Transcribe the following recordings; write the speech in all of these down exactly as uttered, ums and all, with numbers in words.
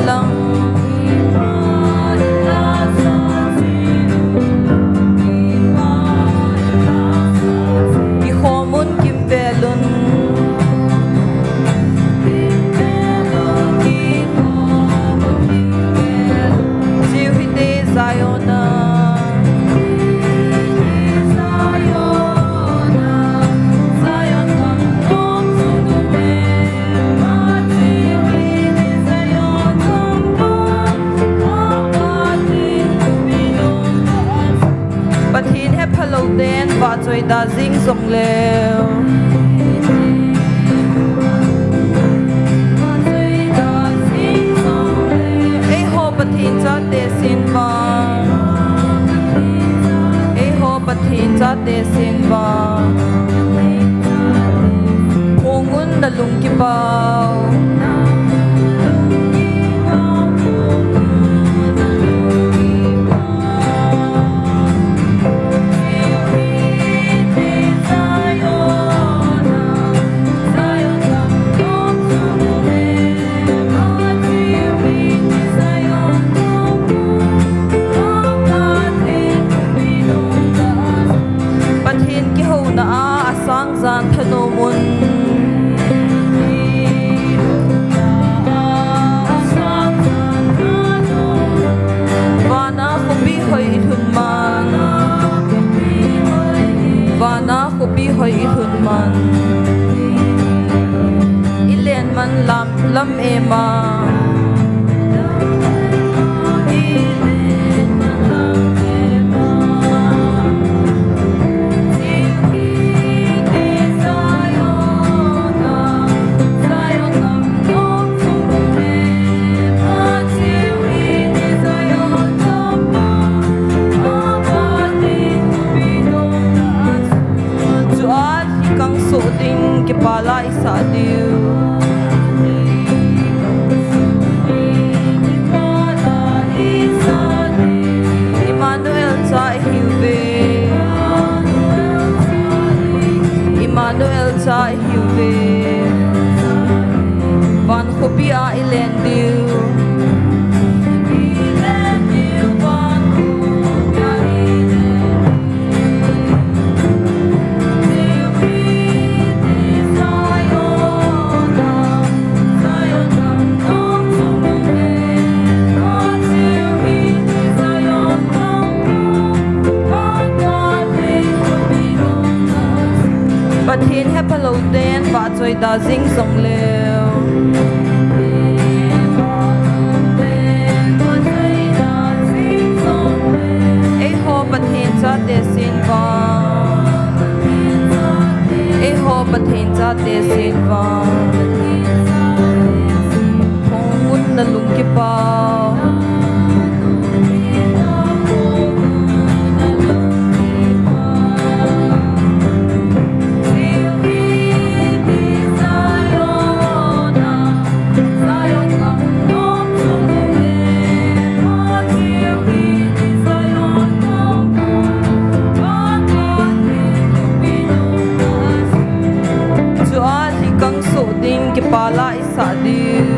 lang. Kikhom un, kimvel un. Chiu hite Zion a. Pathen hephalou ten vahchoi da jing jongleu. Eiho Pathen chate sin vang. Eiho Pathen chate sin vang. Phong un nalung kipah. Pathen kihouna a asang jan thanom un. Vana khopi hoi ilhun man. Vana khopi hoi ilhun man. Ilen man lam, lam ema. Chua hi kang soh ding kipah la isah diu. Emmanuel cha ihiuve. Emmanuel cha ihiuve. Van khopi a ilen diu. Pathen hephalou ten vahchoi da jing jongleu. Eiho Pathen chate sin vang. Eiho Pathen chate sin vang. Phong un nalung kipah. Chua hi kang soh ding kipah la isah diu.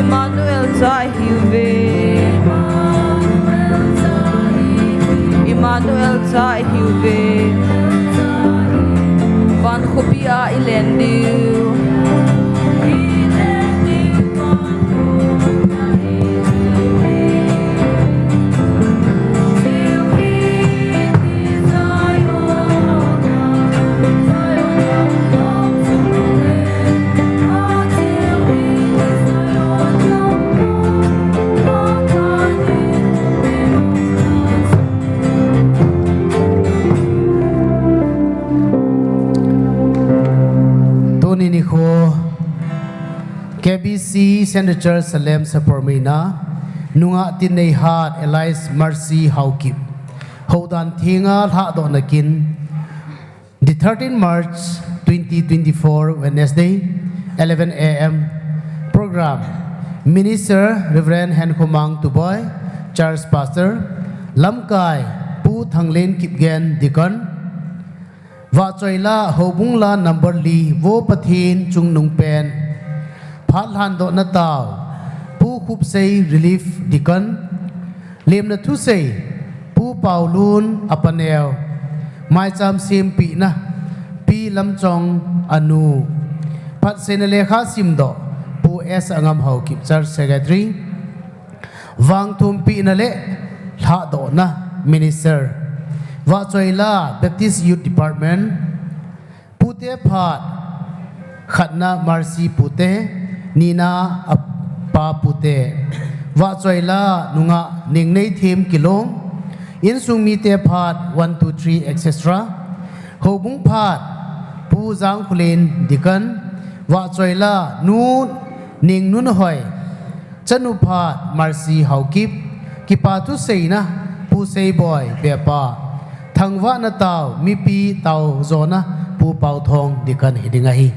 Emmanuel cha ihiuve. Emmanuel cha ihiuve. Van khopi a ilen diu. Tuni nikho K B C Central Church Salem Sapormeina, nungah tin neihat Elias Mercy Haokip, houdan thenga lhahdohna kin, the thirteenth March twenty twenty-four, Wednesday, eleven A M. Program, Minister Reverend Henkhomang Tuboi, Church Pastor, lamkai Pu Thanglen Kipgen, Deacon, Vahchoila Houbung La number li, Vo Pathen Chungnungpen. Phat lhandohna tao, Pu Khupsei Relief Deacon. Lemna thusei, Pu Paolun a paneo. Maicham sempina, Pi Lamchong a nu. Phatseina lekha simdoh, Pu S Angam Haokip, Church Secretary. Vangthumpina le lhadohna, Minister. Vahchoila Baptist Youth Department. Pute phat, khatna Mercy Pute, nina a pa Pute. Vahchoila nungah Nengneithem Kilong. Insung mite phat one, two, three, et cetera. Houbung phat, Pu Jangkhulen Deacon. Vahchoila nu Nengnunhoi. Chanu phat Mercy Haokip, kipa thuseina, Pu Seiboi Bepa. Thangvahna tao, mipi tao jona, Pu Paothong Deacon hiding ahi.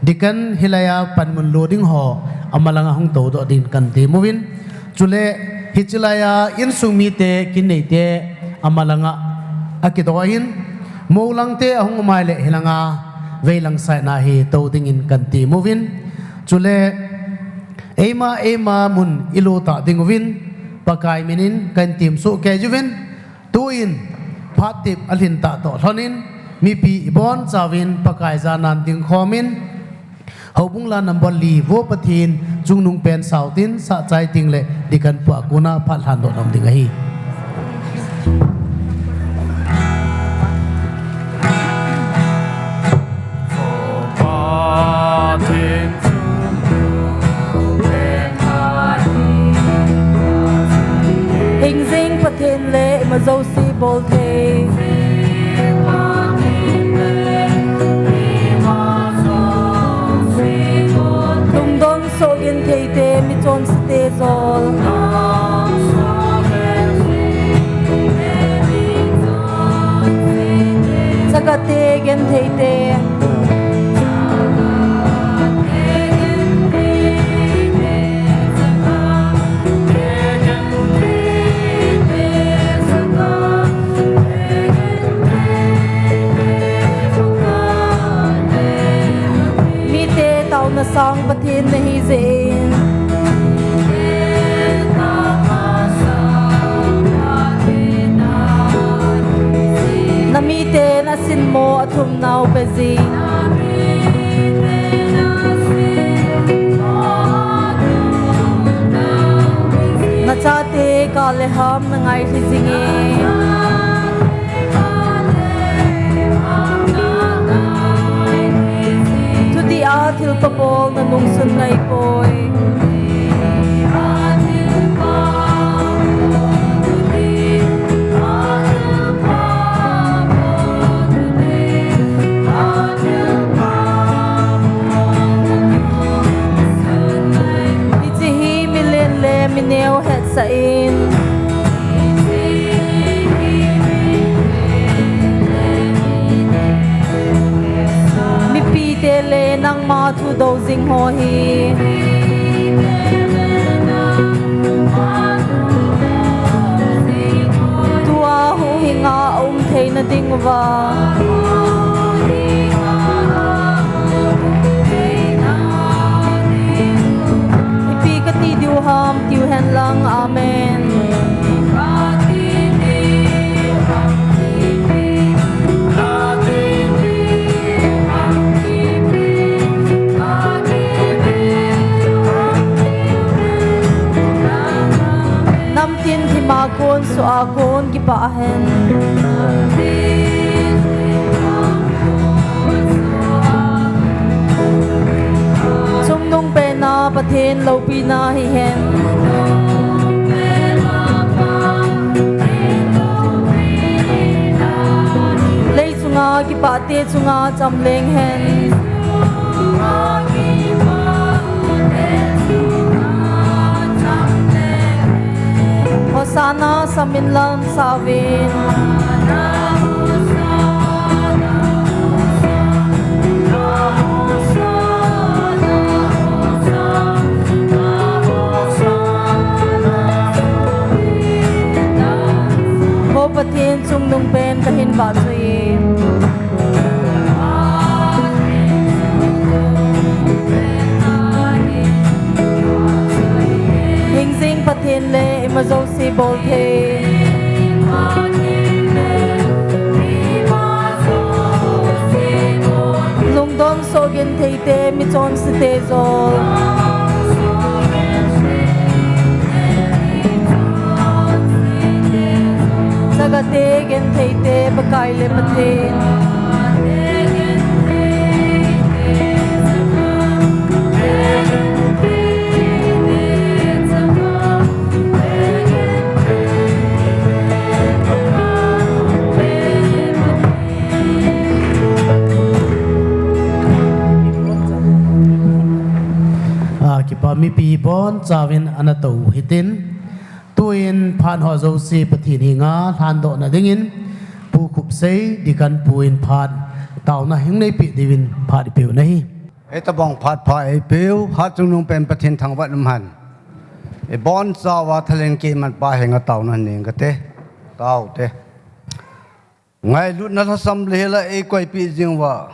Deacon hilaiya panmun lo ding ho, amalanga hung toudoh din kanti uvin. Chule, hichilaiya insung mite, kin neite, amalanga akidoh in. Moulangte ahung umaile hilanga, veilang saina hi tou dingin kanti uvin. Chule, eima, eima mun ilu ta ding uvin, Pakai minin kahin temsoh kei uvin, tuin phat tep alhin tah toh lhonin, mipi ibonchauvin Pakai janan dingkhomin, Houbung La number li, Vo Pathen Chungnungpen sautin, sahchai ting le Deacon pu a kona phat lhandoh nom ding ahi. Hingjing Pathen le ima jouse bolthei. Lungdon soh gentheite, michonsate jol. Chagate gentheite. Mite taona sang Pathen nahi jeh in. Na miten asinmo athumnau pe jing. Na chate kah le ham na ngailhi jing e. Thudih a thilpha bol na nungsun ngai poi. Hiche hi milen le mineo hetsah in. Mipite le nangma thu do jing ho hi. Tua huhhing a um theina ding uva. Ipi kati diu ham, tiu hen lang. Amen. Namtin thima kon, sua kon, kipah hen. Chungnungpena Pathen loupina hihen. Lei chunga kipahte chunga chamleng hen. Hosanna, samin lamsah uvin. Vo Pathen, Chungnungpen kahin vahchoi e. Sol thei. Lungdon soh genthei te, michonse te jol. Chaga te, genthei te, Pakai le Pathen. A, kipa mipi bonchauvin ana tou hitin. Tuin phat ho jouse Pathen henga lhandohna dingin Pu Khupsei Deacon Pu in phat taona hung neipeh diuvin phat ipeu nahi. Hitabang phat pha eipeu, Hatchungnung pen Pathen thangvah in umhen. Ibonchauva thalheng Keimanpa henga taona nei inge kate. Taute. Ngailutna lhasam le hela eikoipeh jing uva,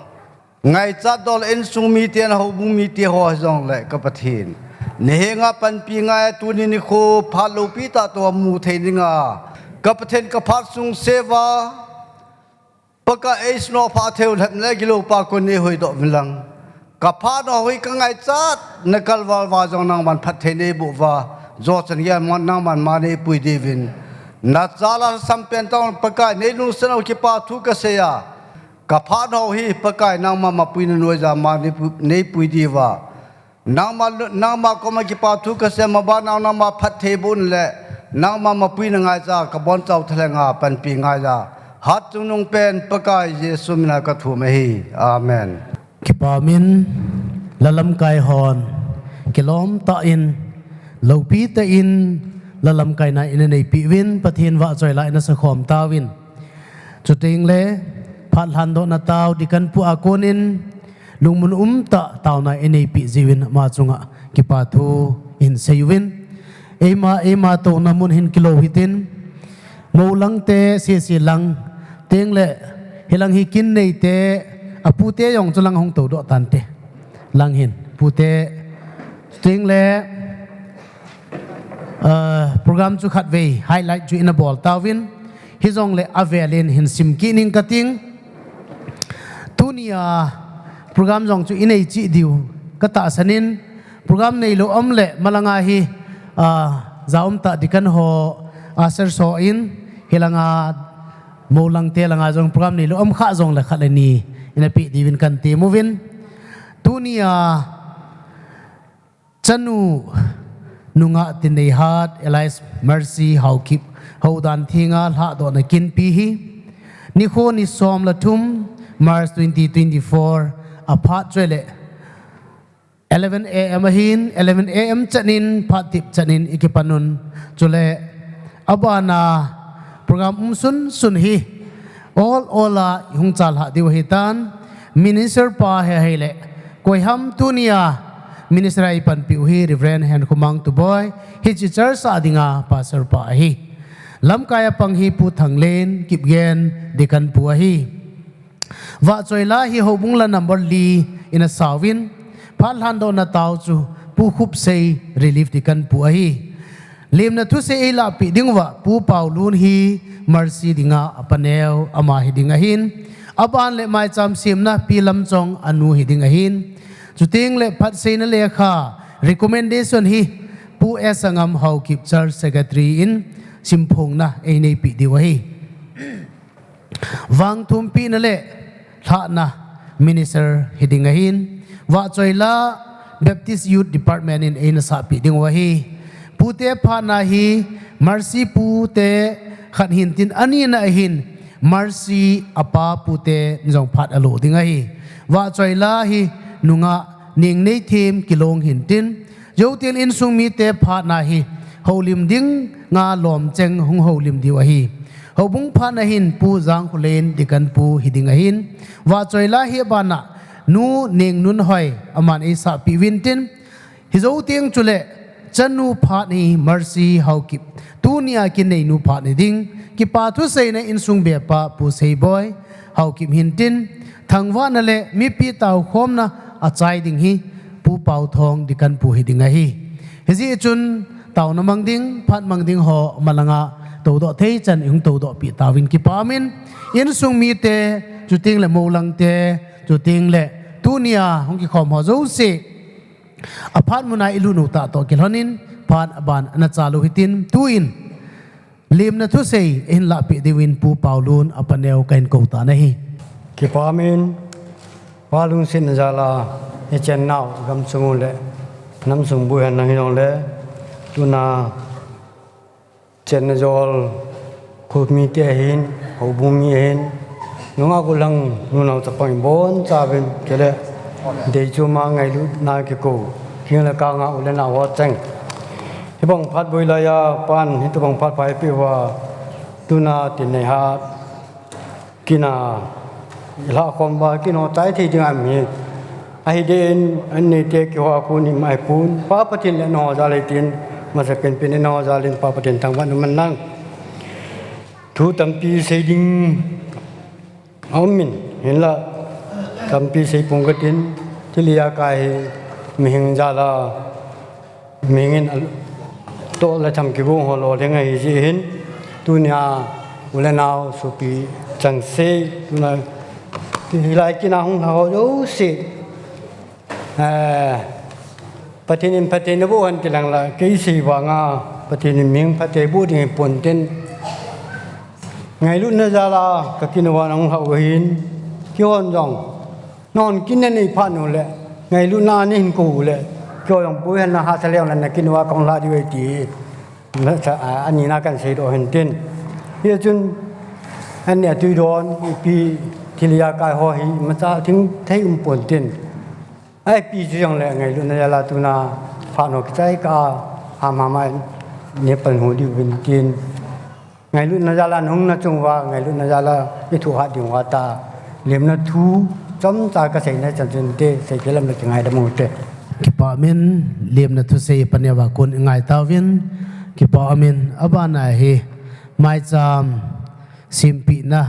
ngaichat doh le insung mite, houbung mite ho hijongle ka Pathen, nahenga panpi ngai, tuni nikho phat loupi tah tua mu thei dinga ka Pathen ka phat sung seva, Pakai eisnoh pha theiu lhep le gilou pa kon neihoidoh uvin lang. Ka phat ho hi ka ngaichat, na kalval uva jong nangman phatthei neiboh uva, jochan geiya nangman ma neipui diuvin, nachala lhasam pen tah Pakai neilungset u kipa thu kaseiya, ka phat ho hi Pakai nangma mapuina noiya ma neipu-, neipui diuva, nangma lu-, nangma koma kipa thu kaseiya, mabanna nangma phattheibohna le nangma mapuina ngaiya ka bonchau thalhenga panpi ngaiya, Hatchungnung pen Pakai Jesu mina kathum ahi. Amen. Kipa umin, la lamkai hon kilom tah in, loupi tah in la lamkaina ina neipeh uvin, Pathen vahchoi la ina sakhom tauvin. Chuteng le, phat lhandohna tao Deacon Pu a konin, lungmon umtah taona ineipeh jiuvin ama chunga kipa thu ihin seiuvin. Eima, eima touna mun hin kilou hitin, Moulang te, sese lang, tengle, hilang hi kin nei te, apute jong chulang hung toudoh tante. Lang hin, pute, tengle, ah, program chu khatvei highlight chu ina bol tauvin, hijongle avelin hin simkit ning kating. Tunia program jong chu inei cheh diu katahsan in, program neilou um le malanga hi, ah, ja umtah Deacon ho, ah, serso in, hilanga Moulang te langa jong program neilou um kha jongle khat le ni ina peh diuvin kan temuvin. Tunia chanu nungah tin neihat Elias Mercy Haokip houdan thenga lhadohna kinpi hi nikho ni som le thum March twenty twenty-four aphat chule eleven A M ahin, eleven A M chanin phat tip chanin ikipan un. Chule abana program um sunsun hi ol ola ihung chalhah diu ahitan, minister pa hi ahile, koiham tunia minister a ipanpiu hi Reverend Henkhomang Tuboi, hiche church a dinga pastor pa ahi. Lamkai a pang hi Pu Thanglen Kipgen, Deacon Pu ahi. Vahchoi la hi houbung la number li ina sauvin, phat lhandohna tao chu Pu Khupsei, Relief Deacon Pu ahi. Lemna thusei eilahpeh diuva Pu Paolun hi Mercy dinga apaneo ama hiding ahin. Aban le maicham semna Pi Lamchong anu hiding ahin. Chutengle phatseina lekha, recommendation hi Pu S Sangam Haokip Church Secretary in simphongna eineipeh diu ahi. Vangthumpina le lhahna minister hiding ahin. Vahchoi la Baptist Youth Department in eina sahpeh diu ahi. Pute phatna hi Mercy pute khat hintin anina ahin Mercy apa pute jong phat alo ding ahi. Vahchoi la hi nungah Nengneithem Kilong hintin, Joutil insung mite phatna hi houlim dinga lomcheng hung houlim diu ahi. Houbung phatna hin Pu Jangkholen Deacon Pu hiding ahin. Vahchoi la hi abana Nu Nengnunhoi aman eisahpeh uvin tin. Hijou teng chule chanu phat hi Mercy Haokip, tunia kineinu phat hiding, kipa thuseina insung bepa Pu Seiboi Haokip hintin, thangvahna le mipi taokhomna achai ding hi Pu Paothong Deacon Pu hiding ahi. Hijeh chun taona mang ding, phat mang ding ho malanga toudoh thei chan ihung toudoh pi tauvin kipa umin, insung mite, chuteng le molang te, chuteng le tunia hung kikhom ho jouse, aphat muna ilut u tah toh kilhonin, phat aban ana chalu hitin, tuin lemna thusei ihin lahpeh diuvin Pu Paolun apaneo kahin kou tan ahi. Kipa umin, Pa lungsetna jal a, ichennau gamsung u le namsung boi hen lang hijongle, tuna chenna jol, khomite ahin, houbung mi ahin, nungah gollhang nunao chapang ibonchauvin, chule deichoma ngailutna kikou, king le kanga u le nao ho cheng, hibang phat boi laiya pan hitobang phat pha eipeh uva, tuna tin neihat kina ilhahkhom uva, kin ho chai thei dinga mi ahi den, anneite kiho a kon ima ahipon, Pa Pathen le nangho jal a hitin, masapen pen in nangho jal in Pa Pathen thangvah in umhen lang. Thu tampi sei ding aumin, hinla tampi seipong katin, thilha kai hi mihing jal a, mihing in atoh le tham kigong ho lolhing ahi jeh hin, tunia u le nao sopi changseh, tuna hilai kin a hung lha ho jouse, Pathen in phatthei naboh hen tilang la, kei sei vanga Pathen in mihing phatthei boh ding hipon tin, ngailutna jal a kakin uva nahung lhah u ahin, keihon jong nahon kin nanei phat uleh, ngailutna a nahin kou uleh, keiho jong boi hen, nahahsa leu le nakin uva kahung lhah diu ahi ti, anina kahin seidoh hin tin. Hichun anni a tuidon, ipi thilha kai ho hi imacha thingthei umpon tin. Ipi chu jongle ngailutna jal a tuna phat ho kichai kah a, hamham a neipan hu diuvin tin. Ngailutna jal a nahung na chung uva, ngailutna jal a ithoh hat ding uva ta, lemna thu chomcha kaseina chan chun te, seipeh lam le kingaidam u te. Kipa umin, lemna thusei paneo a kon ingai tauvin, kipa umin, abana hi maicham sempehna,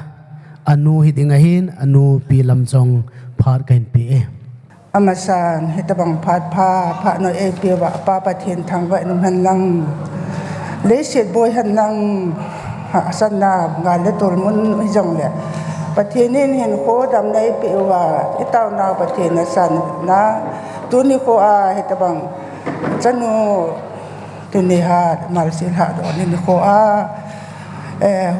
anu hiding ahin, anu Pi Lamchong phat kahin pe e. Amasan, hitobang phat pha, phat noi eipeh uva, Pa Pathen thangvah in umhen lang. Leiset boi hen lang, hahsatna, gal le tol mun hijongle, Pathen in hinkho damna eipeh uva, itaonau Pathen asanna, tuni kho a hitobang chanu, tuni hat Mercy lhahdoh nikho a,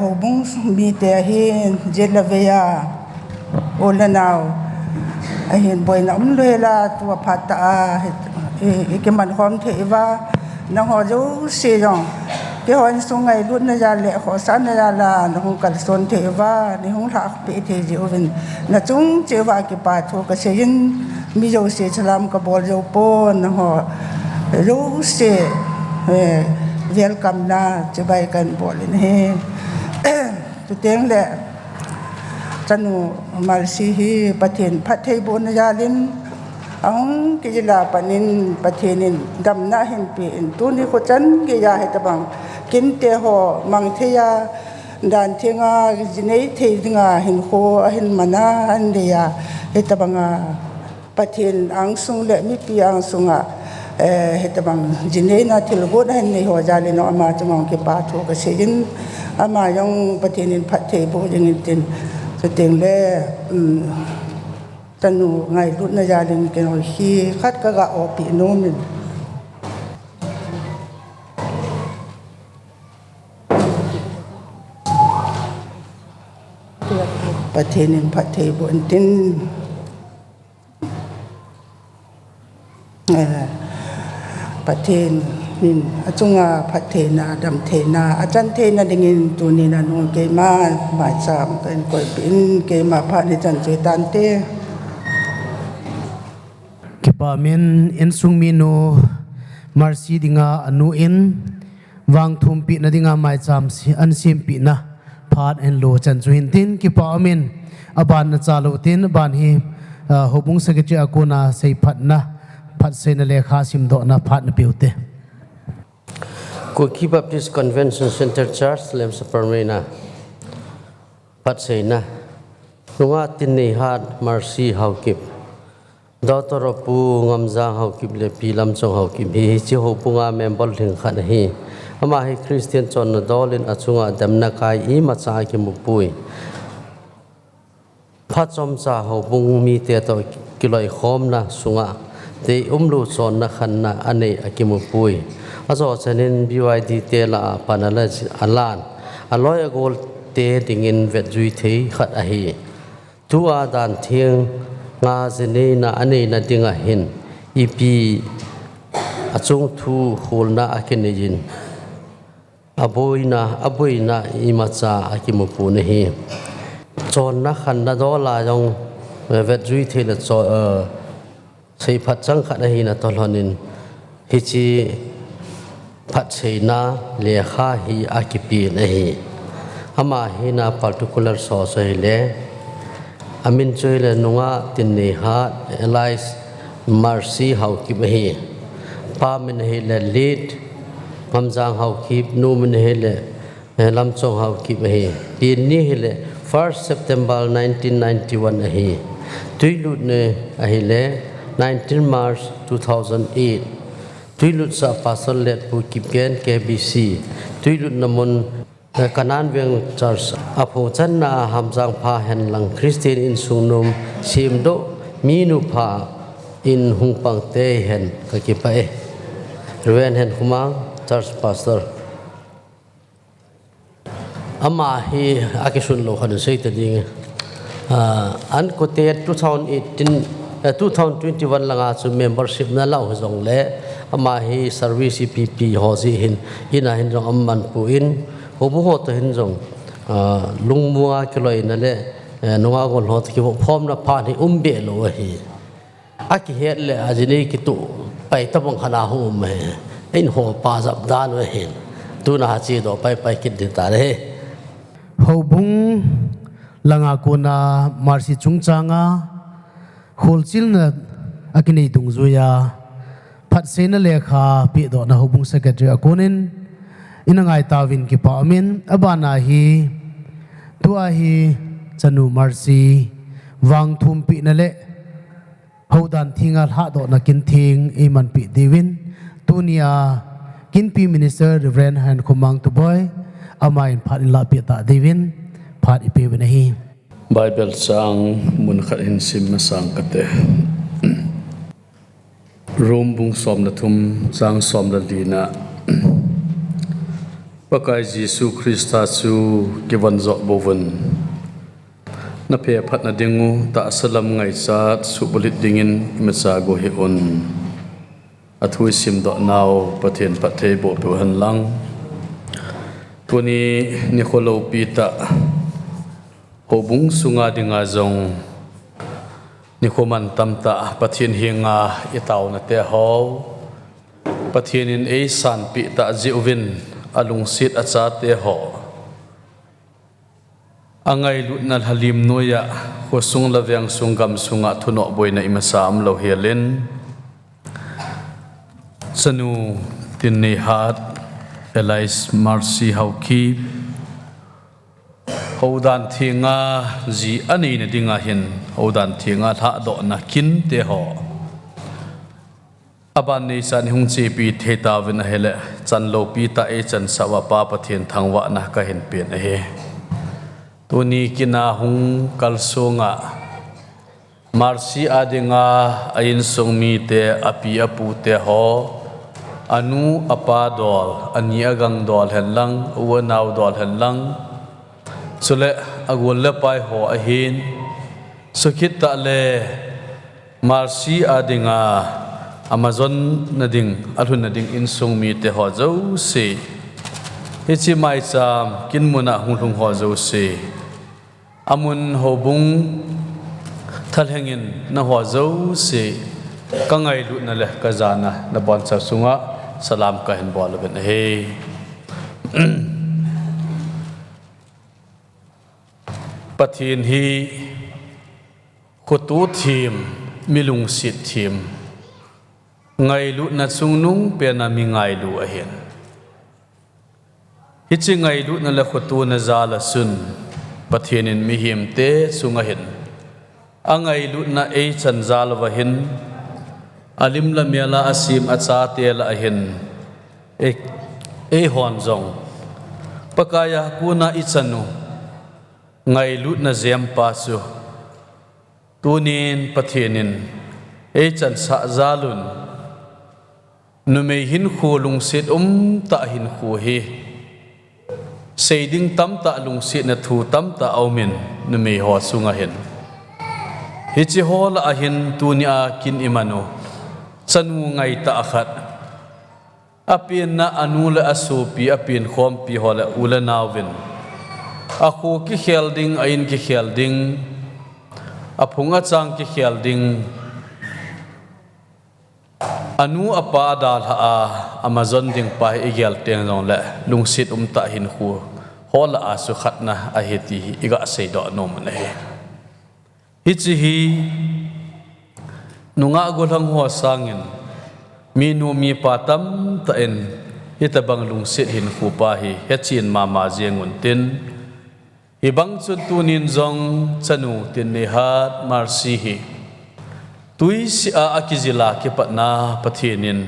houbung mite ahin, jet le vei a, u le nao ahin, boina umlou hela, tua phat tah a ikiman khom thei uva, nangho jouse jong keiho insung ngailutna jal le khohsahna jal a nahung kalson thei uva, neihung lhahpeh thei jeh uvin, nachung cheh uva kipa thu kasei in, mi jouse salam kabol jou pon, nangho jouse welcome na chibai kahin bol in ahi. Chutengle chanu Mercy hi Pathen phattheibohna jal in ahung kijil a pat in Pathen in damna ahin pe in, tuni kho chan geiya hitobang kinte ho mang thei a, dan theng a jinei thei dinga hinkho ahin man a, ahin nei a, hitobang a Pathen angsung le mipi angsung a hitobang jineina thilgon ahin nei ho jal in, ama chunga kipa thu kasei in, ama jong Pathen in phattheiboh jing in tin, chutengle chanu ngailutna jal in keiho hi khat kaga oppeh nom in. Pathen in phattheiboh in tin, Pathen in achunga phattheina, damtheina achan theina dingin tuni nanu keima maicham kahin koipeh in, keima phat hichan chu hitante. Kipa umin, insung minu Mercy dinga anu in vangthumpehna dinga maicham ahin sempehna phat ahin lo chan chu hintin, kipa umin, aban nachalou tin, aban hi houbung secretary a kona seiphatna, phatseina lekha simdohna phat napeh ute. Kuki Baptist Convention Centre Church, Lemsaparmeina, phatseina. Nungah tin neihat Mercy Haokip. Doctor Pu Ngamjang Haokip le Pi Lamchong Haokip hi hiche houbunga member lhingkhat ahi. Ama hi Christian chonna dol in achunga demna kai imacha akimupui. Phachomcha houbung mite toh kiloikhomna sunga deium lou chonna khanna anei akimupui. Ajochenin B Y D te lah a pan alan, aloi agol te dingin vetjui thei khat ahi. Tua dan thenga jineina aneina dinga hin ipi achung thu kholna akineiyin, aboina, aboina imacha akimupuna ahi. Chonna khanna dola jong vetjui thei le cho, seiphat chang khat ahina toh lhonin, hiche phatseina lekha hi akipen ahi. Ama hina particular source ahile, amin chu hile Nunga Tinneihat alias Mercy Haokip ahi. Pa min ahile Late Ngamjang Haokip, nu min ahile Lamchong Haokip ahi. Pen ni hile first September nineteen ninety-one ahi. Tuilutna ahile nineteen March two thousand eight. Tuilutsa Pastor Letpu Kipgen K B C. Tuilutna mun Kanan Veng Church. Aphongchanna Hamjang pha henlang Christian insung nom semdoh minu pha in hung pang tei hen kakipah e. Reverend Henkhomang, Church Pastor. Ama hi akisun lou khat in seita ding. An kote two thousand eighteen, two thousand twenty-one langa chu membership nalah hijongle, ama hi service ipipi ho jeh hin, ina hin jong amanpon, houbung ho toh hin jong lungmonga kiloina le Nunga gol ho toh kivohphomna phat hi umbe lou ahi. Akihet le ajinei kitoh pai tabang khat a hung um ahi. Eiho pa jap dan u ahin. Tuna ha chedoh paipai kit ding tale. Houbung langa kona Mercy chungchanga kholchilna akinei dungjuiya phatseina lekha pedohna houbung secretary a konin ina ngai tauvin kipa umin, abana hi tua hi chanu Mercy vangthumpehna le houdan thenga lhahdohna kin theng eimanpeh diuvin, tunia Kinpi Minister Reverend Henkhomang Tuboi, amahin phat inlahpeh ta diuvin, phat ipeuvin ahi. Bible chang mun khat hin sim masang kate. Rome bung som le thum, chang som le lina. Pakai Jesu Christa chu kivonjoh bouvun. Naphephatna dingu tahsa lam ngaichat suhbulhit dingin imacha go hih un. Athu isimdoh nau Pathen phattheiboh peuhen lang. Tuni nikho loupi tah houbung sunga dinga jong nikho mantam tah Pathen henga itaona teho, Pathen in eisanpeh tah jeh uvin alungset achate ho angailutna lhalim noiya khosung le vengsung gamsunga thunoh boina imacha umlou helin, chanu Tinneihat alias Mercy Haokip, houdan thenga ji aneina dinga hin houdan thenga lhahdohna kin teho aban neichan ihung chepi thei tauvin ahile, chan loupi tah eichansah uva Pa Pathen thangvahna kahin pen ahi. Tuni kin a hung kalsonga Mercy a dinga a insung mite, api apu teho, anu apa dol, ani agang dol henlang, u anao dol henlang, chule agol le apai ho ahin, sukhit tah le Mercy a dinga amajonna ding, alhunna ding insung mite ho jouse, hiche maicham kin muna hunglhung ho jouse, amun houbung thalhengin naho jouse kangailutna le kajana nabonchauva sunga salam kahin bol uvin ahi. Pathen hi khoto them, mi lungset them, ngailutna chungnung pena mi ngailu ahin. Hiche ngailutna le khotona jal a chun Pathen in mihemte chunga hin angailutna eichan jal uva hin, alim le mel a asem achate lah a hin, ei, eihon jong Pakai a kona ichan u ngailutna jempa chu tunin Pathen in eichansah jal un, numei hinkho lungset umtah hinkho hi, seiding tamtah, lungsetna thu tamtah aumin, numei ho chunga hin. Hiche ho lah a hin tunia kin iman u chanu ngaitah khat, apenna anu le asopi, apenkhompi ho le u le naovin, akho kikhel ding, a in kikhel ding, aphung achang kikhel ding, anu apa adalhah a, amajon ding pa hi igel teng jongle, lungset umtah hinkho ho lah a chu khatna ahi ti hi iga seidoh nom u ahi. Hiche hi nungah gollhang ho sangin, minu mipa tamtah in hitobang lungset hinkho pa hi hechen mama jeng untin, hibang chun tunin jong chanu Tinneihat Mercy hi twisih a akijil a kipatna Pathen in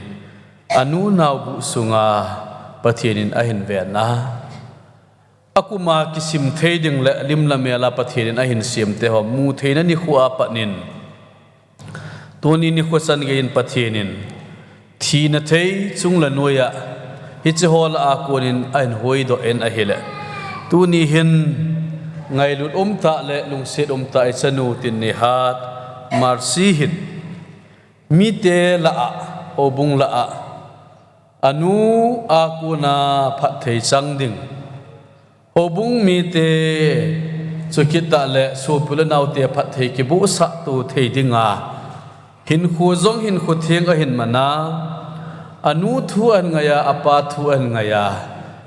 anu naobu sunga Pathen in ahin venna, akuma kisim thei ding le lim le mel a Pathen in ahin semte ho mu theina nikho a pat in, tuni nikho chan geiyin Pathen in thina thei chung le noiya hiche ho lah a konin ahin huhdoh in ahile, tuni hin ngailut umtah le lungset umtah ichanu Tinneihat Mercy hin mite lah a, houbung lah a, anu a kona phatthei chang ding, houbung mite, chukit tah le sopi le naote phatthei kibohsah to thei dinga hinkho jong hinkho theng ahin mana, anu thu ahin ngaiya, apa thu ahin ngaiya,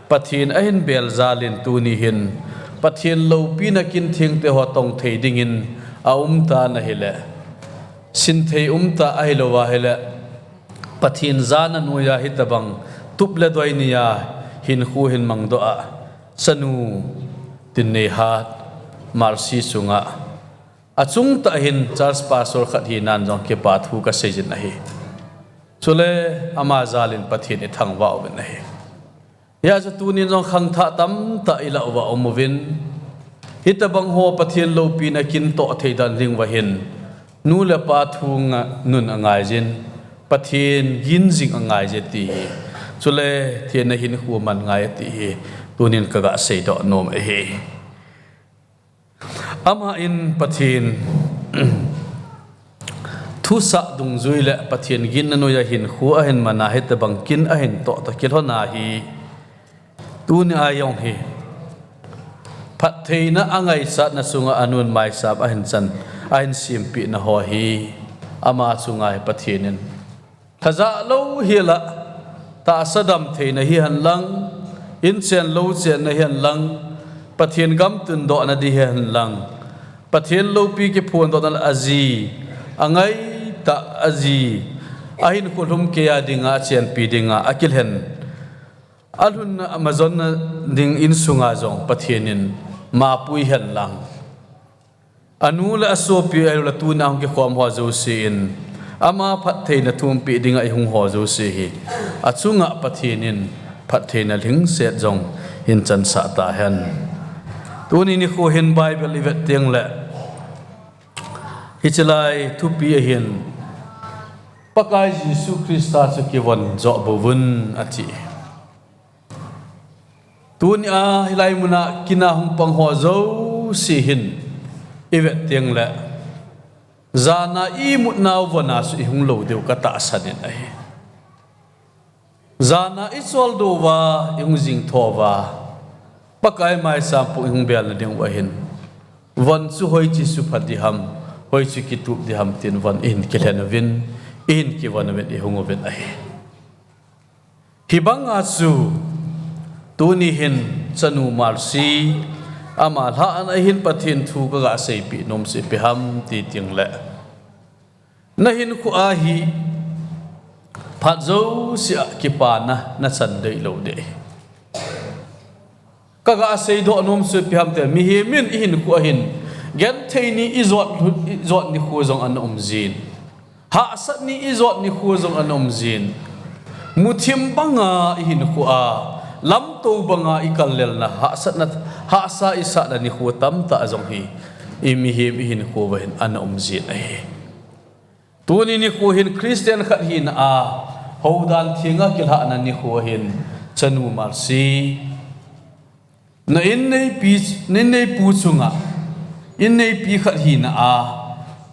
Pathen ahin bel jal in tuni hin Pathen loupina kin thengte ho tong thei dingin aumtan ahile, sin thei umtah ahilouva ahile, Pathen jana noiya hitobang tup le doi neiya hinkho hin mangdoh a, chanu Tinneihat Mercy chunga achungtah hin church pastor khat hinan jong kipa thu kaseijin ahi. Chule ama jal in Pathen ithangvah uvin ahi. Hijeh chun tunin jong khangthah tamtah ilah uva um uvin, hitobang ho Pathen loupina kin toh thei dan ding uva hin, nu le pa thu nga, nun angaijin, Pathen gin jing angaije ti hi, chule thina hinkho man ngai ti hi, tunin kaga seidoh nom ahi. Aman Pathen thusah dungjui le Pathen ginna noiya hinkho ahin mana hitobang kin ahin toh toh kilhona hi, tunia jong hi phattheina angaichatna chunga anun maisam ahin chan, ahin sempehna ho hi, ama chunga hi Pathen in lhajah lou hela, tahsa damtheina hihen lang, inchen louchenna hihen lang, Pathen gam tundohna ding hihen lang, Pathen loupi kiphondohna le aji, angaitah aji, ahinkho lhumkeiya dinga, achenpi dinga akilhen, alhunna amajonna ding insunga jong Pathen in mapui hen lang, anu le asopi ahiloule tuna hung kikhom ho jouse in, ama phattheina thumpeh dinga ihung ho jouse hi, achunga Pathen in phattheina lhingset jong hin chansah tahen. Tuni nikho hin Bible ivet tengle, hiche lai thupi ahin, Pakai Jesu Christa chu kivon joh bouvun ati. Tunia hilai muna kina hung pang ho jouse hin ivet tengle, jana imutnau vona chu ihung lou diu katahsan in ahi. Jana icholdo uva, ihung jingtho uva, Pakai maisampung ihung belna dingu ahin, von chu hoiche supha diham, hoiche kitup diham tin von ihin kilhen uvin, ihin kivon uvin, ihung uvin ahi. Hibanga chu tuni hin chanu Mercy, ama lhahna ahin Pathen thu kaga seipeh nom chu ipi ham ti tengle, nahinkho a hi phat jouse a kipana nachan deilou ding ahi. Kaga seidoh nom chu ipi ham tile, mihem in ihinkho ahin Genthei ni ijot, ijot nikho jong ana um jin. Hahsat ni ijot nikho jong ana um jin. Muthim banga ihinkho a, lamto banga ikal lelna, hahsatna, hahsa isahna nikho tamtah jong hi, imihem ihinkho uva hin ana um jin ahi. Tuni nikho hin Christian khat hina a, houdan thenga kilhahna nikho hin, chanu Marcy, na inneipi, inneipu chunga, inneipi khat hina a,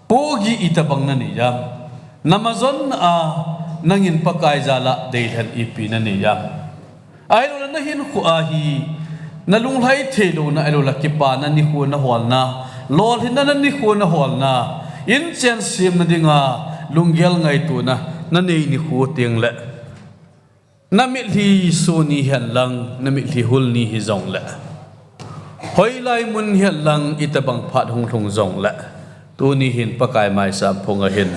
pohgih itobang nanei ham? Namajonna a, nangin Pakai jal a deilhen ipi nanei ham? Ahilouleh nahinkho a hi, nalunglhai theilouna, ahilouleh kipana nikho naholna, lolhinna nikho naholna, inchen semna dinga, lunggel ngaitona, nanei nikho tengleh, namitlhi so ni hihen lang, namitlhi hul ni hijongleh, hoilai mun hihen lang, itobang phat hunglhung jongleh, tuni hin Pakai maicham phunga hin,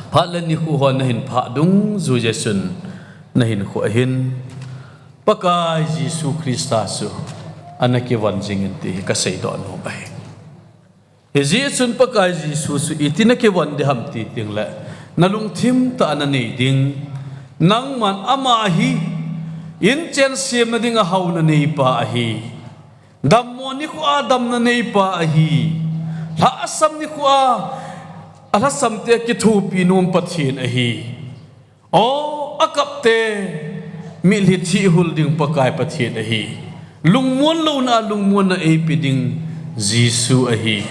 phat le nikho ho nahin phah dungjui jeh chun, nahinkho a hin, Pakai Jesu Christa chu ana kivon jingin ti hi kaseidoh nom ahi. Hijeh chun Pakai Jesu chu iti nakivon ding ham ti tengleh, nalungthim tah a nanei ding. Nangman ama hi, inchen semna dinga haona neipa ahi. Dammo nikho a damna neipa ahi. Lhasam nikho a, alhasamte kithopi nom Pathen ahi. O, akapte, mitlhi thihhul ding Pakai Pathen ahi. Lungmon louna a lungmonna eipe ding Jesu ahi.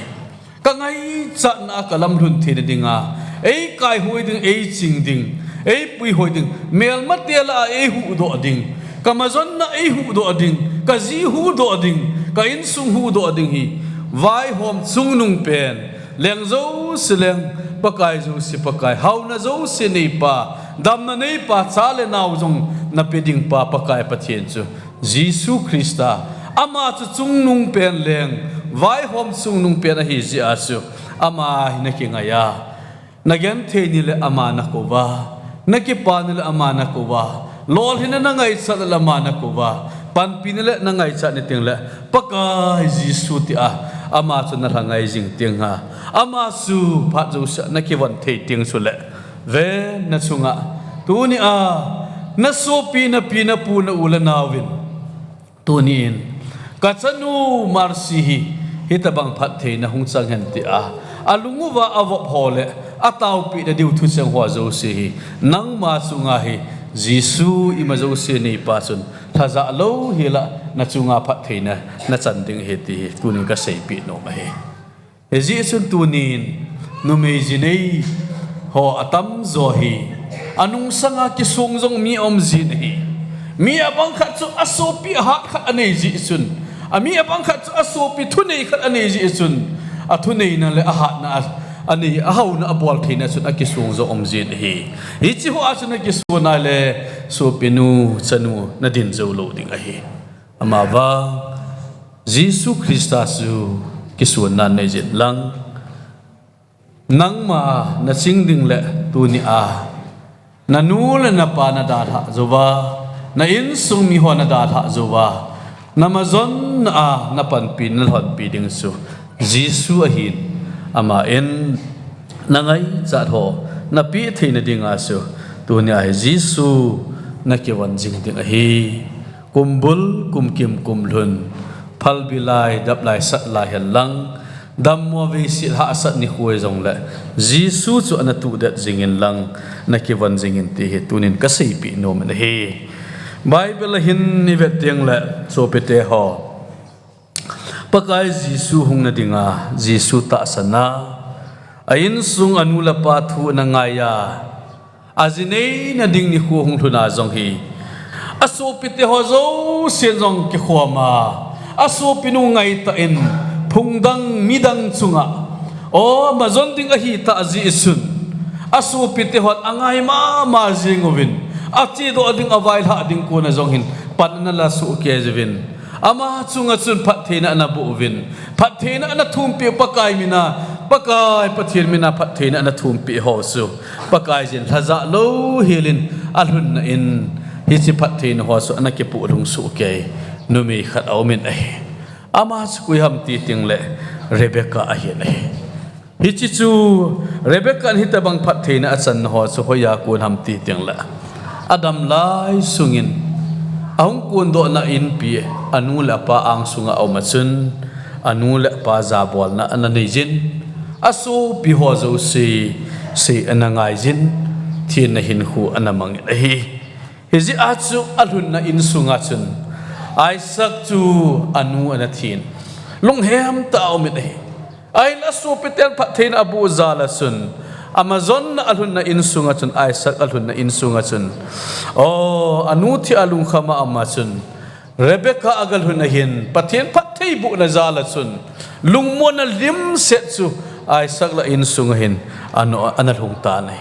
Kangaichatna a kalamlhun theina dinga, eikaihoi ding, eiching ding, eipuihoi ding, melmate lah a eihuhdoh ding, kamajonna eihuhdoh ding, kaji huhdoh ding, ka insung huhdoh ding hi, vaihom chungnungpen, leng jouse leng Pakai, jouse Pakai, haona jouse neipa, damna neipa, cha le nao jong nape dingpa Pakai Pathen chu Jesu Christa, ama chu chungnungpen leng, vaihom chungnungpen ahijeh a chu, ama hi nakingai a, nagenthei ni le ama nakou uva, nakipa ni le ama nakou uva, lolhinna nangaichat le ama nakou uva, panpi ni le nangaichat ni tengleh, Pakai Jesu tia, ama chu nalhangai jing tenga, ama chu phat jousea nakivon thei teng chuleh, ven nachunga, tunia, nasopi, napi, napu, na-u le naovin, tuni in, kachanu Marcy hi, hitobang phattheina hung chang hen tia, alung uva avop ho leh, ataopeh nadiu thucheng ho jouse hi, nangma chunga hi, Jesu ima jouse neipa chun, lhajah louhela, nachunga phattheina, nachan ding ahi ti hi, tunin kaseipeh nom ahi. Hijeh chun tunin, numei jinei ho atamjo hi, anungsanga kisong jong mi aum jin ahi. Mi abang khat chu asopi ahat khat anei jeh chun, ami abang khat chu asopi thunei khat anei jeh chun, athuneina le ahatna a, anei, ahaona abol theina chun akisong jong um jin ahi. Hiche hoa chun akisonna le, sopinu, chanu, nadin jou lou ding ahi. Amavang, Jesu Christa chu kisonna nei jin lang. Nangma naching ding le tunia, nanu le napa nadalhah jouva, na insung miho nadalhah jouva, namajonna a napanpi nalhonpi ding chu Jesu ahin, ama in nangaichat ho napeh theina dinga chu tunia hi Jesu nakivon jing ding ahi. Kumbul, kumkim, kumlhun, phalbi lai, dap lai, sat lai hen lang, dammo veiset hahsat nikho hijongleh, Jesu chu anatuhdet jingin lang, nakivon jingin ti hi tunin kaseipeh nom in ahi. Bible a hin ivet tengleh, sopite ho, Pakai Jesu hungna dinga, Jesu tahsanna, a insung anu le apa thu ana ngaiya, ajineina ding nikho hunglhuna jong hi, asopite ho jousen jong kikhoma, asopinu ngaitah in, phungdang midang chunga, o, majon ding ahitah jeh chun, asopite hon angai mama jeng uvin, achedoh ding, availhah ding kona jong hin, pan anala sohkei uvin, ama chunga chun phattheina anaboh uvin, phattheina anathumpeh Pakai mina, Pakai Pathen mina phattheina anathumpeh ho chu, Pakaiyin lhajah louhelin alhunna in, hiche phattheina ho chu anakipoh lhung sohkei numei khat aumin ahi. Ama chu koi ham ti tengleh, Rebecca ahin ahi. Hiche chu Rebecca in hitobang phattheina achanna ho chu hoiya kon ham ti tengle, adam lai sungin ahung kondohna inpi, anu le apa angsunga aum a chun, anu le apa jabolna ana neijin, asopi ho jouse sei ana ngaijin, thenna hinkho ana mangin ahi. Hijeh a chu alhunna insunga chun Isaac chu anu ana thin, lunghem tah a aumin ahi. Ahinla asopiten phattheina aboh jal a chun, ama jonna alhunna insunga chun, Isaac alhunna insunga chun, o, anu thi a lungkham a um a chun, Rebecca agalhun ahin, Pathen phattheibohna jal a chun, lungmonna limset chu Isaac la insunga hin ana, ana lhung tan ahi.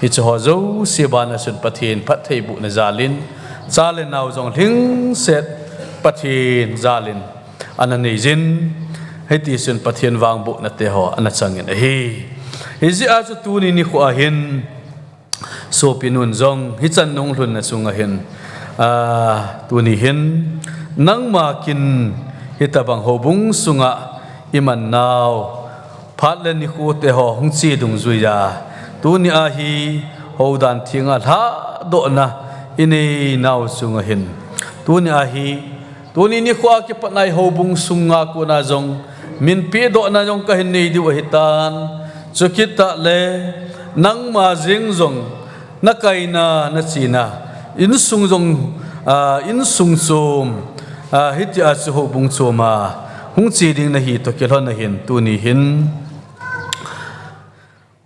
Hiche ho jouse bana chun Pathen phattheibohna jalin, cha le nao jong lhingset Pathen jalin ana neijin, hitichun Pathen vangbohna teho ana changin ahi. Hijeh a chu tuni nikho a hin, sopinun jong hichan nahung lhunna chunga hin, a, tuni hin, nangma kin hitobang houbung sunga iman nau, phat le nikho teho hung che dungjuiya, tuni a hi houdan thenga lhahdohna inei nau chunga hin, tuni a hi, tuni nikho a kipat a i houbung sunga kona jong min pehdohna jong kahin nei diu ahitan. Chukit tah le nangma jeng jong nakaina, nachena, insung jong, a, insung chom, a, hitia chu houbung choma hung che ding nahi toh kilhon a hin tuni hin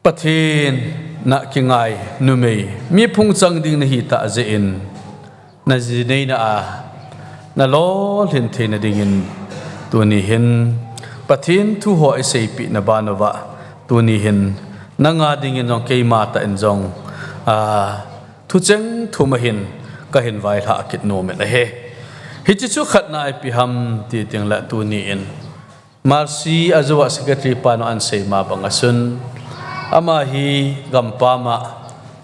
Pathen na kingai numei, mi phung chang ding nahi tah jeh in, najineina a nalolhin theina dingin, tuni hin Pathen thu ho iseipeh na ban uva, tuni hin nanga dingin jong keima tah in jong, a, thucheng thum a hin kahin vailhah kit nomin ahi. Hiche chu khatna ipi ham ti tengle tuni in Mercy ajou a secretary pan ana sei ma banga chun, ama hi gampam a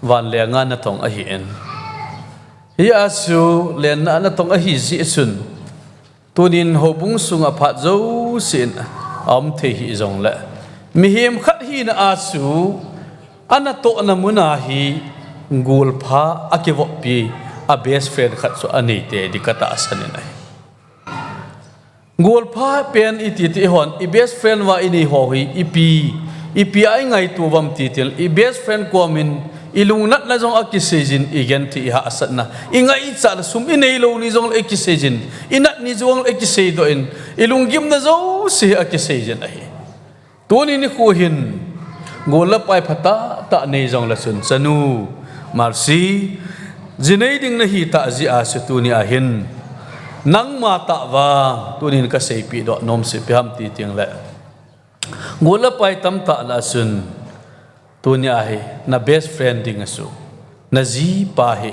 vanlenga natong ahin. Hia chu lenna natong ahi jeh chun, tunin houbung sunga phat jousen aum thei hih jongle, mihem khat hina a chu, anatohna muna hi golpha akivoppi a best friend khat chu anei tei ding katahsan in ahi. Golpha pen iti ti hon, i best friend uva inei ho hi, ipi, ipi a ingaito uvam ti tengle, i best friend komin, i lungnatna jong akiseijin, i genthei i hahsatna, i ngaichat le sum inei lou ni jongle akiseijin, i nat ni jongle akiseidoh in, i lunggimna jouse hi akiseijin ahi. Tuni nikho hin, gol le pai phatah tah nei jongle chun, chanu, Mercy, jinei ding nahi tah jeh a chu tuni a hin, nangma tah vang, tunin kaseipeh doh nom chu ipi ham ti tengle, gol le pai tamtah lah a chun, tuni a hi, na best friend dinga chu, najipa hi,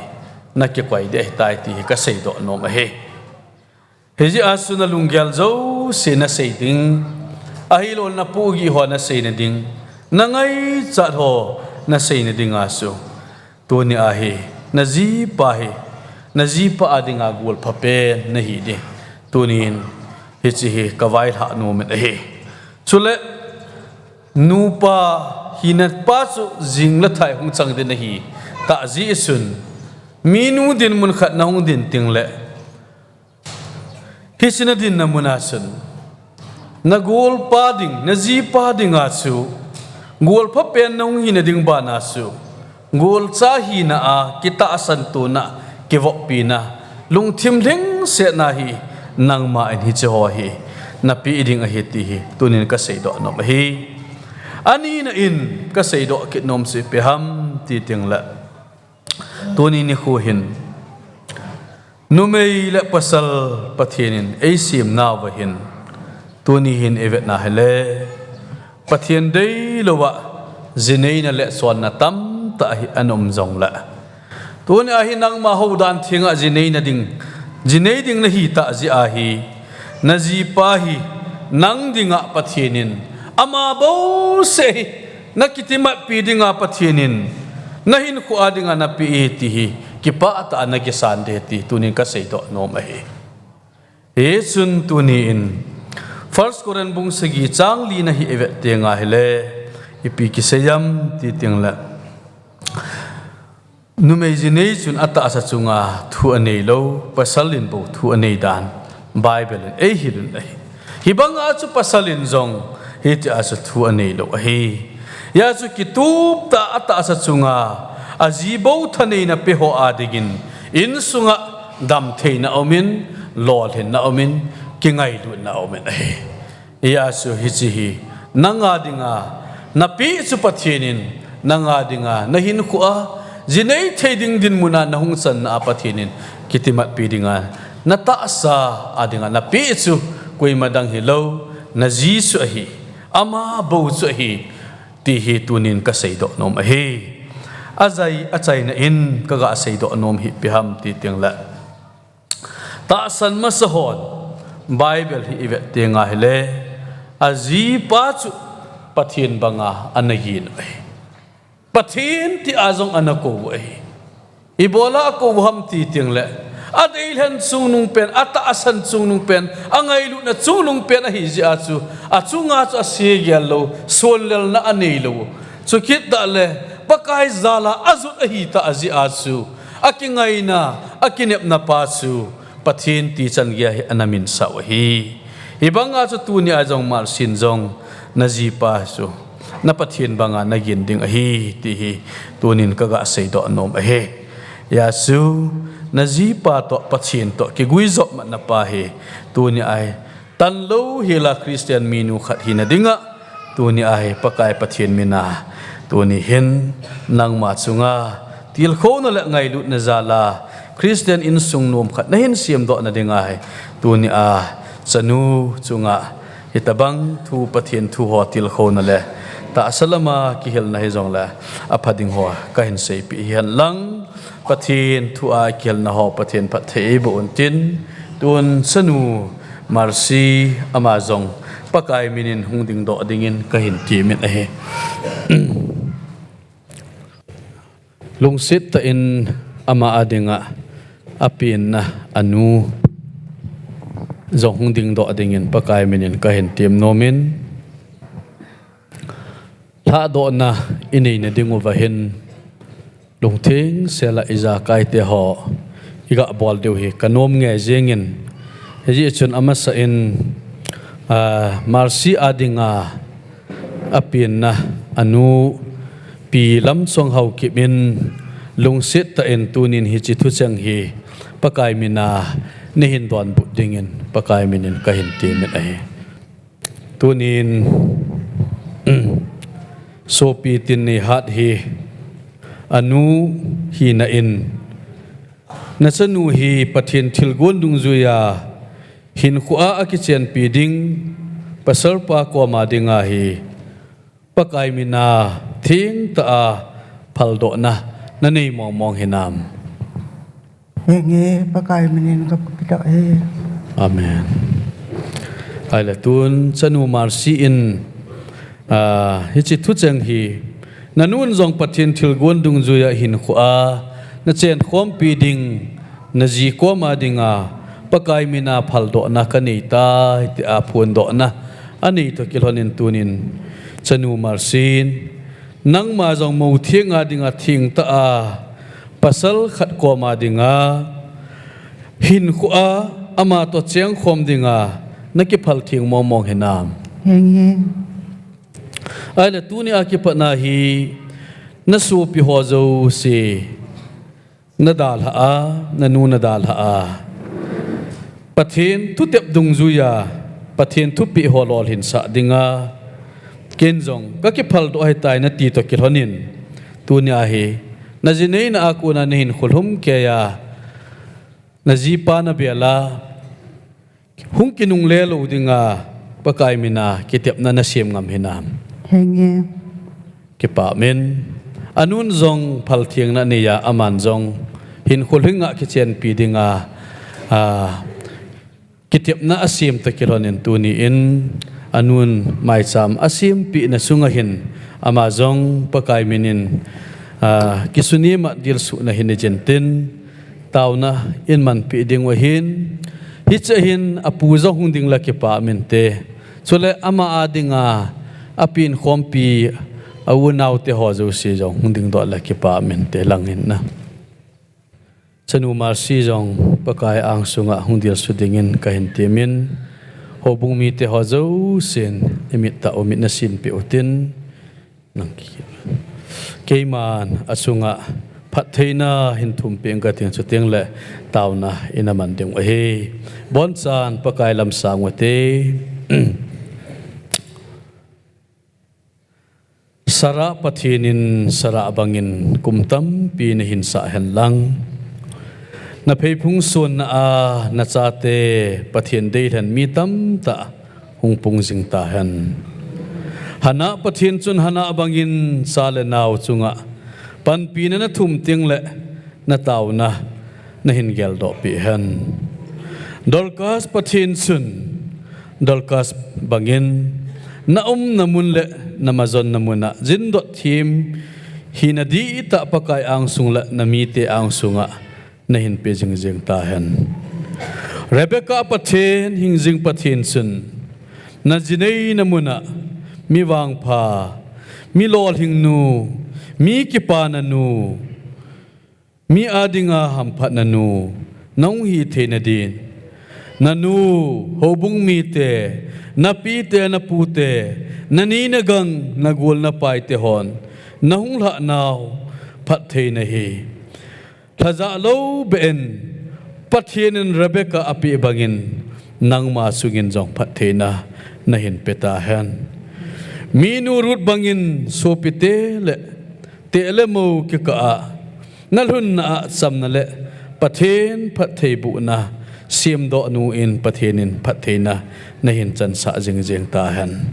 nakikoi ding ahitai ti hi kaseidoh nom ahi. Hijeh a chu nalunggel jouse nasei ding, ahilou le napohgih ho naseina ding, nangaichat ho naseina dinga chu, tuni a hi, najipa hi, najipa a dinga golpha pen nahi ding, tunin hiche hi kavailhah nomin ahi. Chule, nupa hina pa chu jing le thai hung chang ding nahi tah jeh chun, minu dinmun khat nahung din tengle, hiche nadinna muna chun, nagolpa ding, najipa dinga chu, golpha pen nahung hina ding bana chu, golcha hina a kitahsan tona, kivoppina, lungthim lhingsetna hi, nangma in hiche ho hi, napeh ding ahi ti hi, tunin kaseidoh nom ahi. Anina in kaseidoh kit nom chu ipi ham ti tengle, tuni nikho hin, numei le pasal Pathen in eisem nauva hin, tuni hin ivet na hile, Pathen deilouva, jineina le chonna tamtah hi ana um jongle, tuni a hi nangma houdan thenga jineina ding, jinei ding nahi tah jeh a hi, najipa hi, nang dinga Pathen in, ama bouseh hi, nakitimatpi dinga Pathen in, nahinkho a dinga napeh e ti hi, kipah tah a nakisan ding ahi ti, tunin kaseidoh nom ahi. Hichun tuni in, First Corinth bung sagi chang li na hi i vet teng ahile, ipi kisei ham ti teng le, numei jinei chun atahsa chunga thu anei lou, pasal in bou thu anei dan Bible in eihil in ahi. Hibanga chu pasal in jong hitia chu thu anei lou ahi. Hia chu kitup tah a atahsa chunga aji bou thaneina pe ho a dingin, insunga damtheina aumin, lolhinna aumin, kingailutna aumin ahi. Hia chu hiche hi nanga dinga napeh chu Pathen in, nanga dinga nahinkhoa jinei thei ding dinmuna nahung channa a Pathen in kitimatpi dinga natahsa a dinga napeh chu koima dang hilou, naji chu ahi, ama bou chu ahi, ti hi tunin kaseidoh nom ahi. Ajai, achaina in kaga seidoh nom hi ipi ham ti teng le, tahsan masa hon Bible hi i vet teng ahile, ajipa chu Pathen banga ana gin u ahi. Pathen tia jong ana kou u ahi. Ibola akou u ham ti teng le, adeilhen chungnung pen, atahsan chungnung pen, angailutna chungnung pen ahi jeh a chu, achunga chu ase gel lou, sonlelna anei lou. Chukit tah le, Pakai jal a ajot ahitah jeh a chu, akingaina, akinepna pa chu, Pathen ti chan geiya hi ana minsah u ahi. Hibanga chu tunia jong Marcin jong najipa chu na Pathen banga nagin ding ahi, ti hi tunin kaga seidoh nom ahi. Hia chu najipa toh Pathen toh kiguijop matna pa hi tunia hi tanlou hela Christian minu khat hina dinga, tunia hi Pakai Pathen mina, tuni hin nangma chunga tilkhouna le ngailutna jal a Christian insung nom khat nahin semdoh na dinga hi, tunia chanu chunga hitobang thu, Pathen thu ho tilkhouna le tahsa lama kihilna hijongle apha ding ho kahin seipeh hihen lang, Pathen thu a kihilna ho Pathen phatthei eiboh untin, tun chanu Marci ama jong Pakai minin hung dingdoh dingin kahin temin ahi. Lungset tah in ama a dinga apenna anu jong hung dingdoh dingin Pakai minin kahin tem nomin, lhahdohna inei na dinguva hin lungtheng sela ijakaite ho iga bol diu hi kanom nge jengin, hijeh chun amasa in, a, Marci a dinga apenna anu Pi Lamchong Haokip in lungset tah in tunin hiche thucheng hi Pakai mina nahin donbut dingin Pakai minin kahin temin ahi. Tunin sopi tin neihat hi anu hina in, nachanu hi Pathen thilgon dungjuia hinkhoa akichenpi ding pasalpa koma dinga hi Pakai mina thengtah a phaldohna nanei mongmong hinam? Henge, Pakai minin kapatah e. Amen. Ahile tun chanu Marci in, a, hiche thucheng hi, nanun jong Pathen thilgon dungjuia hinkhoa nachenkhompi ding, naji koma dinga Pakai mina phaldohna kaneitai tia phondohna anei toh kilhonin tunin chanu Marci in, nangma jong mou thenga dinga thengtah a pasal khat koma dinga hinkhoa ama toh chengkhom dinga nakiphal theng mongmong hinam? Henge. Ahile tunia kipatna hi nasopi ho jouse nadalhah a, nanu nadalhah a, Pathen thutep dungjuia Pathen thupeh ho lolhinsah dinga ken jong kakiphaldoh ahitai nati toh kilhonin, tunia hi najineina a kona nahin kholhum keiya najipa nabela hung kinungle lou dinga Pakai mina kitepna nasem ngam hinam? Henge. Kipah in, anun jong phalthengna aneiya aman jong hinkho lhinga kichenpi dinga, a, kitepna asem toh kilhonin tunin anun maicham asempehna sunga hin ama jong Pakai minin, a, kisunem a dilsuhna hin nei jing tin, taona in manpeh dingu ahin, hiche hin apu jong hung ding le kipah inte. Chule ama a dinga apian khompi a unaute ho jouse jong hung dingdoh le kipa min te lang in na. Chanu Marsi jong Pakai angsunga hung dilsu dingin kahin temin, houbung mite ho jousen imit tah u mit nasin peh utin, nang ki-, keiman achunga phattheina hin thumpeh ing kating, chuteng le taona ina man ding u ahi. Bonchan Pakai lam sang ute. Sarah Pathen in Sarah bangin kum tampi nahin sah hen lang, na pheiphung suanna a na chate Pathen deilhen mi tamtah hung pung jing tahen. Hannah Pathen chun Hannah bangin cha le nao chunga panpina na thum teng le na taona nahin geldoh peh hen. Dorcas Pathen chun Dorcas bangin na umna mun le na majonna muna jindot them hina dihtah Pakai angsung le na mite angsunga nahin pe jingjing tahen. Rebecca Pathen, hingjing Pathen chun na jineina muna mi vangpha, mi lolhing nu, mi kipana nu, mi a dinga hamphatna nu nahung hi theina din, na nu, houbung mite, na pite, na pute, na ni na gang, na gol na paite hon nahung lhahnau phattheina hi lhajah lou beh in Pathen in Rebecca apeh bangin nangma chungin jong phattheina nahin pe tahen. Minu Ruth bangin sopite le teh le mo kikah a na lhunna a chamna le Pathen phattheibohna semdoh nu in Pathen in phattheina nahin chansah jingjing tahen.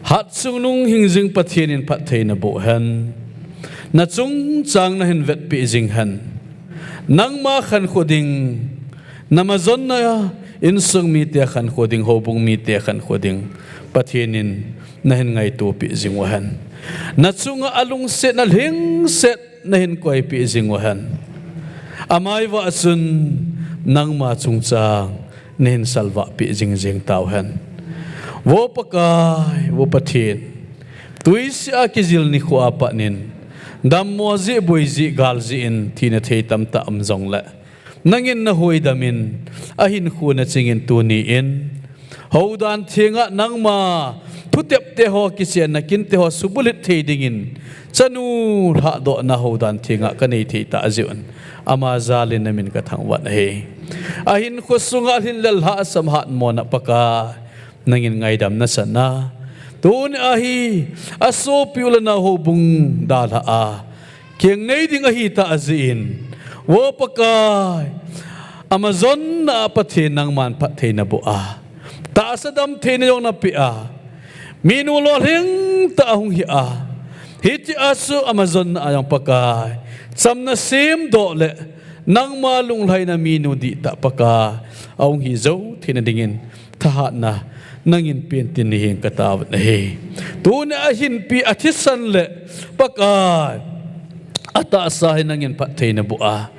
Hatchungnung hingjing Pathen in phattheina boh hen. Na chungchang nahin vetpeh jing hen. Nangma khankho ding, na majonna insung mite khankho ding, houbung mite khankho ding Pathen in nahin ngaitopeh jing uhen. Na chunga alungset, na lhingset nahin koipeh jing uhen. Amaivah chun nangma chungchang nahin salvahpeh jingjing tauhen. Vo Pakai, vo Pathen, tuisih a kijil nikho a pat in dammo jeh, boi jeh, gal jeh in thina thei tamtah um jongle, nangin na hoidam in, ahinkho na chingin tuni in houdan thenga nangma thutepte ho kichenna kinte ho subulhit thei dingin chanu lhahdohna houdan thenga kanei thei tah jeh un ama jal in namin kathangvah ahi. Ahinkho sunga lhinlel lhahsam hatmona Pakai, nangin ngaidam nasan a, tuni a hi asopi u le nao houbung dalha a kengnei ding ahi tah jeh in, vo Pakai, amajonna a Pathen nangman phatthei naboh a, tahsa damtheina jong napeh a, minu lolhing tah ahung hi a, hitia chu amajonna a jong Pakai, chamna semdoh le nangma lunglhaina minu dihtah Pakai ahung hi jou theina dingin thahatna nangin pen tin nahin katao ahi. Tuni a hinpi athisan le Pakai, atahsa hi nangin phatthei naboh a,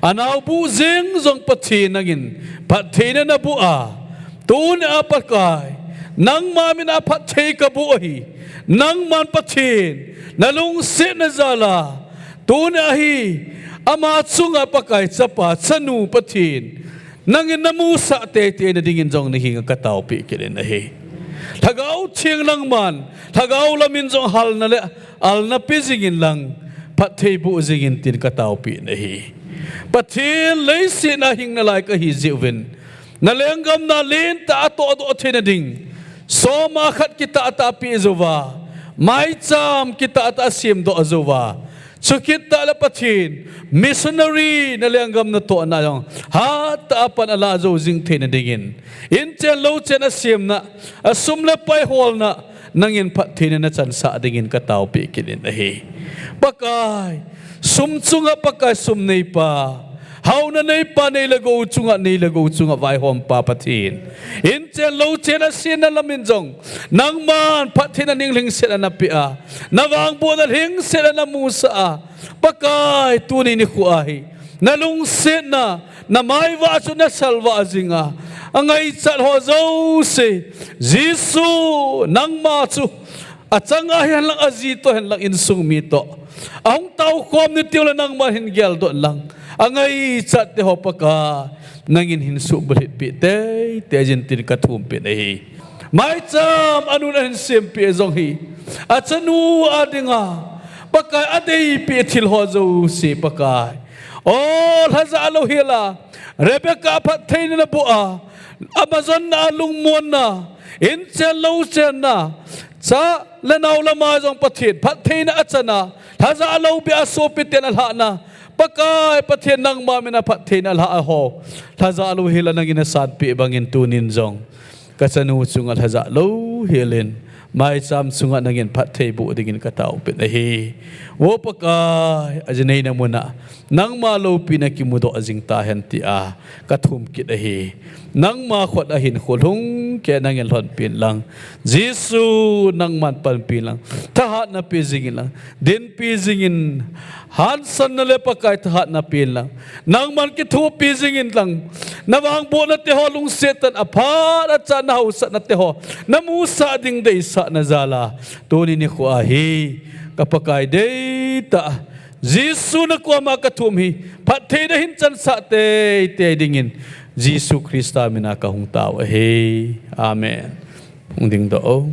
anaobu jeng jong Pathen nangin phattheina naboh a, tuni a Pakai, nangma min a phatthei kaboh ahi. Nangman Pathen, na lungsetna jal a, tuni a hi ama chunga Pakai, chapa, chanu Pathen, nangin namusah teitei na dingin jong nahin kataopeh kit in ahi. Lhagao Theng nangman lhagao lamin jong halna le alna pe jingin lang, phatthei boh jingin tin kataopeh ahi. Pathen, leiset a hing nalai kahi jeh uvin, na lenggam na lentah a tohdoh theina ding soma khat kitahtah peh jouva, maicham kitahtah semdoh jouva, chukit tah le Pathen, missionary na lenggam natohna jong hattah a pan alah jou jing theina dingin, inchen louchen asemna, asum le pai holna, nangin phattheina nachansah dingin kataopeh kit in ahi. Pakai, sum chunga Pakai, sum neipa, haona neipa, nei le gou chunga, nei le gou chunga vaihompa Pathen, inchen louchen asemna lamin jong nangman phattheina ninglhingset a napeh a, navangbohna lhingset a namusah a, Pakai, tuni nikho a hi na lungsetna, na maivah chu nasalvah jing a, angaichat ho jouse, Jesu, nangma chu achanga hihen lang, aji toh hihen lang, insung mi toh ahung taokhom ni teng le nangma hin geldoh in lang, angaichat te ho Pakai, nangin hin subulhit peh teitei jin tin kathumpeh ahi. Maicham anun ahin sempeh jong hi, achanu a dinga Pakai adeipeh thil ho jouse Pakai, o, lhajah louhel a Rebecca phattheina naboh a, amajonna, lungmonna, inchen louchenna, cha le nao lama jong Pathen phattheina achan a, lhajah lou beh a sopiten alhahna, Pakai Pathen nangma mina phattheina alhah a ho, lhajah louhel a nangin nasanpeh bangin tunin jong kachanu chunga lhajah louhel in, maicham chunga nangin phatthei boh dingin kataopeh ahi. O Pakai, aji neina muna nangma loupina kimudoh jing tahen tia kathum kit ahi. Nangma khut a hinkho lhung kei nangin lhonpeh in lang, Jesu nangman panpeh in lang, thahatna pe jingin lang, dinpi jingin, hansanna le Pakai thahatna pe in lang, nangman kithopi jingin lang, navangbohna te ho lungset tah in aphat a cha nahaosatna te ho namusah ding deisahna jal a, tuni nikho a hi ka Pakai deitah Jesu nakoma kathum hi, phattheina hin chansah teitei dingin Jesu Christa mina kahung tao ahi. Amen. Hung dingdoh o.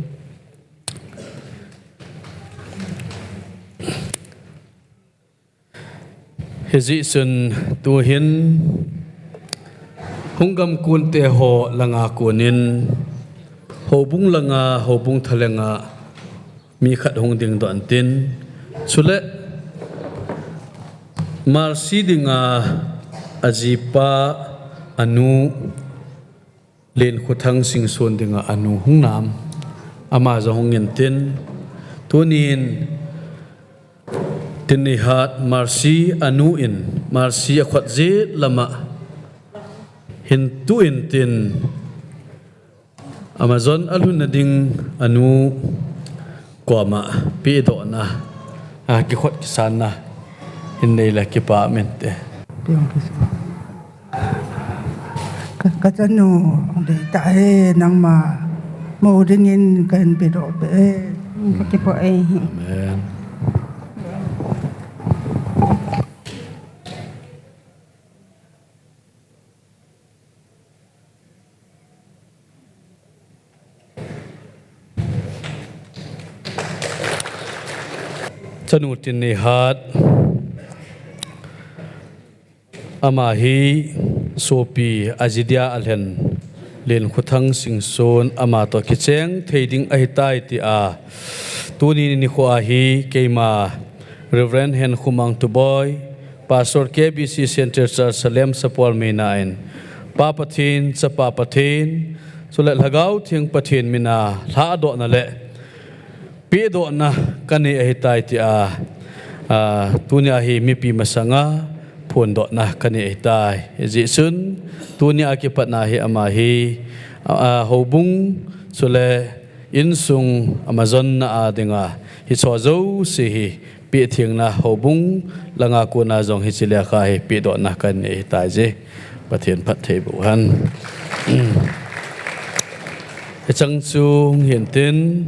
Hijeh chun tuhin hung gamkon te ho langa konin, houbung langa, houbung thalenga mi khat hung dingdoh intin, chule Mercy dinga ajipa anu Lenkhothang Singson dinga anu hung nam, ama jong hung intin, tunin tin nihat Mercy anu in Mercy akhut jet lama hin tu intin, amajonna alhunna ding anu koma pehdohna, a, kikhut kisanna hin nei le kipa um inte. Ka, kachanu, deitah e, nangma mou dingin kahin pehdoh peh e. Ka kipah e. Amen. Chanu tin nihat. Ama hi sopi aji dia alhen Lenkhothang Singson ama toh kicheng thei ding ahitai tia tuni nikho a hi keima Reverend Henkho Mangtuboi, Pastor K B C Central Church Salem Sapormeina in Pa Pathen, Chapa Pathen, chule Lhagao Theng Pathen mina lhadohna le pehdohna kanei ahitai tia, a, tunia hi mipi masanga phondohna kanei ahitai. Hijeh chun tunia kipatna hi ama hi, a, a, houbung chule insung amajonna a dinga hicheho jouse hi pehthengna houbung langa kona jong hiche lekha hi pehdohna kanei ahitai je. Pathen phatthei boh hen. Hicheng chung hintin,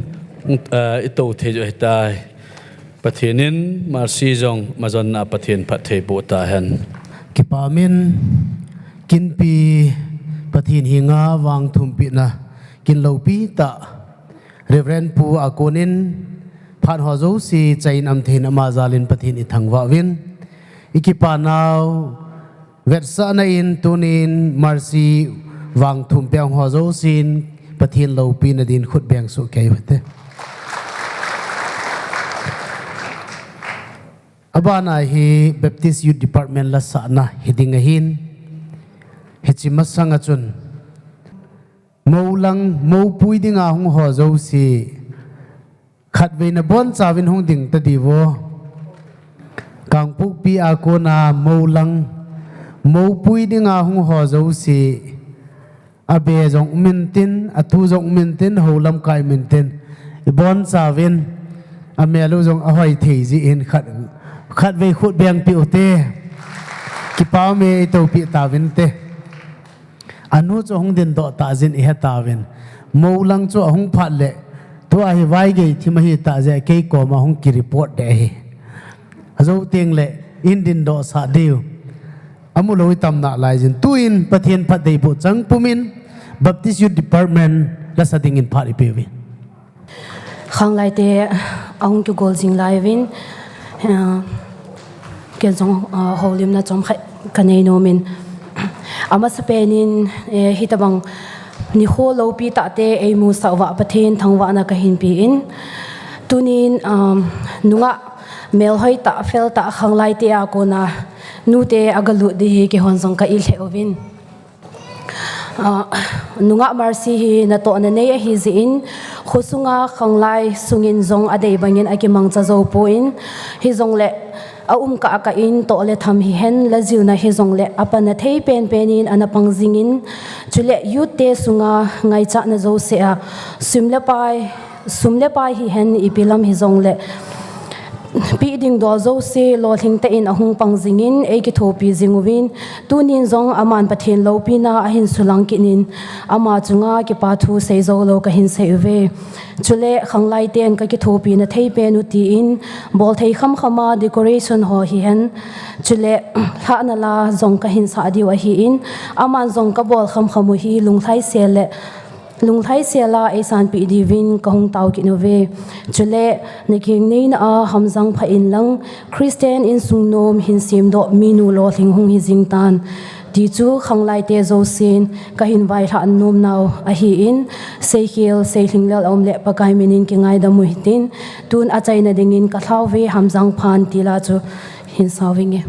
a, itou thei joh ahitai. Pathen in Mercy jong majonna Pathen phatthei boh tahen. Kipa um in, kinpi Pathen henga vangthumpehna kin loupi tah Reverend Pu a konin phat ho jouse chaiyin aum thei in ama jalin Pathen ithangvah uvin, ikipa nau vetsahna in tunin Mercy vangthumpeh ho jousen Pathen loupina din khut beng soh kei uhite. Abana hi Baptist Youth Department lasahna hiding ahin, hiche masanga chun mou lang, moupui dinga hung ho jouse khatvei nabonchauvin hung ding tadiuvo. Kangpokpi a kona mou lang, moupui dinga hung ho jouse, abe jong um intin, atu jong um intin, hou lamkai um intin, ibonchauvin, amel u jong ahoi thei jeh hin khat, khatvei khut bengpeh ute. Kipa ume, itoupeh tauvinte. Anu chu ahung dindoh tah jin ihet tauvin. Mou lang chu ahung phat le, tua hi vaigei thim ahi tah jeh a kei koma hung ki report deh ahi. Ajou teng le, in dindoh sah diu. Amu lou i tam nalai jin. Tuin Pathen phattheiboh chang pumin Baptist Youth Department la sa dingin phat ipeuvin. Khanglai te ahung kigol jing lai uvin, ah, ken jong, ah, houlimna chomkhat ka nei nom in. Amasa pen in, eh, hitabang nikho loupi tah te eimusah uva Pathen thangvahna ka hin pe in. Tunin, um, nungah melhoi tah, fel tah khanglai te a kona nute aga lut ding hi keihon jong ka it lheh uvin. Ah, nungah Mercy hi natohna nei ahi jeh in, khosunga khanglai sungin jong adei bangin akimangcha jou pon, hijongle aum kah kah in toh le tham hihen, lajilna hijongle apanna thei penpen in ana pang jing in, chule youth te sunga ngaichatna jouse a, sum le pai, sum le pai hihen ipi lam hijongle, peh ding dol jouse lolhing tah in ahung pang jing in, eikithopi jing uvin, tunin jong aman Pathen loupina ahin sulang kit in, ama chunga kipa thu sei jou lou ka hin sei uve. Chule khanglai ten ka kithopina thei pen u tin, bolthei khamkhama decoration ho hihen, chule lhahna la jong ka hin sah diu ahin, aman jong ka bol khamkham u hi lunglhaisel le lunglhaisel a eisanpeh diuvin ka hung tao kit uve. Chule, nakeng neina a hamjang pha inlang, Christian insung nom hin semdoh minu lolhing hung hi jing tan, ti chu khanglai te jousen ka hin vailhah nomnau ahin, seikhel, seilhinglel aum le Pakai minin kingaidam u hitin, tun achaina dingin ka lhauve, hamjang phan ti la chu hin sao vinge.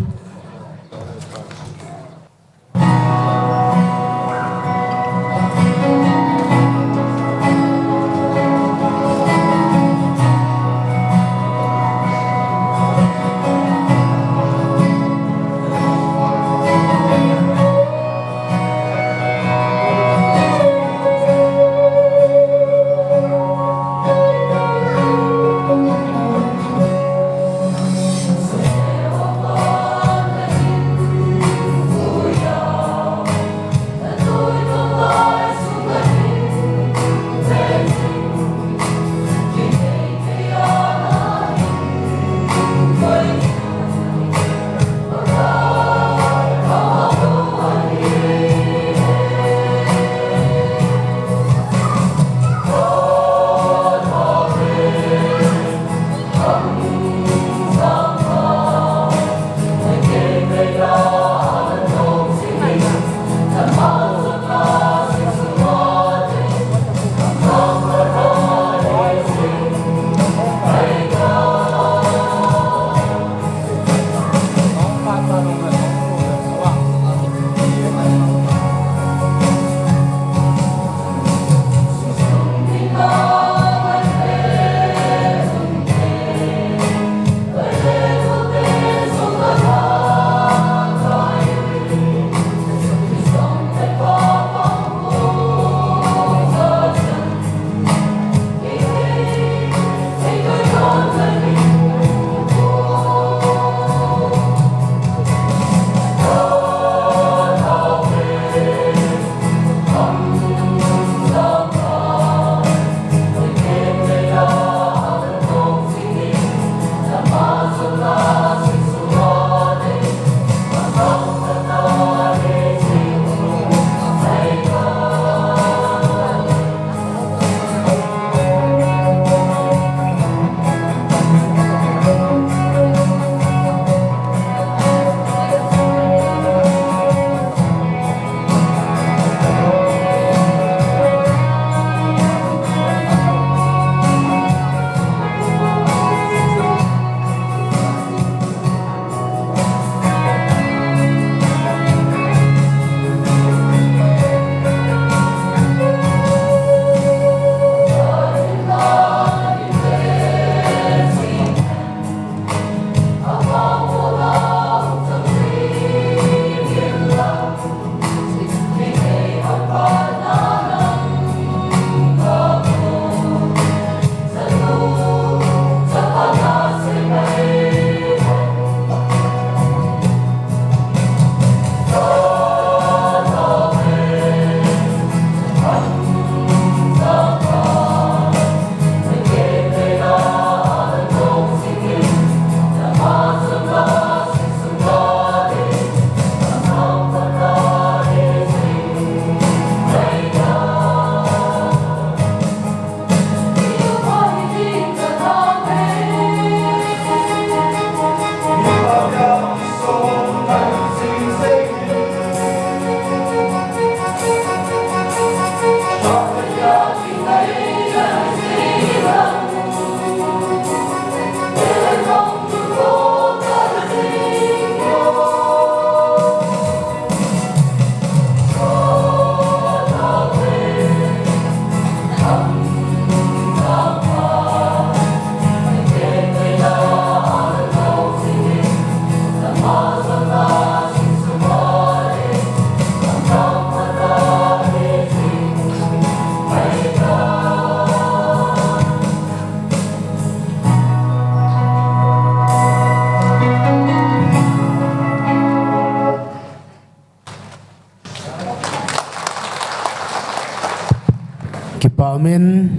Amen.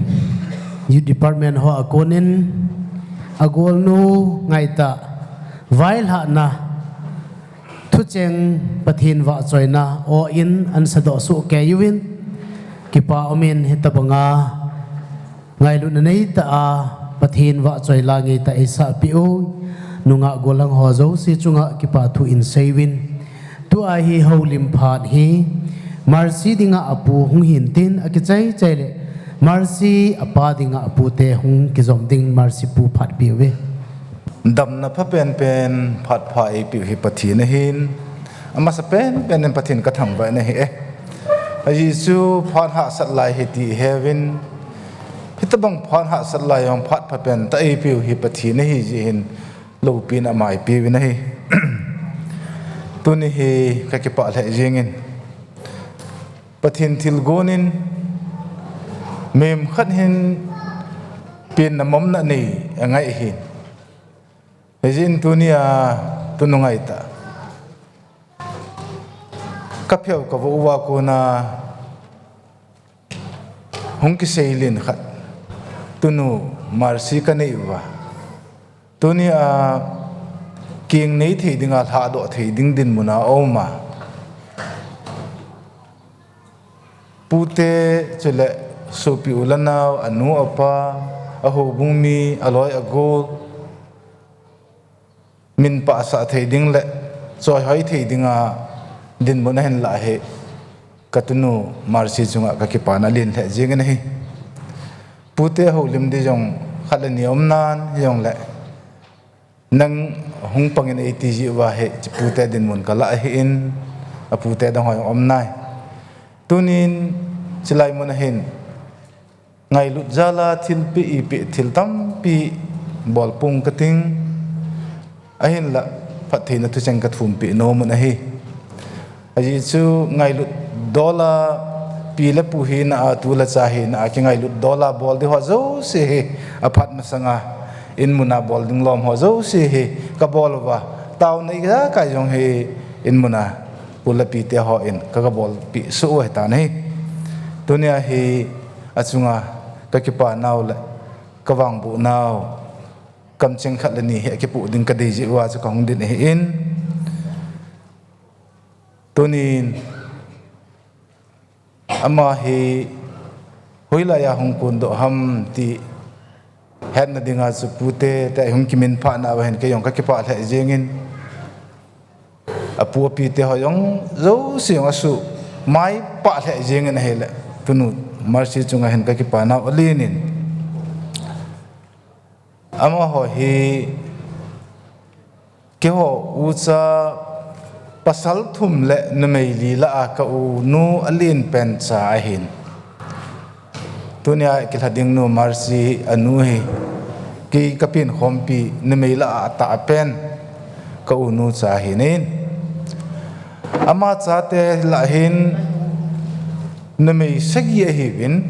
Youth Department ho a konin, agolnu ngaitah vailhahna thucheng Pathen vahchoina aw in ahin sadoh soh kei uvin, kipa umin hitabanga ngailutna neitah a Pathen vahchoi la ngeitah eisahpeh u nungah gollhang ho jouse chunga kipa thu in sei uvin. Tua hi houlim phat hi Mercy dinga apu hung hintin akichai chai le Mercy apa dinga apute hung kijom ding Mercy pu phat peh uve. Damna pha penpen phat pha eipeh u hi Pathen ahin, amasa penpen in Pathen kathangvah in ahi e. Ajeh chu phat hahsat lai ahi ti iheuvin, hitabang phat hahsat lai jong phat pha pentah eipeh u hi Pathen ahi jeh hin loupina ama eipeh uvin ahi. Tuni hi kakipah lheh jengin, Pathen thilgon in mihem khat hin penna monna nei angai ahi. Hijeh in tunia tunu ngaitah kaphe u kavoh uva kona hung kiseilen khat, tunu Mercy kanei uva, tunia kingnei thei dinga lhahdoh thei ding dinmuna auma, pute chule sopi u le nao, anu apa, ahoubung mi, aloi agol, min pahsah thei ding le choihoi thei dinga dinmun ahin lah hi, katunu Mercy chunga kakipana alen lheh jengin ahi. Pute houlim di jong khat le ni aumnan, hijongle nang hung pangin eiti jeh uva hi, hiche pute dinmun kalah ahin, apute dang ho jong aumnai. Tunin chulai muna hin ngailut jala thilpeh ipeh thil tampi bolpung kating, ahinla phattheina thucheng kathumpeh nomun ahi. Ajeh chu ngailut dola, pi le pu hina a, tu le cha hina a kingailut dola bol ding ho jouse hi, aphat masanga in muna bol ding lom ho jouse hi kabol uva, taona ijakai jong hi in muna pu le pite hon kagabolpeh soh u ahitan ahi. Tunia hi achunga kakipanau le kavangbohnau kamcheng khat le ni hi akipoh ding kadei jeh uva chu kahung din ahin, tunin ama hi hoilaiya hung kondoh ham ti hetna dinga chu pute te hung kiminphah nauva hin kei jong kakipah lheh jengin, apu apite ho jong jouse jong asuhmai pah lheh jengin ahile, tunu Mercy chunga hin kakipanau alenin, amaho hi keiho ucha pasal thum le numei li lah a ka-unu alenpen cha ahin. Tunia kilha ding nu Mercy anu hi kei kapenkhompi numei lah a atahpen ka-unu cha ahin. Ama chate lah hin numei sagi ahiuvin,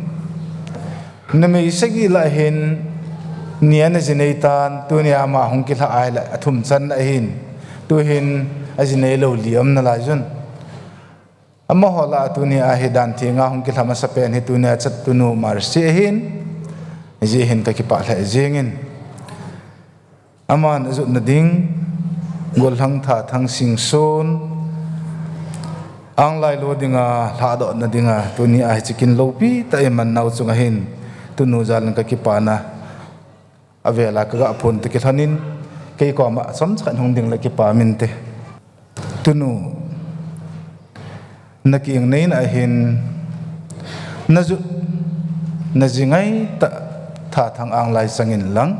numei sagi lah hin ni ana jinei tan, tunia ama hung kilhah ahile athum channa ahin, tuhin ajinei lou li aum nalai jun. Amaho lah a tunia hi danthenga hung kilha masapen hi tunia chatu nu Mercy ahin, hijeh hin kakipah lheh jengin, aman ajotna ding gollhang Thathang Singson, anglai lo dinga lhahdohna dinga tunia hiche kin loupitah a imannau chunga hin tunu jalin kakipana avela kagaphon toh kilhonin, kei koma chomcha khat hung ding le kipa minte. Tunu, nakingnei na ahin, najot, naji ngaitah Thathang anglai changin lang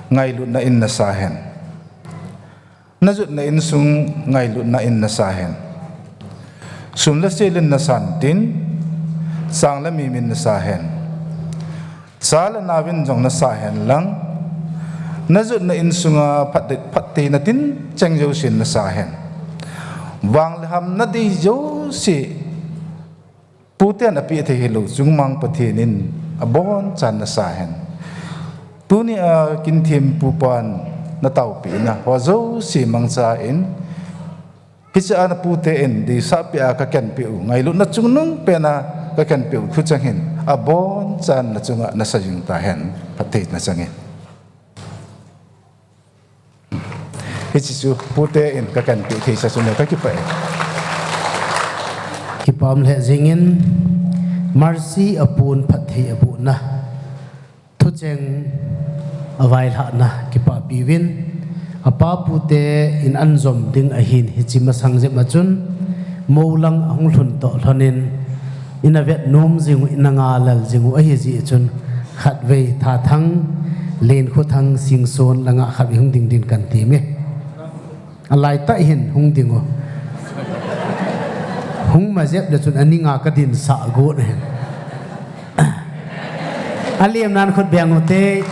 ngailutna in nasa hen. Najotna insung ngailutna in nasa hen. Sum le sel in nasan tin, sang le mim in nasa hen. Cha le nao in jong nasa hen lang, najotna insunga phat, phattheina tincheng jousen nasa hen. Vang le ham nadei jouse, puten apeh thei hilou chungmang Pathen in abonchan nasa hen. Tunia kinthem pupan nataopehna ho jouse mangchan, hichea napute in deisahpeh a kakenpeh u, ngailutna chungnung pena kakenpeh u thucheng hin, abonchan nachunga nasa jing tahen, phattheina changin. Hiche chu pute in kakanpeh thei sa chu kakipah e. Kipah lheh jingin, Mercy apun phatthei abohna, thucheng availhahna kipahpi uvin, apa pute in anjom ding ahin hiche masang jep a chun, mou lang ahung lhun toh lhonin, ina vet nom jing u, ina ngalal jing u ahi jeh chun, khatvei Thathang, Lenkhothang, Singson langa khatvei hung ding din kan ti me. Alaitah hin hung ding u. Hung ma jep le chun ani nga kadinsah got hin. Alemnan khut beng u te.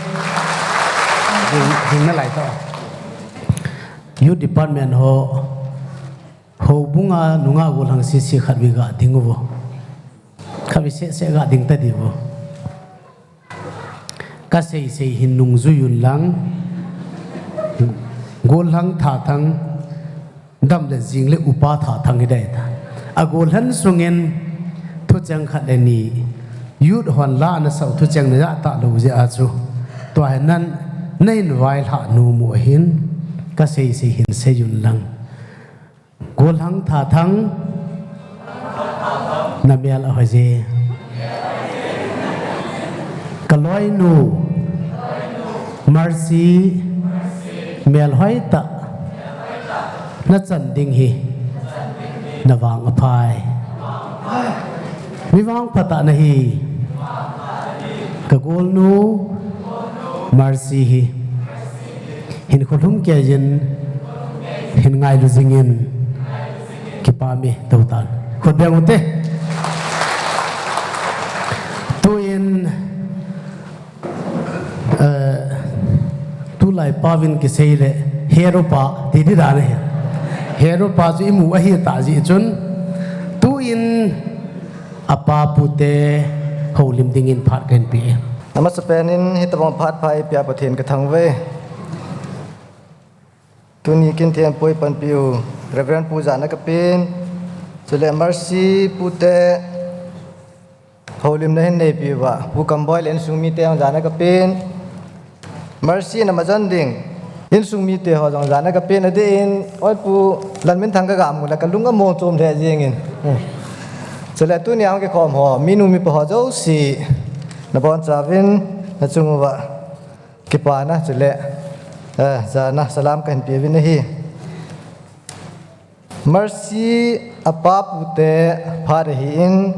Ding, ding nalai tah. Youth Department ho, houbunga nunga golhang sese khatvei ga ding uvo. Khatvei sese ga ding tadiuvo. Kaseisei hin nungjui un lang. Golhang Thathang, dam le jing le upa Thathang hidai ta. Agolhan sungin thucheng khat le ni, youth hon la nasah u thucheng najah talou jeh a chu, tua hi nan, nahin vailhah nom u ahin, kaseisei hin sei un lang. Golhang Thathang, namel ahoi je. Kaloinu Mercy, melhoi tah nachan ding hi navang aphai. Mi vangpha tah nahi. Kagolnu Mercy hi hinkho lhumkeiyin, hin ngailu jingin, kipah e, toutan. Khut beng u te. Tuin, eh, tulai paovin kisei le, hero pa, ti di dan ahi. Hero pa chu imu ahi tah jeh chun, tuin, apa pute houlim dingin phat kahin pe. Amasapen in hitobang phat pha eipea Pathen kathangvah e. Tuni kin thempui panpiu Reverend Pu jana kapen. Chule Mercy pute houlimna hin neipiuva Pu Kamboi le insung mite jong jana kapen. Mercy in amajon ding insung mite ho jong jana kapen adeh in, oi Pu Lalminthang kagah mu le kalung among chom lheh jengin. Chule tunia hung kikhom ho, minu mipa ho jouse, nabonchauvin, nachung uva kipana, chule, eh, jana salam kahin peuvin ahi. Mercy apa pute phat ahin,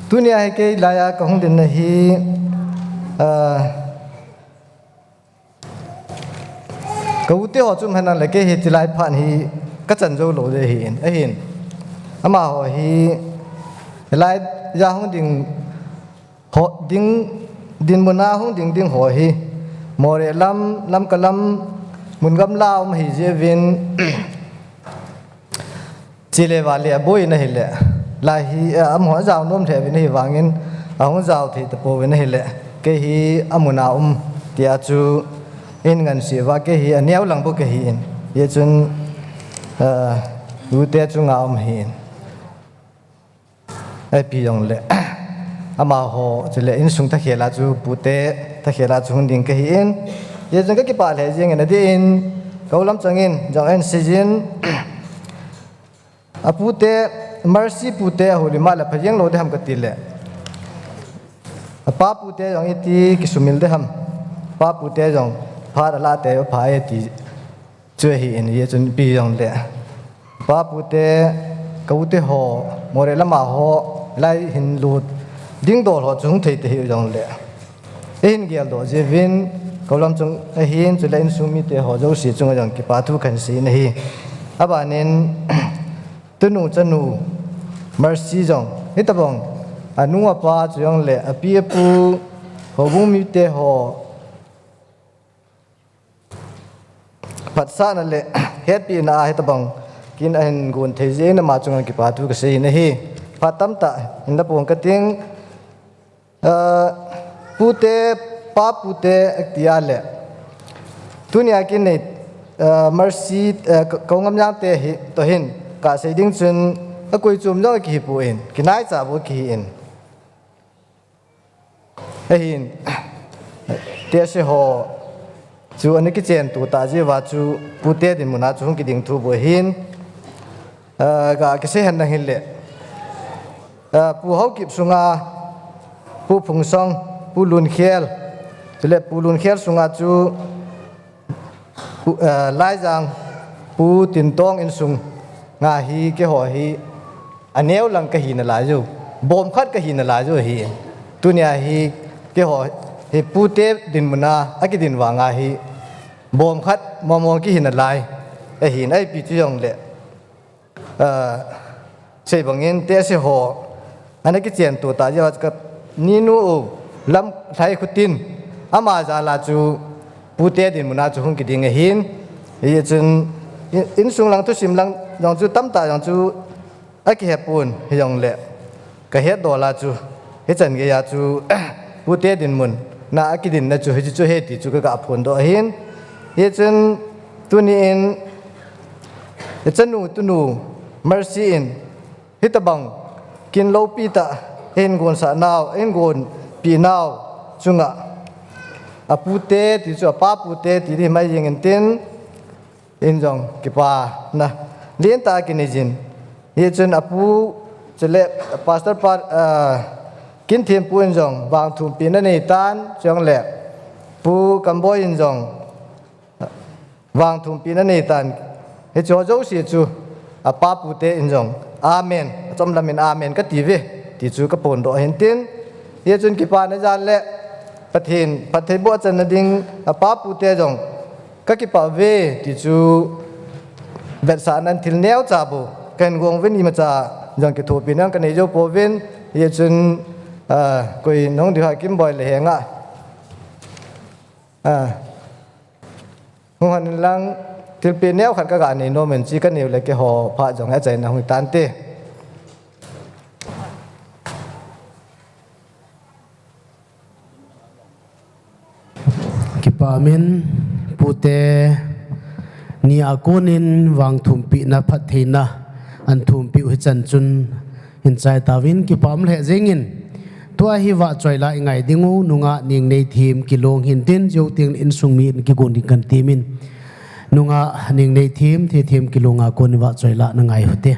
tunia hi kei laiya kahung dinna hi, ah, ka ute ho chu um henlang le kei hi chilai phat hi kachan joulou ding ahin, ahin. Amaho hi laiya hung ding ho ding, dinmuna hung ding ding ho hi, Moreh lam, Lamka lam, mun gamla um ahi jeh uvin, chele vale aboina ahile, lai hi, eh, amaho ajao nom lheh uvin ahivangin, ahung jao thei tapouvin ahile, kei hi amuna um tia chu in nganseuva, kei hi aneo lang bou kahin, hijeh chun, eh, ute chunga um ahin. Ipi jongle, amaho chule insung thakhela chu pute thakhela chu hung ding kahin, hijeh chun kakipah lheh jengin adeh in, ka u Lamchang in jong ahin seijin, apute, Mercy pute ahoulim a le pha jeng lou ding ham katile, apa pute jong iti kisumil ding ham, apa pute jong phat alah tei apha e ti chu ahin, hijeh chun ipi jongle, apa pute, ka ute ho, Moreh lama ho, lai hin lut ding dol ho chu hung thei tahih jongle, eihin geldoh jeh uvin, ka u Lamchang ahin, chule insung mite ho jouse chunga jong kipa thu kahin sei in ahi. Abanin, tunu chanu Mercy jong hitobang anu apa chu jongle api apu, houbung mite ho phatsahna le hetpina a hitobang kin ahin gon thei jeh in ama chunga kipa thu kasei in ahi. Phat tamtah hinla pong kating, ah, pute, pa pute tia le, tunia kin nei, ah, Mercy, ah, ka, ka u Ngamjang te hi toh hin kasei ding chun, akoi chom jong akihipon, kinaicha bou akihin. Ahin, tehse ho chu ana kichen to tah jeh uva chu pute dinmun a chu hung kiding thu bou ahin, ah, ga kisei hen lang hile, ah, Pu Haokip sunga Pu Phungsong, Pu Lunkhel, chule Pu Lunkhel sunga chu Pu, eh, Laijang, Pu Tintong insung nga hi keiho hi aneo lang kahi nalai u, bom khat kahi nalai u ahi. Tunia hi keiho hi pute dinmun a akidin vang a hi bom khat mong mong kihi nalai ahin, ipi ti jongle, ah, sei bangin tehse ho ana kichen to tah jeh uva chu ka ninu u Lamlhai Khutin, ama jal a chu pute dinmun a chu hung kiding ahin. Hichun in, insung lang thusim lang jong chu tamtah jong chu akihe pon, hijongle kahet dol a chu hichan gei a chu pute dinmun a akidinna chu hiche chu ahi ti chu kaga phondoh ahin. Hichun tuni in ichanu tunu Mercy in hitobang kin loupi tah ahin gonsah nau, ahin gonpi nau chunga apute ti chu, apa pute ti ding mai jeng intin, in jong kipana lentah akinei jin. Hichun apu, chule Pastor pa, ah, Kinthempu in jong vangthumpina anei tan, chule Pu Kamboi in jong vangthumpina anei tan. Hicheho jouse chu apa pute in jong amen, achom lam in amen kati uve ti chu kaphondoh ahin tin. Hichun kipana jal le Pathen phattheiboh achanna ding apa pute jong kakipah uve ti chu vetsahnan thil neocha bou kahin gong uvin, imacha jong kithopina kanei jou pouvin. Hichun, ah, koi nahung diu ham, Kimboi le henga, ah, hung hon in lang, thilpeh neo khat kaga nei nom in, chi kanei u le keiho phat jong achaina hung hi tante. Kipah umin, pute ni a konin vangthumpina phattheina ahin thumpi u hichan chun hin chai tauvin, kipah um lheh jengin. Tua hi vahchoi lah ingai ding u, nungah Nengneithem Kilong hintin, jou teng insung mi in kigon ding kan temin. Nungah Nengneithem, Thethem Kilong a konin vahchoi lah nangai u hite.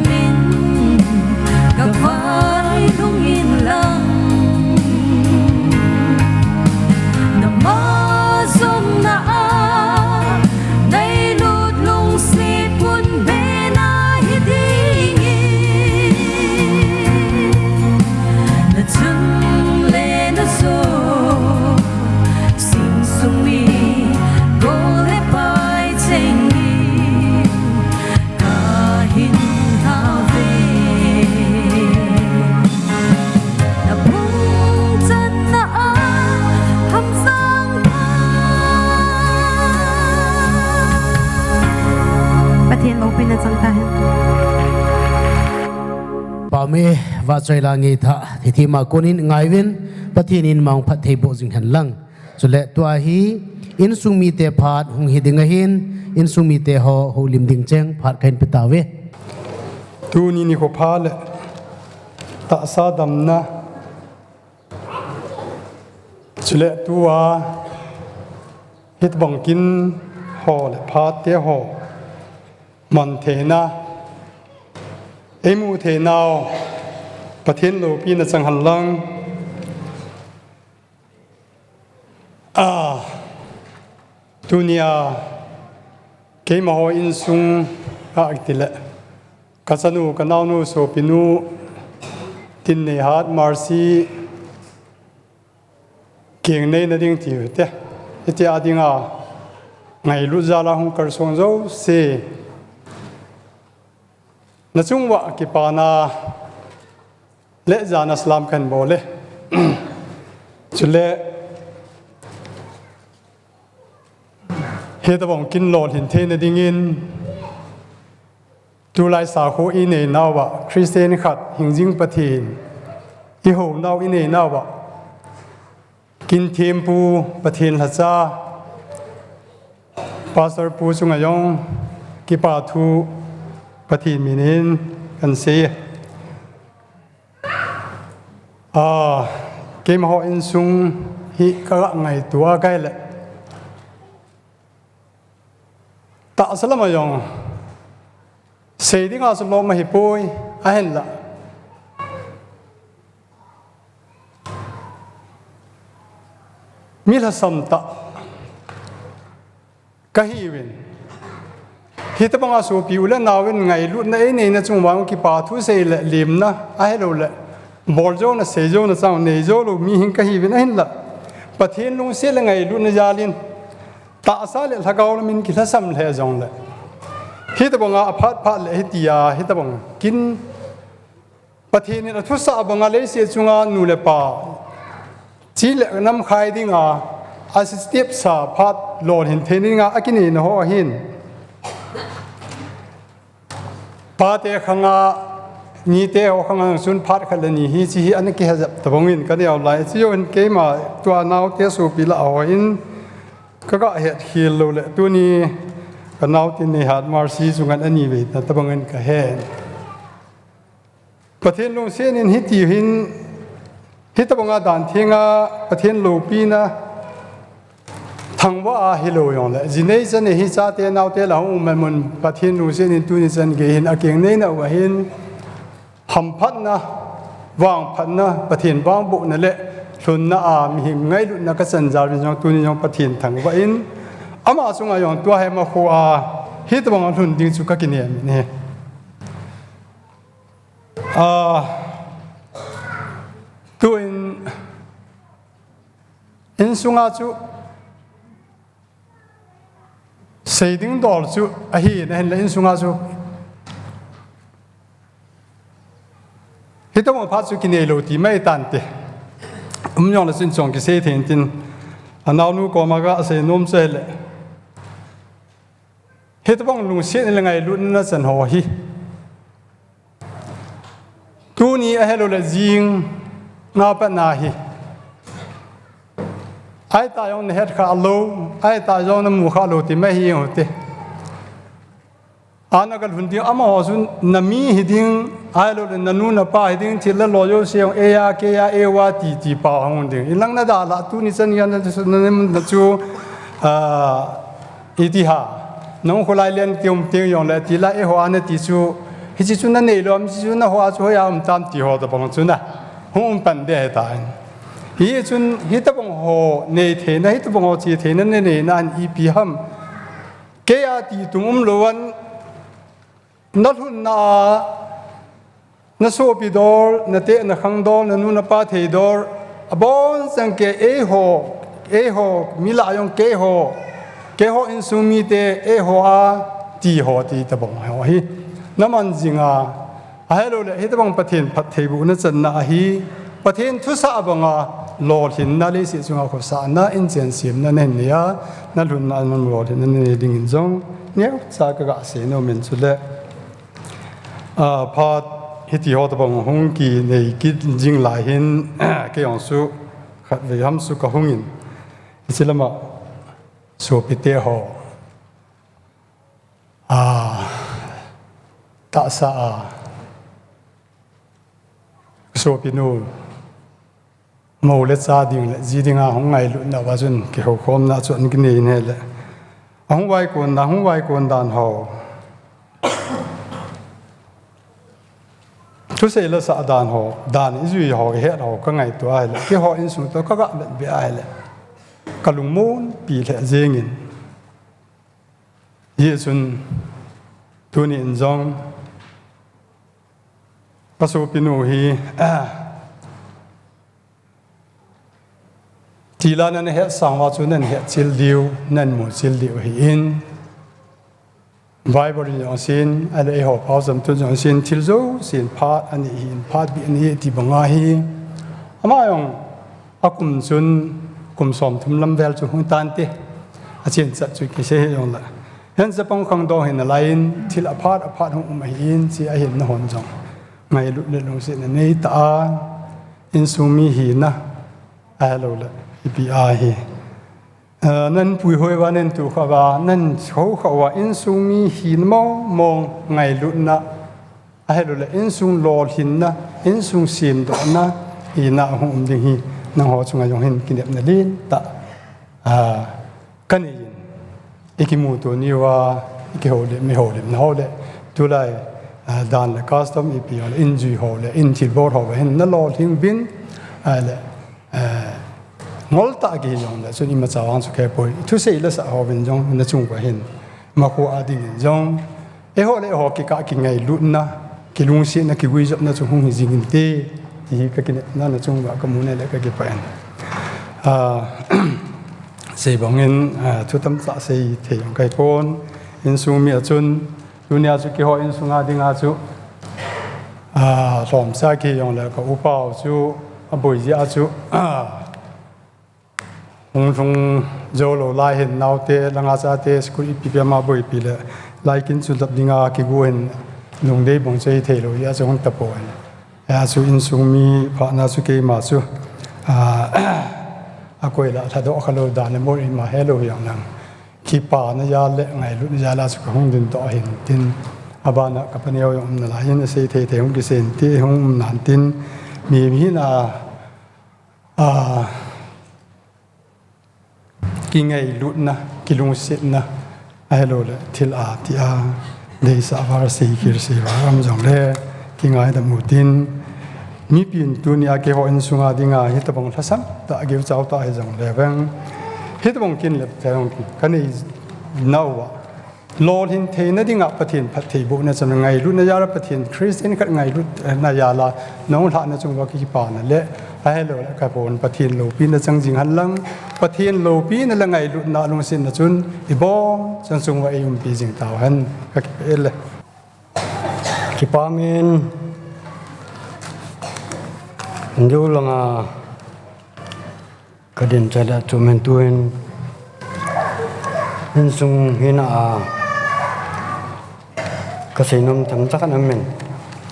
Min kavai lungin lang, nama zonna a neilut lungset pun bena hi dingin, na chung le na zo, sing sung mi, gol le pai cheng in, kahin hauve. Na phung channa a hamsang tha. Pathen loupina chang tahen. Pame, vachoi la ngei tha, thithi ma konin ngaivin, Pathen in mang phat thei boh jing hen lang. Chule tua hi insung mite phat hung hi ding ahin, insung mite ho houlim ding cheng phat kahin pe tauve. Tuni nikho pha le tahsa damna. Chule tua hitobang kin ho le phat te ho man theina, eimu theinau, Pathen loupina chang hen lang. A, tunia, keima ho insung a kiti le, ka chanu, ka naonu, sopinu, Tinneihat Mercy, keng neina ding tiu te. Hitia dinga, ngailut jal a hung kalsong jouse. Na chung uva kipana le jana salam kahin bol e. Chule, hitobang kin lolhin theina dingin, tulai sakho i neinauva, Christian khat hingjing Pathen i hounau i neinauva, kin thempu Pathen lhacha, Pastor pu chunga jong kipa thu Pathen minin kahin sei. A, keima ho insung hi ka ngaito a kei le, tahsa lama jong sei dinga chu lom ahi poi, ahinla mi lhasam tah kahiuvin, hitobanga sopi u le naovin ngailutna ei neina chung vang kipa thu sei le limna, ahilouleh bol jouna, sei jouna chang nei jou lou mihing kahiuvin, ahinla Pathen lungset le ngailutna jalin tahsa le lhagao lamin kilhasam lheh jongle, hitobanga aphat phat le hitia hitobang kin Pathen in athusah banga leiset chunga nu le pa, chi le nam khai dinga, a step sa phat lolhin thei dinga akineina ho ahin. Pate khanga, nite ho khanga chun phat khat le ni hi chi hi ana kihejep tabang in ka neo lai. Chi jong in keima tua naote sopi lah a ho in ka ga het khel lou le tuni ka nao Tinneihat Mercy chunga ani ve ta tabang in ka hen. Pathen lungset in hiti hin, hitobanga dan thenga Pathen loupina thangvah a hilou jongle, jinei chanei hi chate naote lah a hung um mun Pathen lungset in tuni chan gei hin akeng neina uva hin hamphatna, vangphatna, Pathen vangbohna le lhunna a mihem ngailutna ka chan jal uvin jong tuni jong Pathen thangvah in ama chunga jong tua hi makhoa hitobanga lhun ding chu ka kinem in ahi. A, tuin insunga chu sei ding dol chu ahi, ahinla insunga chu hitobang phat chu kinei lou ti mai tante. Um jongle chun chong kisei thei intin, anaonu koma ga sei nom chu ahile, hitobang lungset le ngailutna chan ho hi tuni ahilouleh jing nga patna hi, aitah jong na het kha lou, aitah jong na mu kha lou ti mai hi jong te. Ana kalhun ding amaho chun na mi hi ding, ahilouleh na nu na pa hi ding, thil le lo jouse jong eia keia eiuva ti ti pau hung ding. Inlang na dalhah tuni chan geiya na chu, na chu, a, iti ham, nang kholai len ti um teng jongle, tila eiho ana ti chu, Hiche chu nanei lou ham, hiche chu naho a chu hoiya um tam ti ho tabang chu na hung um pan ding ahitan. Hichun hitabang ho nei theina, hitabang ho che theina nanei nan ipi ham. Kei a ti tum umlou vin, nalhunna a, nasopi dol, nateh nakhang dol, nanu napa thei dol, abon chang kei, eiho, eiho, mi lah a jong keiho, keiho insung mite, eiho a, ti ho, ti tabang ho hi naman jing a, ahilouleh hitabang Pathen phattheibohna channa ahi, Pathen thusah banga lolhinna, leiset chunga khosahna, inchen semna nahin nei a, nalhunna a lolhinna nanei dingin jong neocha kaga sei nom in, chule, a, phat hiti ho tabang hung kinei kit jing lai hin, kei jong chu khatvei ham chu kahung in, hiche lama sopite ho, a, tahsa a, sopinu, mou le cha ding le ji dinga hung ngailutna uva chun kihoukhomna chu ana kinei in ahile, ahung vaikon dan, hung vaikon dan ho, thusei lasah dan ho, dan ijui ho, ihet ho kangaito ahile, keiho insung toh kaga vet be ahile, kalungmonpi lheh jengin. Hichun tuni in jong kasopinu hi, tila nahet sang uva chu nahet chil diu, namu chil diu ahin, Bible in jong asein, ahile eiho pao chomtun jong asein, thil jousen phat anei ahin, phat bih anei ti banga hi, ama jong akum chun kum somthum lam vel chu hung tante, achenchat chu kisei hijongle, hin chapang khangdong hi nalai in, thil aphat aphat hung um ahin, hiche ahin nahon jong ngailut le lungsetna neitah a, insung mi hina, ahilouleh ipi ahi, nanpuihoi uva, nantuhkhah uva, nanhoukhah uva, insung mi hina mongmong ngailutna, ahilouleh insung lolhinna, insung semdohna hina ahung um ding hi, nangho chunga jong hin kinepna lentah kanei in, ikimuto niuva, ikihoulim, ihoulimna ho le, tulai, dan le custom ipi ho le, injui ho le, inthilbol ho le hin nalolhing uvin, ahile, ngoltah kihi jongle chun imacha vang chu khepoi, thusei lasah hovin jong nachung uva hin, makhoa dingin jong, eiho le eiho kikah kingailutna, kilungsetna, kiguijopna chu hung hi jing inte, ti hi kakinepna nachung uva kamu nai le kakipah in. Sei bangin, thu tamtah sei thei jong kahipon, insung mi a chun, tunia chu keiho insunga dinga chu, lhomsa kihi jongle ka upau chu, aboi jeh a chu, hung lhung joulou lai hin naote, langa chate, school ipi ipi ama boipi le, laikin chu lhap dinga kigu hin, lungdei bang chu hitheilou jeh a chu hung tapon. Hia chu insung mi phatna chu keima chu, akoi lah lhadoh khalou dan le mol ima helou hijongle, kipana jal le ngailutna jal a chu kahung dindoh ahin tin, abana kapaneo jong um nalai in, asei thei thei hung kisei in ti hung um nan tin, mi hina, kingailutna, kilungsetna, ahiloule thil a tia deisah val, seikhel seival um jongle kingaidam utin, mipin tunia keiho insunga dinga hitobang lhasam tah, geuchau tah hijongle vang, hitobang kinep thei jong kanei nauva, lolhin theina dinga Pathen phattheibohna chang, ngailutna jal a Pathen, Christian khat ngailutna jal a nahung lhahna chung uva kipana le, ahiloule kaphon Pathen loupina chang jing henlang, Pathen loupina le ngailutna lungsetna chun ibon chan chung uva eiumpi jing tauhen, kakipah e. Kipa min, injo langa kadin chai le tumin tuin, insung hina a kaseinom tamtah khat aumin,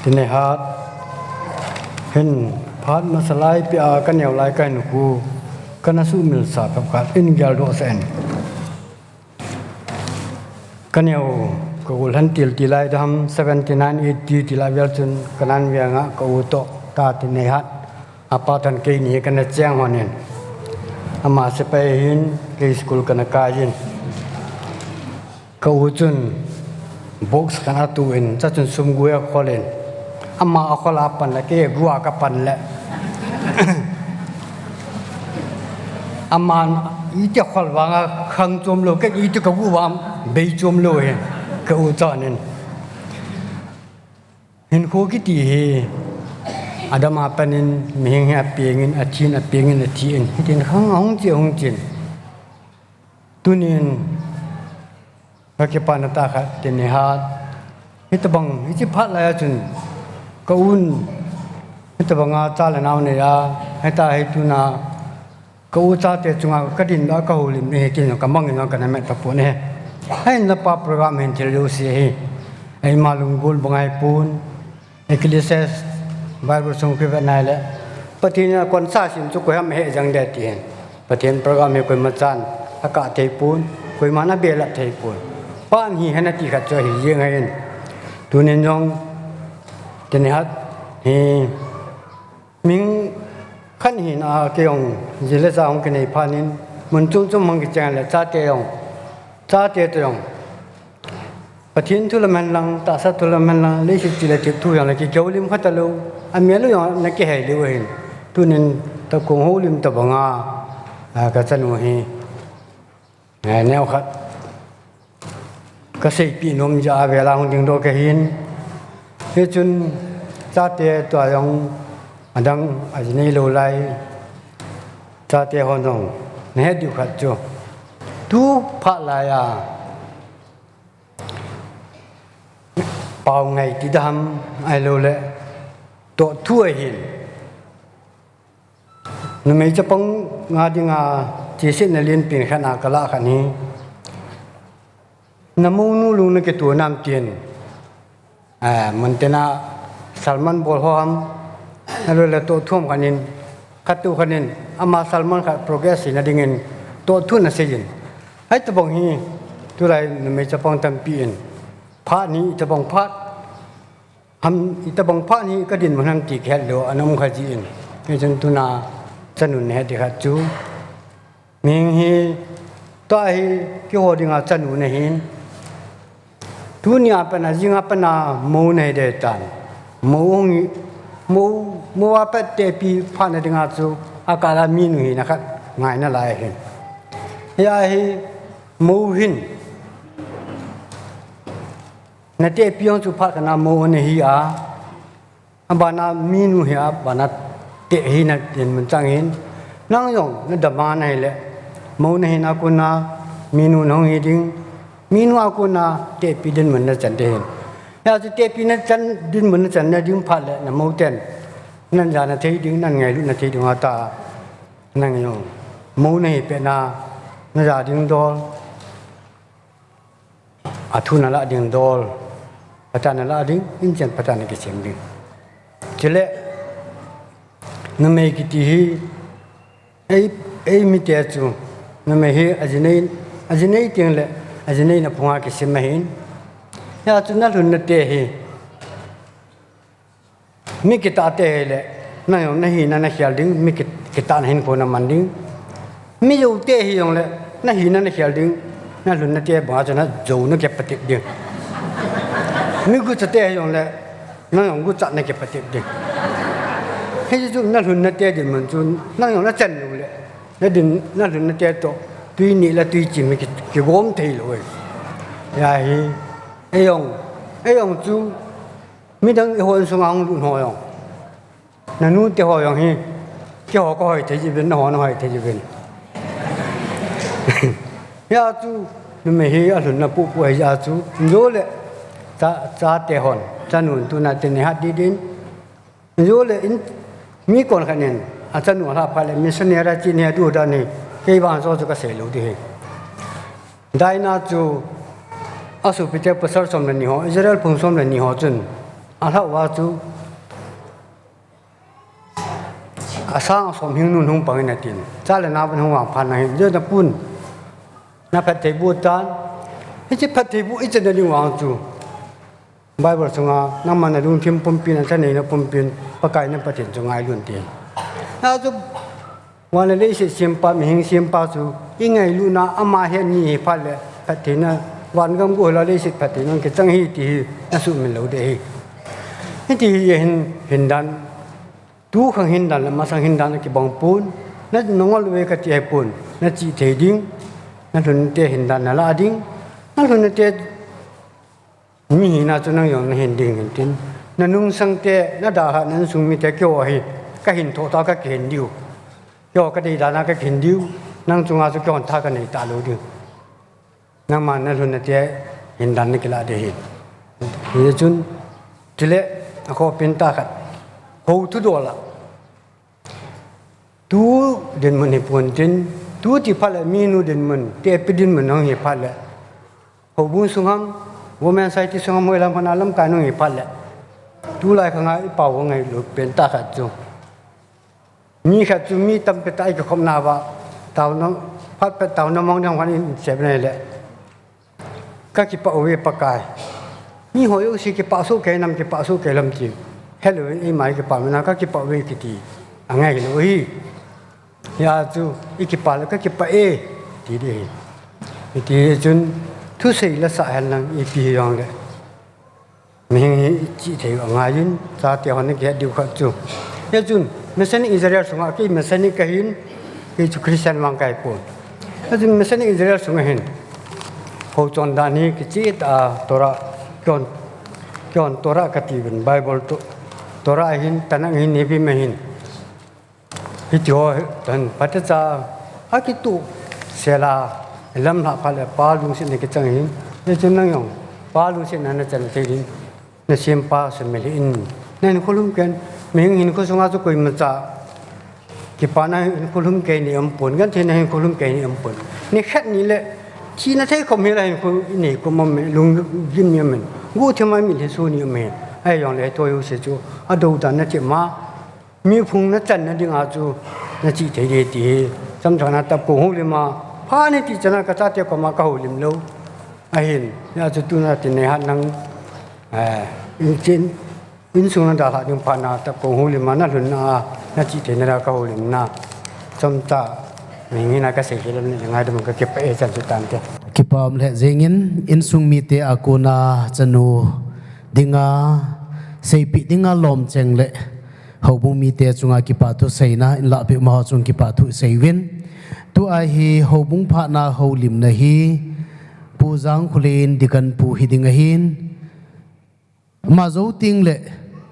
tinei hat hin phat masa lai pia kaneo lai kahin khu, kana sumilsa phabep khat in geldoh sah in. Kaneo, ka u lhan til tilai dam, seventy nine, eighty tilai vel chun Kanan veng a ka u toh, ta tinei hat, apa tah keini kana cheng honin. Ama sepai ahin, kei school kana kai in. Ka u chun, Box khat atuh in, chachun sum gui akhol in. Ama akhol a pan le, kei gua kapan le. Aman iti khol vanga khang chom lou, kei iti kagu vang bei chom lou hin. Ka u chan in. Hinkho kiti hi, adam'a panin, mihing hi apengin, athin apengin, athin. Hitin khang ahung chi, ahung chin. Tunin, kakipana tah khat, tuni hat. Hitabang, hichi phat laiya chun. Ka un, hitabanga cha le nao neiya, hita hi tuna, ka u chate chunga ka dindoh a ka houlim ni hi tin ka mangin ka na met tapon e. Hei napa program hin thil jouse hi. Eima lunggul bang ahipon. Ecclesiastes Bible sung kivet nai le. Pathen in akonsa sim chu koiham he jang de ti hin. Pathen program hi koima chan akah thei pon, koiman abelap thei pon. Pan hi hena ti khat chu ahi jeng ahin. Tunin jong tuni hat hi Mihing khat hina kei jong, ji le cha hung kinei phat in, mun chom chom hung kicheng le chate jong, chate toh jong. Pathen thu lam hen lang, tahsa thu lam hen lang, leiset chileh thip thu jong le kihoulim kha talou, amel u jong na kihei lou ahin. Tunin takong houlim tabanga, a, ka chanu hi. Eh, neo khat. Ka seipeh nom jeh a vela hung dingdoh kahin. Hichun chate toh jong adang aji neilou lai. Chate hon jong na het diu khat chu. Tu phat laiya. Pao ngai ti dam ahilou le. Toh thu ahin. Numei chapang nga dinga, chihsetna lenpen khat na ka lah khat hi. Na mounu lung na kituh nam tin. Ah, mun tina sermon bol ho ham. Na lo le toh thu ham khat in. Khat tu khat in. Ama sermon khat progress na dingin. Toh thu na seiyin. Hitabang hi. Tulai numei chapang tampi in. Phat ni hitabang phat. Ham, itabang phat hi ka dinmun ham ti kihet lou, ana um kha jin. Hichun tuna chanu na het ding khat chu. Mihing hi, tua hi, keiho dinga chanu na hin. Tunia pat a, jinga pat a, mou na hi ding tan. Mou hung hi, mou, mou a pat tepi phat na dinga chu, akah a minu hina khat ngai nalai hin. Hia hi, mou hin. Na tepi jong chu phat khat na mou na hi a, abana minu hi a, abana te hi na dinmun chang hin. Nang jong na dama na hile, mou na hina kona minu na hung hi ding, minu a kona tepi dinmun na chan ding hin. Hia chu tepi na chan dinmun na chan na ding phat le na mou ten. Nan ja na thei ding, nan ngailut na thei ding ata. Nang jong mou na hi pet na, na ja ding dol. Athu na lah ding dol. Phat a na lah ding, inchen phat a na kisem ding. Chule, numei kiti hi, ei, ei mite chu, numei hi, aji nei, aji nei teng le, aji neina phunga kisem ahin. Hia chu na lhunna te hi. Mi kitah te hile, nang jong na hina na khel ding, mi ki-, kitah na hinkho na man ding. Mi jou te hi jong le, na hina na khel ding, na lhunna te banga chu na jou na kipatep ding. Mi gucha te hi jong le, nang jong gucha na kipatep ding. Hichu na lhunna te dinmun chu, nang jong na chan lou le, na din, na lhunna te toh, tui ni le tui chim ki, kigom thei lou e. Hia hi, ei jong, ei jong chu, Midang eiho insung a hung lut ho jong. Nanu te ho jong hi. Keiho ka hoi thei jeh uvin, nangho na hoi thei jeh uvin. Hia chu, numei hi alhunna pupu ahi a chu. Injo le, cha, chate hon. Chanun tuna teni hat ding din. Injo le, in, mi kon khat nin. Achanu alha phat le, missionary chi ni adu dan hi. Kei vang jo chu kasei lou ding hi. Daina chu, asopite pasal som le ni ho, Israel phung som le ni ho chun, alhah uva chu, asang asom hing nun hung pang in atin. Cha le nao hung vang phat na hin, jona pun, na phattheiboh tan, hiche phattheiboh ichan na ding vang chu. Bible sunga, nangma nalungthim pumpin, nacha neina pumpin, Pakai na Pathen chu ngailun ti. Achu, van le leiset sempa, mihing sempa chu, ingailutna, ama het ni hi phat le, phattheina, Van gam gu la leiset phat te nang kichang hi ti hi, na sumil lou ding ahi. Hiti hi hin, hindan, tu khang hindan le masang hindan kibang pon, na nangol ve kati ahipon, na chih thei ding, na lhun te hindan na la ding, na lhun te mi hina chu nang jong na hin ding hin tin. Na nungsang te, na dalhah, na insung mite keiho hi, ka hin thou ta ka kihin diu. Keiho ka dei dan a ka kihin diu. Nang chunga chu keihon tha ka nei talou diu. Nangma na lhun te hindan na kila ding ahi. Hichun, chule, akhoh pen tah khat. Hou thudol a. Tu dinmun hi pon tin, tu ti phat le minu dinmun, tepi dinmun hung hi phat le. Houbung sung ham, Women Society sung ham, hoilam hon a lamkai hung hi phat le. Tulai khang a i pao ngailut pen tah khat chu. Mi khat chu mi tampi tah a i kikhopna uva, taona, phat pet taona mong ding hon in sep nei le. Ka kipah uve Pakai. Miho jouse kipah soh kei nam, kipah soh kei lam ti. Helou in eima i kipah mena ka kipah uve kiti. Angai lou ahi. Hia chu i kipah le ka kipah e. Ti ding ahi. Hiti chun thusei la sa hen lang ipi hi jong le. Mihem hi i chih thei u angai in, chate hon na kihet diu khat chu. Hichun, Messianic Israel sunga, kei Messianic ka hin, kei chu Christian vang ka hi pon. Hichun, Messianic Israel sunga hin, hou chon dan hi kicheh tah a, Torah, keihon, keihon Torah kati uvin, Bible to, Torah a hin, Tanakh a hin, Nevi'im a hin. Hiti ho, tan phatecha, akituh sel a, lamlhah phat le Pa lungsetna kichang ahi. Hichun nang jong, Pa lungsetna na chan thei ding, na sempa sumil hih in. Na hinkho lhum kei in, mihem hinkho sunga chu koimacha, kipana hinkho lhum kei ni um pon, gentheina hinkho lhum kei ni um pon. Ni khat ni le, thina thei khop hel a hinkho i nei khop um e, lunggim ni um e. Guhthim a mitlhi soh ni um e. Ahijongle, thoi u se chu, adou dan na thep ma, mi phung na channa dinga chu na chih thei ding ti hi, chomcha na tapkong houlim a, phat ni ti chan a ka chate koma ka houlim lou. Ahin, hia chu tuna tin nei hat nang, eh, in chin, insung na dalhah ding phat na tapkong houlim a na lhunna a, na chih theina a ka houlimna. Chomcha, mihem hina ka sei lou le ngaidam ka kipah e chan chu tante. Kipa um lheh jeng in, insung mite a kona chanu dinga, seipeh dinga lom cheng le, houbung mite chunga kipa thu seina, in lahpeh u ma ho chung kipa thu sei uvin. Tua hi houbung phatna houlimna hi, Pu Jangkholen Deacon Pu hi ding ahin. Ama jou teng le,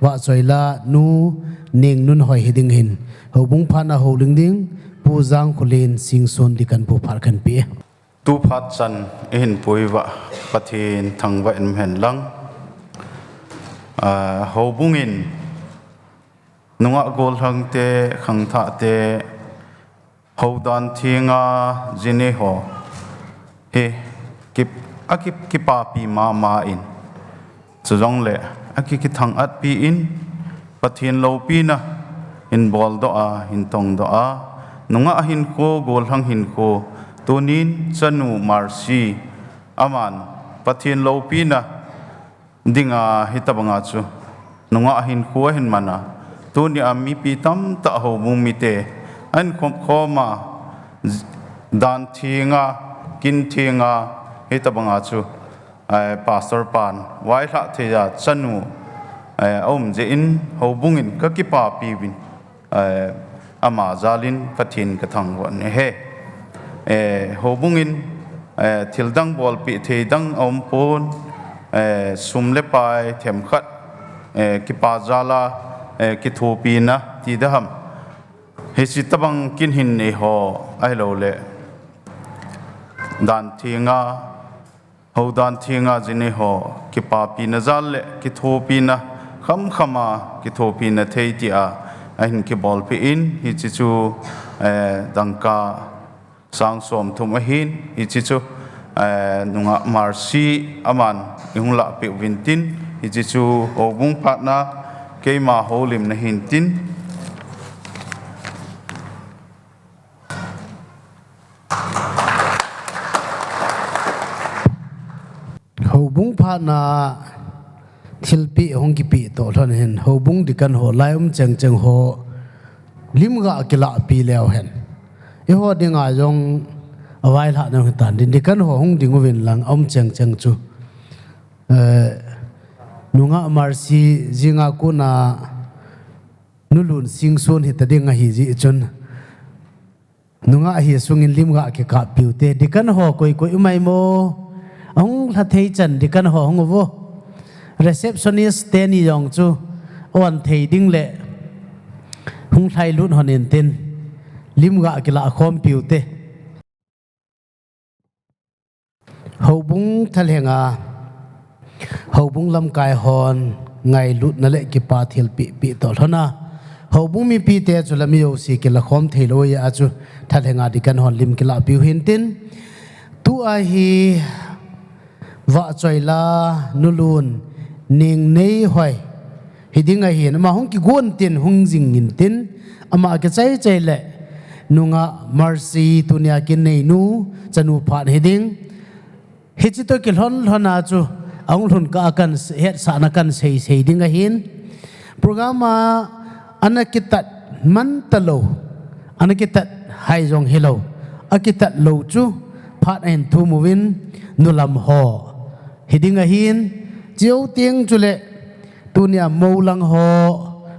vahchoi la nu Nengnunhoi hi ding ahin. Houbung phatna houlim ding, Pu Jangkholen Singson Deacon Pu phat kahin pe. Tu phat chan i hin pui uva, Pathen thangvah in um hen lang. Ah, houbung in nungah gollhang te, khangthah te, houdan thenga jine ho hi kip-, aki-, kipapi mama in. Chujongle, aki, kithang-at pi in, Pathen loupina, hin boldoh a, hin tongdoh a, nungah hinkho, gollhang hinkho, tunin chanu Mercy, aman, Pathen loupina, dinga hitabanga chu, nungah hinkho ahin man a, tunia mipi tamtah houbung mite, ahin khop khom a, dan thenga, kin thenga, hitabanga chu, eh, Pastor pan, vailhah thei a chanu, eh, aum jeh in houbung in ka kipapi uvin, eh, ama jal in Pathen ka thangvah e. Eh, houbung in, eh, thil dang bolpeh thei dang aum pon, eh, sum le pai themkhat, eh, kipa jal a, eh, kithopina ti ding ham. Hiche tabang kin hin nei ho, ahilouleh dan thenga, houdan thenga jine ho, kipapina jal le kithopina khamkham a, kithopina thei tia ahin kibolpeh in, hiche chu, eh, dangka sang somthum ahin, hiche chu, eh, nungah Mercy aman eihung lahpeh uvin tin, hiche chu houbung phatna keima houlimna hin tin. Houbung phatna thilpeh hung kipeh toh lhon hin, houbung deacon ho, lai um chengcheng ho, lim ga kilahpi leu hen. Eiho dinga jong Availhah nau hitan din, deacon ho hung ding uvin lang, aum cheng cheng chu. Eh, nungah Mercy, jinga kona nulun singsun hita ding ahi jeh chun. Nungah hi sungin lim ga kikap piu te. Deacon ho koi koi umai mo. Ahung lha thei chan deacon ho hung uvo. Receptionist teni jong chu. Avan thei ding le. Hung lhai lut hon intin. Lim ga kila khom piu te. Houbung thalhenga, houbung lamkai hon ngailutna le kipa thilpeh peh toh lhona, houbung mipite chu lam jouse kilakhom theilou a chu thalhenga deacon hon lim kilah piu hintin, tua hi Vahchoila nulun Nengneihoi hiding ahin, ama hung kigon tin, hung jing intin, ama kichai chai le nungah Mercy tunia kineinu chanu phat hiding. Hiche toh kilhon lhona chu ahung lhun kah a kan hetsahna kan sei sei ding ahin. Program a ana kitat man talou, ana kitat hai jong hilou, akitat lou chu phat ahin thum uvin nulam ho hiding ahin, cheu teng chule tunia mou lang ho,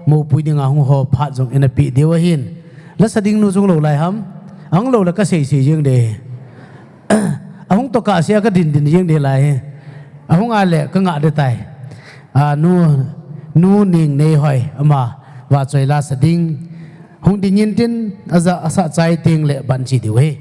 moupui dinga hung ho phat jong ina peh diu ahin. Lasa ding nu jong lou lai ham? Ahung lou le kasei sei jeng de. Ahung toh kahsea kadin din jeng de lai. Ahung a le kangah de tai. A, nu, nu Nengneihoi ama Vahchoila sa ding. Hung ding intin aja asa chai teng le ban chi diu ahi.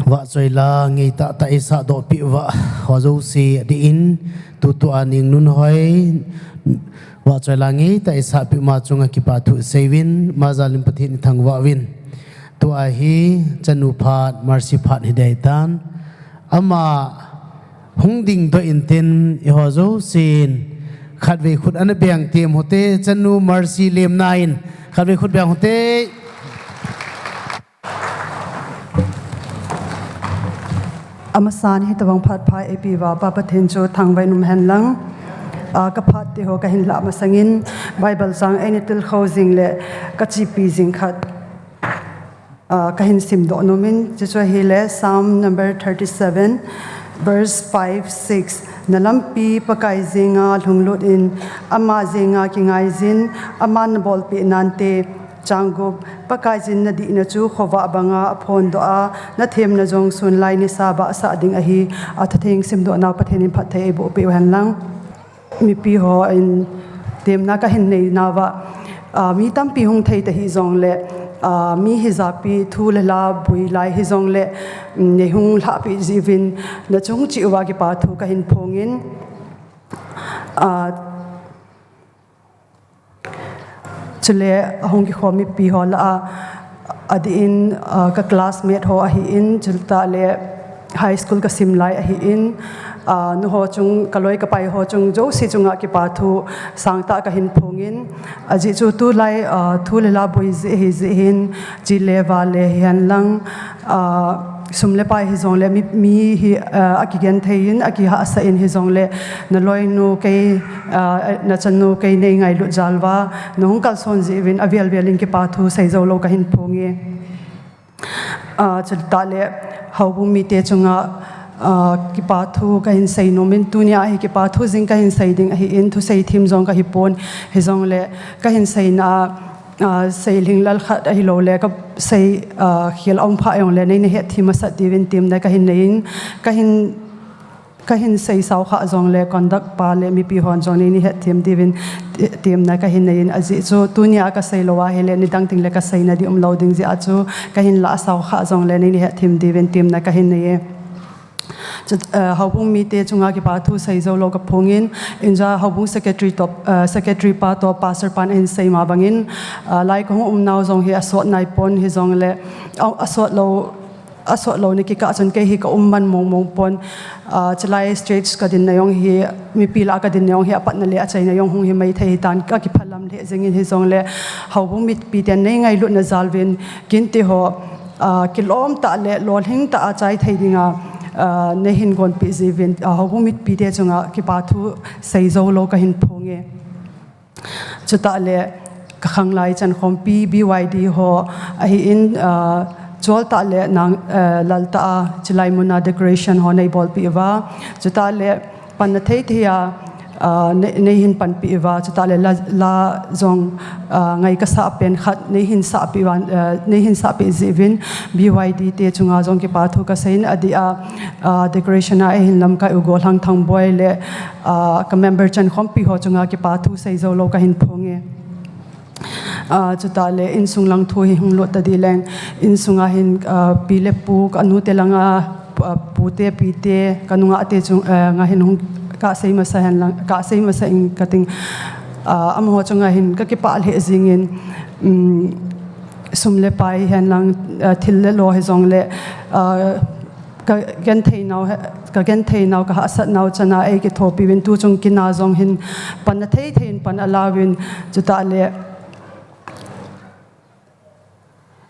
Vahchoila ngeitah tah eisah dohpeh uva, ho jouse adeh in, tutua Ningnunhoi vahchoila ngeitah eisah peh uma chunga kipa thu seiyuvin, ama jalin Pathen ithangvah uvin. Tua hi chanu phat, Mercy phat hiding ahitan. Ama hung dingdoh intin, eiho jousen khatvei khut ana beng tem uhite, chanu Mercy Lemna in khatvei khut beng uhite. Amasan hitobang phat pha eipeh uva Pa Pathen chu thangvah in umhen lang. Ah, kaphat teho kahin lah masangin Bible chang eina tilkhou jing le kachepi jing khat, ah, kahin simdoh nomin, chuchu ahile Psalm number thirty-seven, verse five, six. Na lampi Pakai jenga lhunglut in, ama jenga kingaijin, aman nabolpeh nante. Chang gup, Pakaiyin nadihna chu khovah banga aphondoh a, nathemna jong sunlai nisa bahsah ding ahi. Athutheng simdoh nau Pathen in phatthei eiboh peh uhen lang. Mipi hon temna kahin nei nauva, ah, mi tampi hung thei tahih jongle, ah, mi hijapi thu le la boi lai hijongle, mm, nei hung lhahpeh jeh uvin nachung cheh uva kipa thu kahin phongin, ah, chule ahung kikhom mipi ho lah a, adeh in, ah, ka classmate ho ahin, chutah le high school kasim lai ahin, ah, nu ho chung, kaloi kapai ho chung, jouse chunga kipa thu sangtah kahin phongin, ajeh chu tulai, ah, thu le la boi jeh ahi jeh hin, chele vale hihen lang, ah, sum le pai hijongle mi, mi hi, ah, akigenthei in, akihahsah in hijongle, naloinu kei, ah, nachanu kei nei ngailut jal uva, nahung kalson jeh uvin avel vel in kipa thu seijou lou kahin phonge. Ah, chutah le houbung mite chunga, ah, kipa thu kahin sei nomin, tunia hi kipa thu jing kahin sei ding ahin, thusei thim jong kahi pon, hijongle kahin seina a, ah, sei lhinglel khat ahilouleh, kasei, ah, khel aum pha jongle, neina hetthem masat diuvin temna kahin neiyin, kahin, kahin sei sao kha jongle, conduct pa le mipi hon jong neina hetthem diuvin te-, temna kahin neiyin, ajeh chu tunia kasei lou ahile, nidang tengle kaseina ding umlou ding jeh a chu, kahin lah sao kha jongle, neina hetthem diuvin temna kahin neiye. Chu, eh, houbung mite chunga kipa thu seijou lou kaphongin, inja houbung secretary toh, eh, secretary pa toh pastor pan ahin sei ma bangin, eh, lai kahung um nau jong hi asot nai pon hijongle, a, asot lou, asot lou ni kikah chun kei hi ka um man mong mong pon, eh, chulai stage kadinna jong hi, mipi lah a kadinna jong hi apatna le achaina jong hung hi maithei hitan, kakiphalam lheh jengin hijongle, houbung mipi ten nei ngailutna jal uvin, kinte ho, ah, kilom tah le lolhing tah a chai thei dinga, ah, neihin gonpeh jeh uvin, ah, houbung mipi te chunga kipa thu seijou lou kahin phonge. Chutah le kakhanglai chankhompi B Y D ho ahin, ah, chol tah le nang, ah, lal tah a chulai muna decoration ho neibolpeh uva. Chutah le panna thei thei a, ah, nei, neihin panpeh uva, chutah le la, la jong, ah, ngai kasah pen khat neihin sahpeh uva, ah, neihin sahpeh jeh uvin B Y D te chunga jong kipa thu kaseiyin adeh a, ah, decoration a eihin lamkai u Golhang Thangboi le, ah, ka member chankhompi ho chunga kipa thu seijou lou kahin phonge. Ah, chutah le insung lang thu hi hung lut tadih leng, insunga hin, ah, pi le pu, kanu te langa, ah, pu te, pi te, kanungah te chunga hin hung kasei masa hen lang, kasei masa ing kating, ah, amaho chunga hin kakipah lheh jengin, um, sum le pai hen lang, ah, thil le lo hijongle, ah, kagenthei nau, kagenthei nau, kahahsat nau chana eikithopi uvin tuchung kin a jong hin panna thei thei in pan alauvin, chutah le,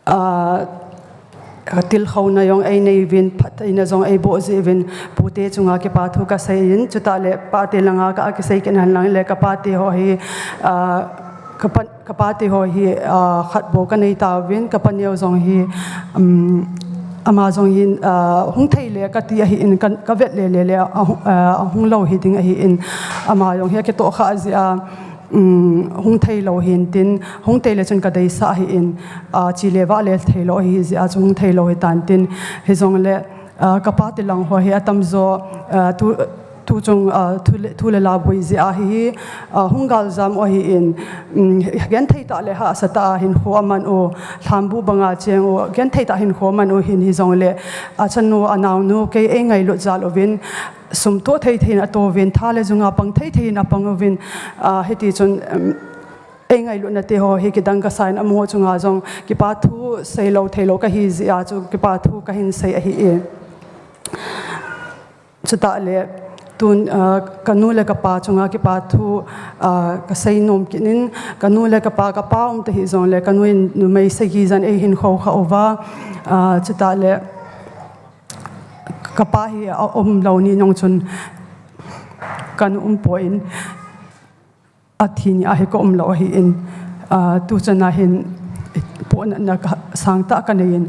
ah, katilkhouna jong einei uvin, phattheina jong eiboh jeh uvin, pute chunga kipa thu kaseiyin, chutah le pate langa ka, akisei kit hen lang le kapate ho hi, ah, kapa, kapate ho hi, ah, khat bou kanei tauvin, kapaneo jong hi, um, ama jong hi, ah, hung thei le kati ahin, ka, kavet le le le, ah, ahung, ah, ahung lou hiding ahin, ama jong hi akitoh kha jeh a, um, hung thei lou hintin, hung thei le chun kadeisah ahin, ah, chele vale thei lou ahi jeh a chu hung thei lou hitan tin, hijongle, ah, kapate lang ho hi atamjo, ah, tu, Tuchung, ah, thu le, thu le la boi jeh a hi, ah, hung galjam u ahin, um, genthei tah le hahsa tah a hinkho aman u, lhambu banga cheng u, genthei tah hinkho aman u hin hijongle, achanu, anaonu, kei eingailut jal uvin, sum toh thei thei in atouvin, tha le jung a pang thei thei in apang uvin, ah, hiti chun, um, eingailutna te ho hi kidang kasa in amaho chunga jong kipa thu seilou theilou kahi jeh a chu kipa thu kahin sei ahi e. Chutah le, tun, ah, kanu le kapa chunga kipa thu, ah, kasei nom kit in, kanu le kapa, kapa um tahih jongle, kanu in numei sagi jan eihin khoukhah uva, ah, chutah le, kapa hi aumlou ni jong chun, kanu umpoi in, athi ni a hi kaumlou ahin, ah, tuchan a hin, pohnatna sangtah kanei in,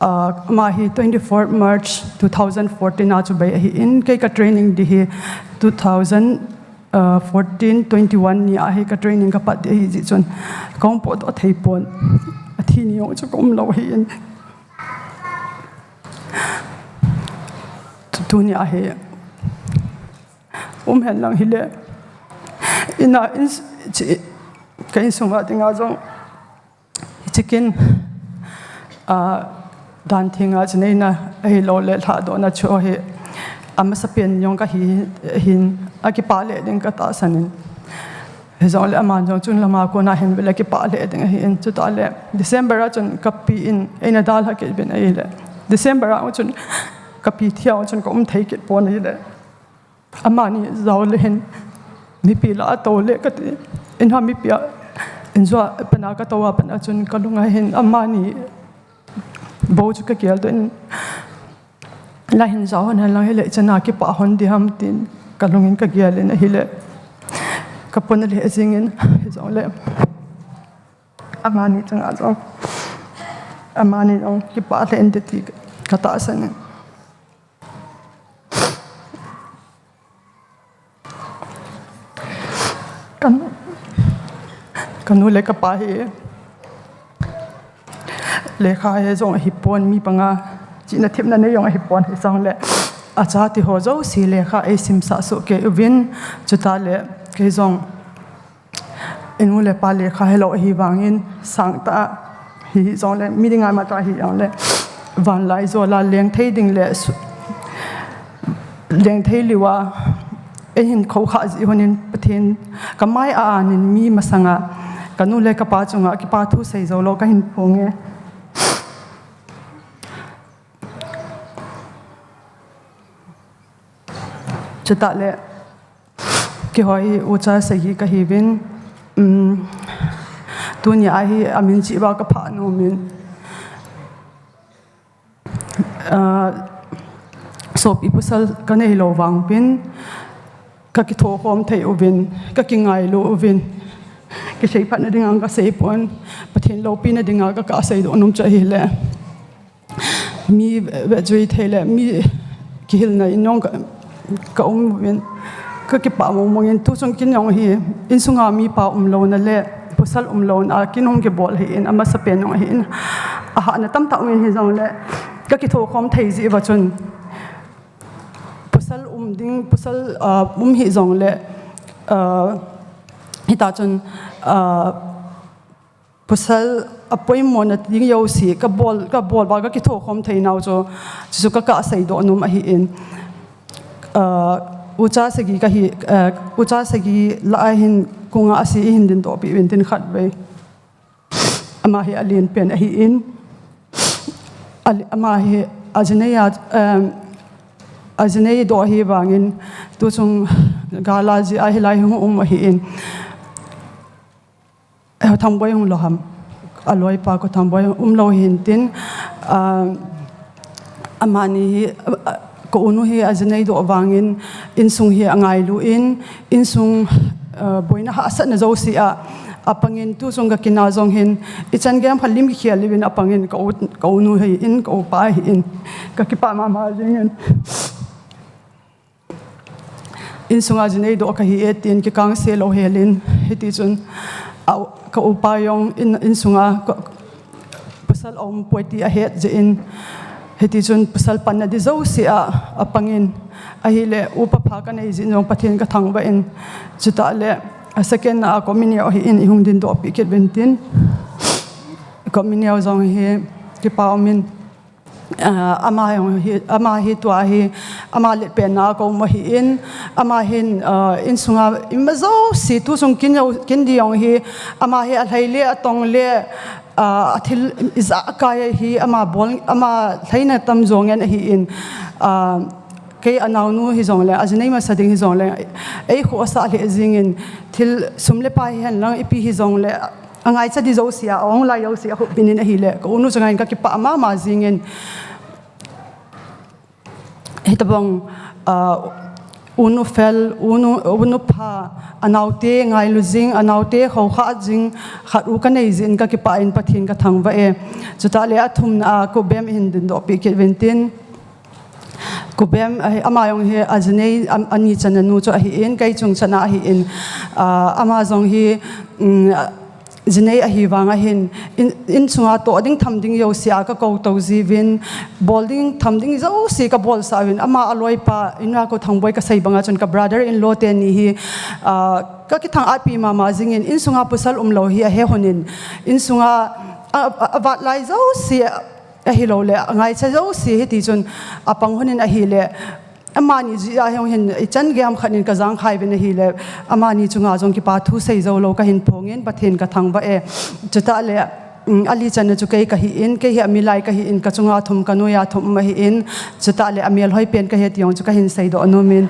ah, ama hi twenty-fourth March two thousand fourteen a chu bei ahin, kei ka training ding hi two thousand fourteen twenty-one ni a hi ka training kapat ding ahi jeh chun, kaum potdoh thei pon, athi ni jong chu kaumlou ahin. Tu, tuni a hi, um hen lang hile, ina in, chi, ka insunga dinga jong, hiche kin, ah, dan thenga chineina ahiloule lhahdohna chu hi, amasapen jong kahi hin, akipah lheh ding katahsan in. Hijongle aman jong chun lama kona hin vele kipah lheh ding ahin, chutah le December a chun kapi in eina dalha kit uvin ahile, December a chun kapi thia chun kaum thei kit pon ahile, amani jao le hin mipi lah a tou le kati, in ha mipi a, in jua pana katou a pat a chun kalunga hin amani bou chu kagel doh in, lah hin jao hon hen lang hile, ichan a kipah hon ding ham tin kalung in kagel in ahile, kapona lheh jing in, hijongle amani chunga jong, amani jong kipah lheh inte ti katahsan in. Kan, kanu le kapa hi lekha he jong ahipon, mi panga chihna themna nei jong ahipon, hijongle achate ho jouse lekha eisimsah soh kei uvin, chutah le kei jong inu le ipa lekha helou ahivangin sangtah a hi, hijongle mi dinga mata hijongle vanlaijol a lengthei ding le lengthei liu a eihin khoukhah jeh honin Pathen kamai a anin mi masanga kanu le kapa chunga kipa thu sei joulou kahin phonge. Chutah le, keiho hi ucha sagi kahiuvin, um, tunia hi amin cheh uva kaphah nomin, ah, sopi pasal kaneilou vangpin, kakithokhom thei uvin, kakingailu uvin, kiseiphatna dinga kaseipon, Pathen loupina dinga kakah seidoh nom chu ahile, mi vetjui thei le mi kihilna in jong kaum uvin, kakipah mongmong in, tuchung kin jong hi insunga mipa umlouna le pasal umlouna a kin hung kibol ahin, amasapen jong ahin, ahahna tamtah umin, hijongle kakithokhom thei jeh uva chun pasal um ding, pasal, ah, um hijongle, ah, hita chun, ah, pasal apoimona ding jouse kabol, kabol uva kakithokhom theinau chu, chuchu kakah seidoh nom ahin, ah, ucha sagi kahi, ah, ucha sagi lah a hin kong a ase eihin dindohpeh uvin tin khatvei. Ama hi alenpen ahin, ale-, ama hi ajinei a, um, ajineidoh ahivangin tuchung gal a jeh a hilai hung um ahin. Kothangboi hung lou ham, aloipa Kothangboi umlou hintin, ah, amani hi, ah, ka unu hi ajineidoh vangin insung hi angailu in, insung, ah, boina hahsatna jouse a apangin, tuchung kakin a jong hin ichan gei ham khat lim kikhel uvin apangin ka u, ka unu hin, ka upa hin kakipah mama jingin. Insunga jineidoh kahi e tin kikangse lou helin, hitichun, a, ka upa jong in, insunga ka, pasal aumpoi ti ahet jeh in, Hiti chun pasal panna di jouse a, apangin, ahile, upa pha kanei jeh in jong Pathen kathangvah in, chutah le, a second a communion hi in ihung dindohpi kit uvin tin. Communion jong hi, kipa umin, ah, ama jong hi, ama hi tua hi, ama letpen na a kaum ahin, ama hin, ah, insunga, ima jouse, tu sung kin jo, kin di jong hi, ama hi alhai le, atong le, ah, athil ijakai hi ama bol, ama lhaina tamjo ngen ahin, ah, kei anaonu hijongle, ajinei masa ding hijongle, eikhohsah lheh jingin, thil sum le pai hihen lang ipi hijongle, angaicha di jouse a, ahung lai jouse a, ahupbin in ahile, ka unu chunga hin kakipah mama jingin, hitobang, ah, unu fel, unu, unu pha, anaote ngailu jing, anaote khoukhah jing, khat u kanei jeh in kakipah in Pathen kathangvah e. Chutah le athumna a, Kubem ihin dindohpi kit uvin tin. Kubem, ahi, ama jong hi, ajinei, am-, ani channa nu chu ahin, kei chung channa ahin, ah, ama jong hi, um, jinei ahivang ahin, in, insunga toh ding tham ding jouse a kakou tou jiuvin, bol ding tham ding jouse kabolsah uvin, ama aloipa, ina ko Thangboi kasei banga chun ka brother in law teni hi, ah, kakithang-atpi mama jingin, insunga pasal umlou hi ahe lhonin, insunga, a, a, avat lai jouse, ahilouleh, angaicha jouse hiti chun apang lhonin ahile, amani jeh a jong hin ichan gei ham khat in kajangkhai uvin ahile, amani chunga jong kipa thu seijou lou kahin phongin Pathen kathangvah e. Chutah le, um, ali channa chu kei kahin, kei hi amilai kahin, kachunga thum kanoiya thum ahin, chutah le amel hoipen kahi ti jong chu kahin seidoh nomin.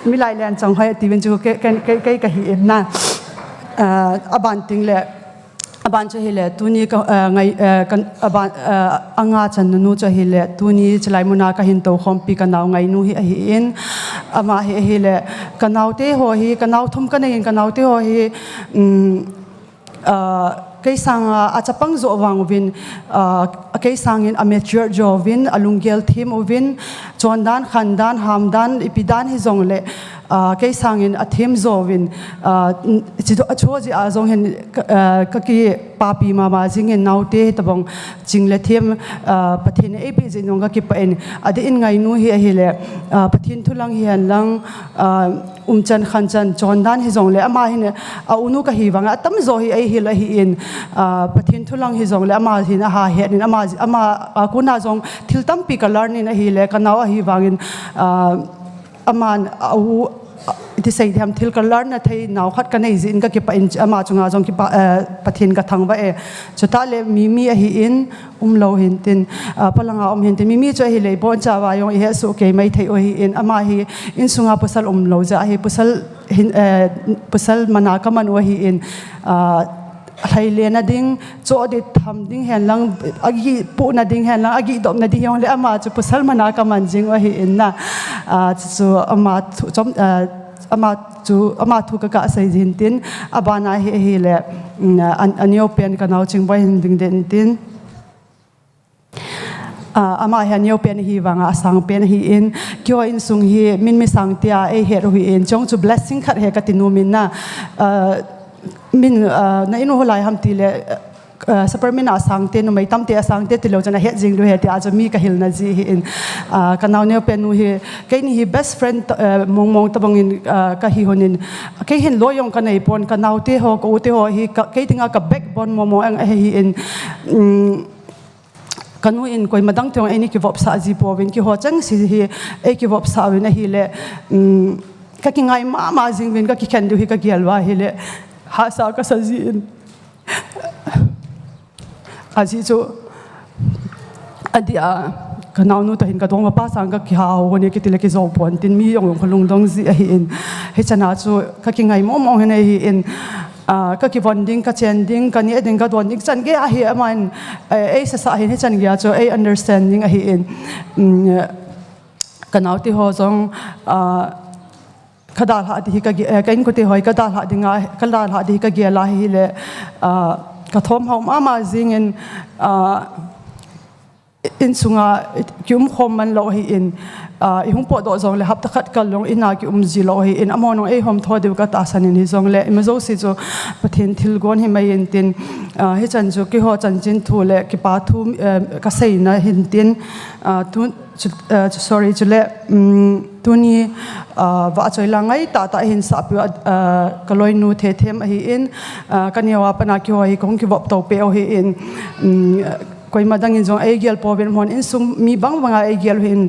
Milai len chang hoi atiuvin chu kei, kei, kei, kei kahin na. Ah, aban ting le, aban chu hile, tuni ka, ah, ngai, ah, kan, aban, ah, anga channa nu chu hile, tuni chulai muna kahin toukhompi kanao ngainu hi ahin, ama hi hile, kanaote ho hi, kanao thum kanei in kanaote ho hi, um, ah, kei sanga achapang jo vang uvin, ah, kei sangin amature jo uvin, alunggel them uvin, chondan, khandan, hamdan, ipi dan hijongle, ah, kei sangin athem jo uvin, ah, n-, chi, achu jeh a jong hin ka, ah, kakipapi mama jingin naote hitobang ching le them, ah, Pathen in eipeh jeh in jong kakipah in, adeh in ngainu hi ahile, ah, Pathen thu lang hihen lang, ah, umchan khanchan chondan hijongle ama hin aunu kahi vang atamjo hi eihil ahin, ah, Pathen thu lang hijongle ama hin aha het in ama, ama, ah, kona jong thil tampi ka learn in ahile kanao ahivangin, ah, aman, ah, u, ah, iti sei diham thil ka learn na thei nao khat kanei jeh in kakipah in ama chunga jong kipa, eh, Pathen kathangvah e. Chutah le Mimi ahin, umlou hintin, ah, palanga um hintin. Mimi chu ahile, ibonchauva jong ihet soh kei maithei u ahin, ama hi insunga pasal umlou jeh ahi, pasal hin, eh, pasal mana kaman u ahin, ah, lhailena ding, chohdit tham ding hen lang, agih pohna ding hen lang, agih dopna ding hijongle ama chu pasal mana kaman jing u ahin na. Ah, chu, chu ama thu, chom, ah, ama chu, ama thu kagah sei jin tin, abana hi, ahile, mm, a, aneopen kanao Chingboi hin ding den tin. Ah, ama hi aneopen ahivanga asangpen ahin, keiho insung hi min mi sang tia eihet u ahin, chong chu blessing khat hi kati nomin na, ah, min, ah, na in u holai ham tile, ah, Sapermeina asangte, numei tamte asangte tilou chun ahet jing diu ahi tia chu mi kahilna jeh ahin, ah, kanao neopen nu hi, keini hi best friend, ah, mongmong tobangin, ah, kahi lhonin, kei hin loi jong kanei pon, kanaote ho, ka ute ho hi, ka, kei dinga ka backbone mongmong ahin, um, kanu in koima dang teng eini kivopsah ji pouvin, keiho chengse hi eikivopsah uvin ahile, um, kakingai mama jing uvin, kakikhen diu hi kagel uva ahile, hahsa kasa jin. Ajeh chu, adeh a, kanaonu toh hin kadongmapa sang kakihahou u ahi kitile kijou pon tin, mi jong jong kalungdong ji ahin. Hichana chu kakingai mongmong hin ahin, ah, kakivon ding, kachen ding, kaneh ding, kadon ding, chan gei ahi aman, eh, eisasa hin hichan gei a chu ei understanding ahin. Um, kanaote ho jong, ah, kadalhah di hi kage-, eh, ka inkote ho hi kadalhah dinga, kadalhah di hi kagel ahile, ah, kathom hao mama jingin, ah, insunga kium khom man lou ahin, ah, ihung potdoh jongle hapta khat kal jong ina kium ji lou ahin, amaho jong eihom tho diu katahsan in, hijongle ima jouse chu Pathen thilgon himai intin, ah, hichan chu keiho chanchin thu le kipa thu, eh, kaseina hintin, ah, tu, chu, eh, chu, sorry, chule, um, tuni, ah, vahchoi la ngaitah tah ahin sahpeh u, ah, kaloinu Thethem ahin, ah, kaneo a pat a keiho hi kahung kivop to peh u ahin, um, koima dangin jong eigel pouvin, amaho insung mi bang banga eigel u ahin,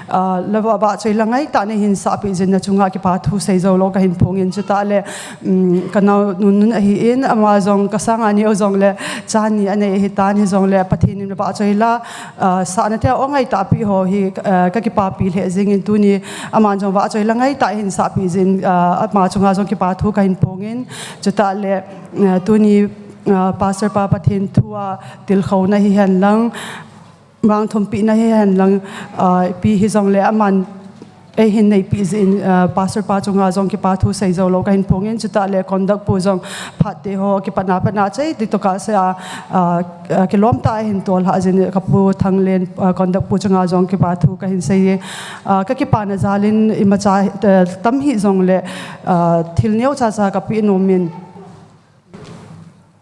ah, la vah, vahchoi la ngaitah nahin sahpeh jeh in nachunga kipa thu seijou lou kahin phongin, chutah le, um, kanao Nunnun ahin, ama jong kasanga neo jongle cha ni anei ahitan, hijongle Pathen in vahchoi la, ah, sahna thei a ngaitahpi ho hi, ah, kakipapi lheh jengin tuni aman jong vahchoi la ngaitah ahin sahpeh jeh in, ah, ama chunga jong kipa thu kahin phongin, chutah le, ah, tuni, ah, Pastor pa Pathen thu a tilkhouna hihen lang, mangthompina hihen lang, ah, ipi hijongle aman eihin neipeh jeh in, ah, Pastor pa chunga jong kipa thu seijou lou kahin phongin, chutah le conduct pu jong phat te ho kipatna, patna chei ti toh kasei a, ah, ah, kilom tah a ahin tolhah jeh in kapu Thanglen, ah, conduct pu chunga jong kipa thu kahin seiye. Ah, kakipana jal in imacha, ah, tam hijongle, ah, thil neocha cha kapeh nomin,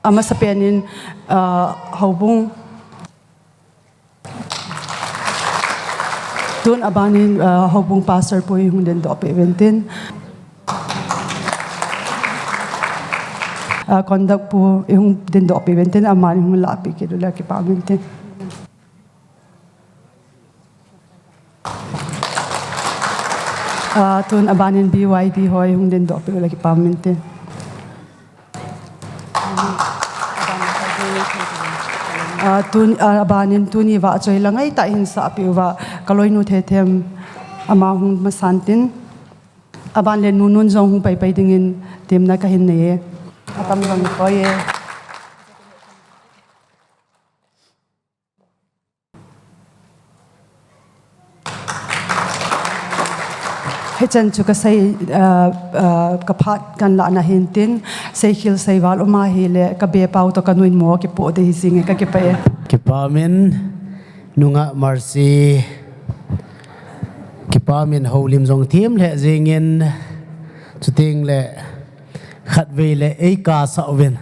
amasapen in, ah, houbung Tun abanin, ah, houbung pastor pu ihung dingdoh peh uvin tin. Ah, conduct pu ihung dingdoh peh uvin tin, aman ihung lahpeh kit uleh kipa uvin tin. Ah, tun abanin B Y D ho ihung dingdoh peh uleh kipa uvin tin. Ah, tun, ah, abanin tuni vahchoi la ngaitah ihin sahpeh uva, kaloinu Thethem ama hung masan tin. Aban le Nunun jong hung paipai dingin temna kahin nei e. Atam jong koi e. Hichan chu kasei, ah, ah, kaphat kan lahna hin tin, seikhel seival um ahileh, kabepa u toh kanuin mo kipoh ding hi jing e, kakipah e. Kipa min, nungah Mercy. Kipa min houlim jong thim lheh jingin, chuteng le, khatvei le eikasah uvin,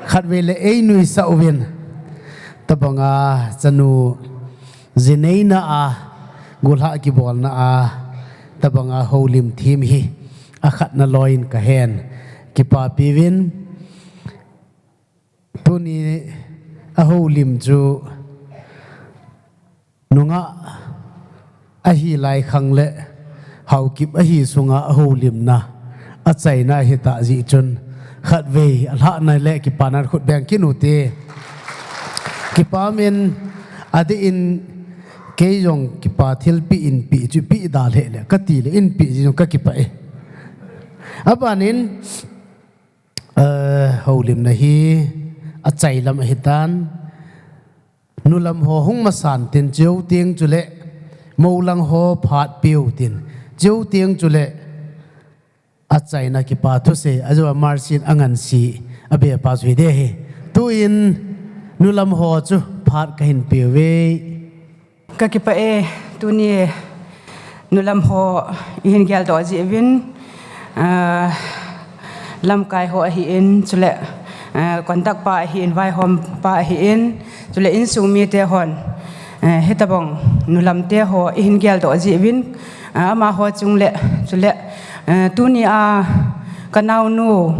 khatvei le einuisah uvin, tabanga chanu jineina a, golhah kibolna a, tabanga houlim thim hi, akhatna loiyin kahen, kipapi uvin, tuni a houlim chu, Nungah ahi lai khang le Haokip ahi sunga a houlimna, achaina hita jeh chun khatvei alhahna le kipana khut beng kit u te. Kipa min adeh in kei jong kipa thilpeh in peh chu peh da lheh le kati le in peh jeh jong kakipah e. Abanin, eh, houlimna hi achailam ahitan. Nulam ho hung masan tin cheu teng chule, moulang ho phat peu tin cheu teng chule, achaina kipa thusei, ajou a Mercy in angansi, abepa chu hiding ahi. Tuin nulam ho chu phat kahin peuve. Kakipah e, tuni nulam ho ihin geldoh jeh uvin, ah, lamkai ho ahin, chule, ah, conduct pa ahin, vaihom pa ahin, chule insung mite hon, eh, hitabang nulam te ho ihin geldoh jeh uvin, ah, amaho chung le, chule, eh, tuni a kanaonu,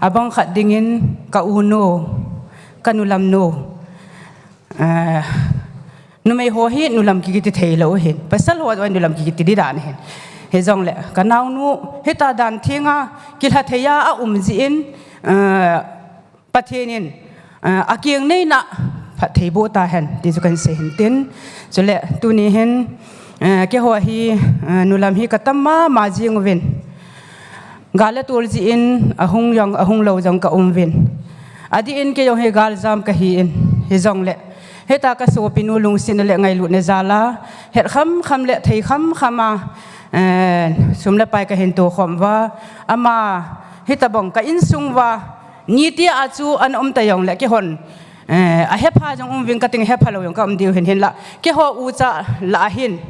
abang khat dingin ka unu, ka nulam nu, eh, numei ho hi nulam kiti thei lou hin. Pasal ho jong nulam kiti ding dan hin. Hijongle, kanaonu, hita dan thenga, kilha thei a, aum jeh in, eh, Pathen in, eh, akeng neina, phatthei boh tahen, ti chu kahin sei hin tin. Chule, tuni hin, eh, keiho hi, eh, nulam hi katam mama jing uvin. Gal le tol jeh in ahung jong, ahung lou jong ka um uvin. Adeh in kei jong hi galjam kahin, hijongle. Hita ka sopinu lungsetna le ngailutna jal a, het kham kham le thei kham kham a, eh, sum le pai kahin tokhom uva, ama hitabang ka insung uva, niti a chu ana um ta jongle keihon, Eh, ahepha jong um uvin kating, hepha lou jong ka um diu hin, hinla keiho ucha lah a hin.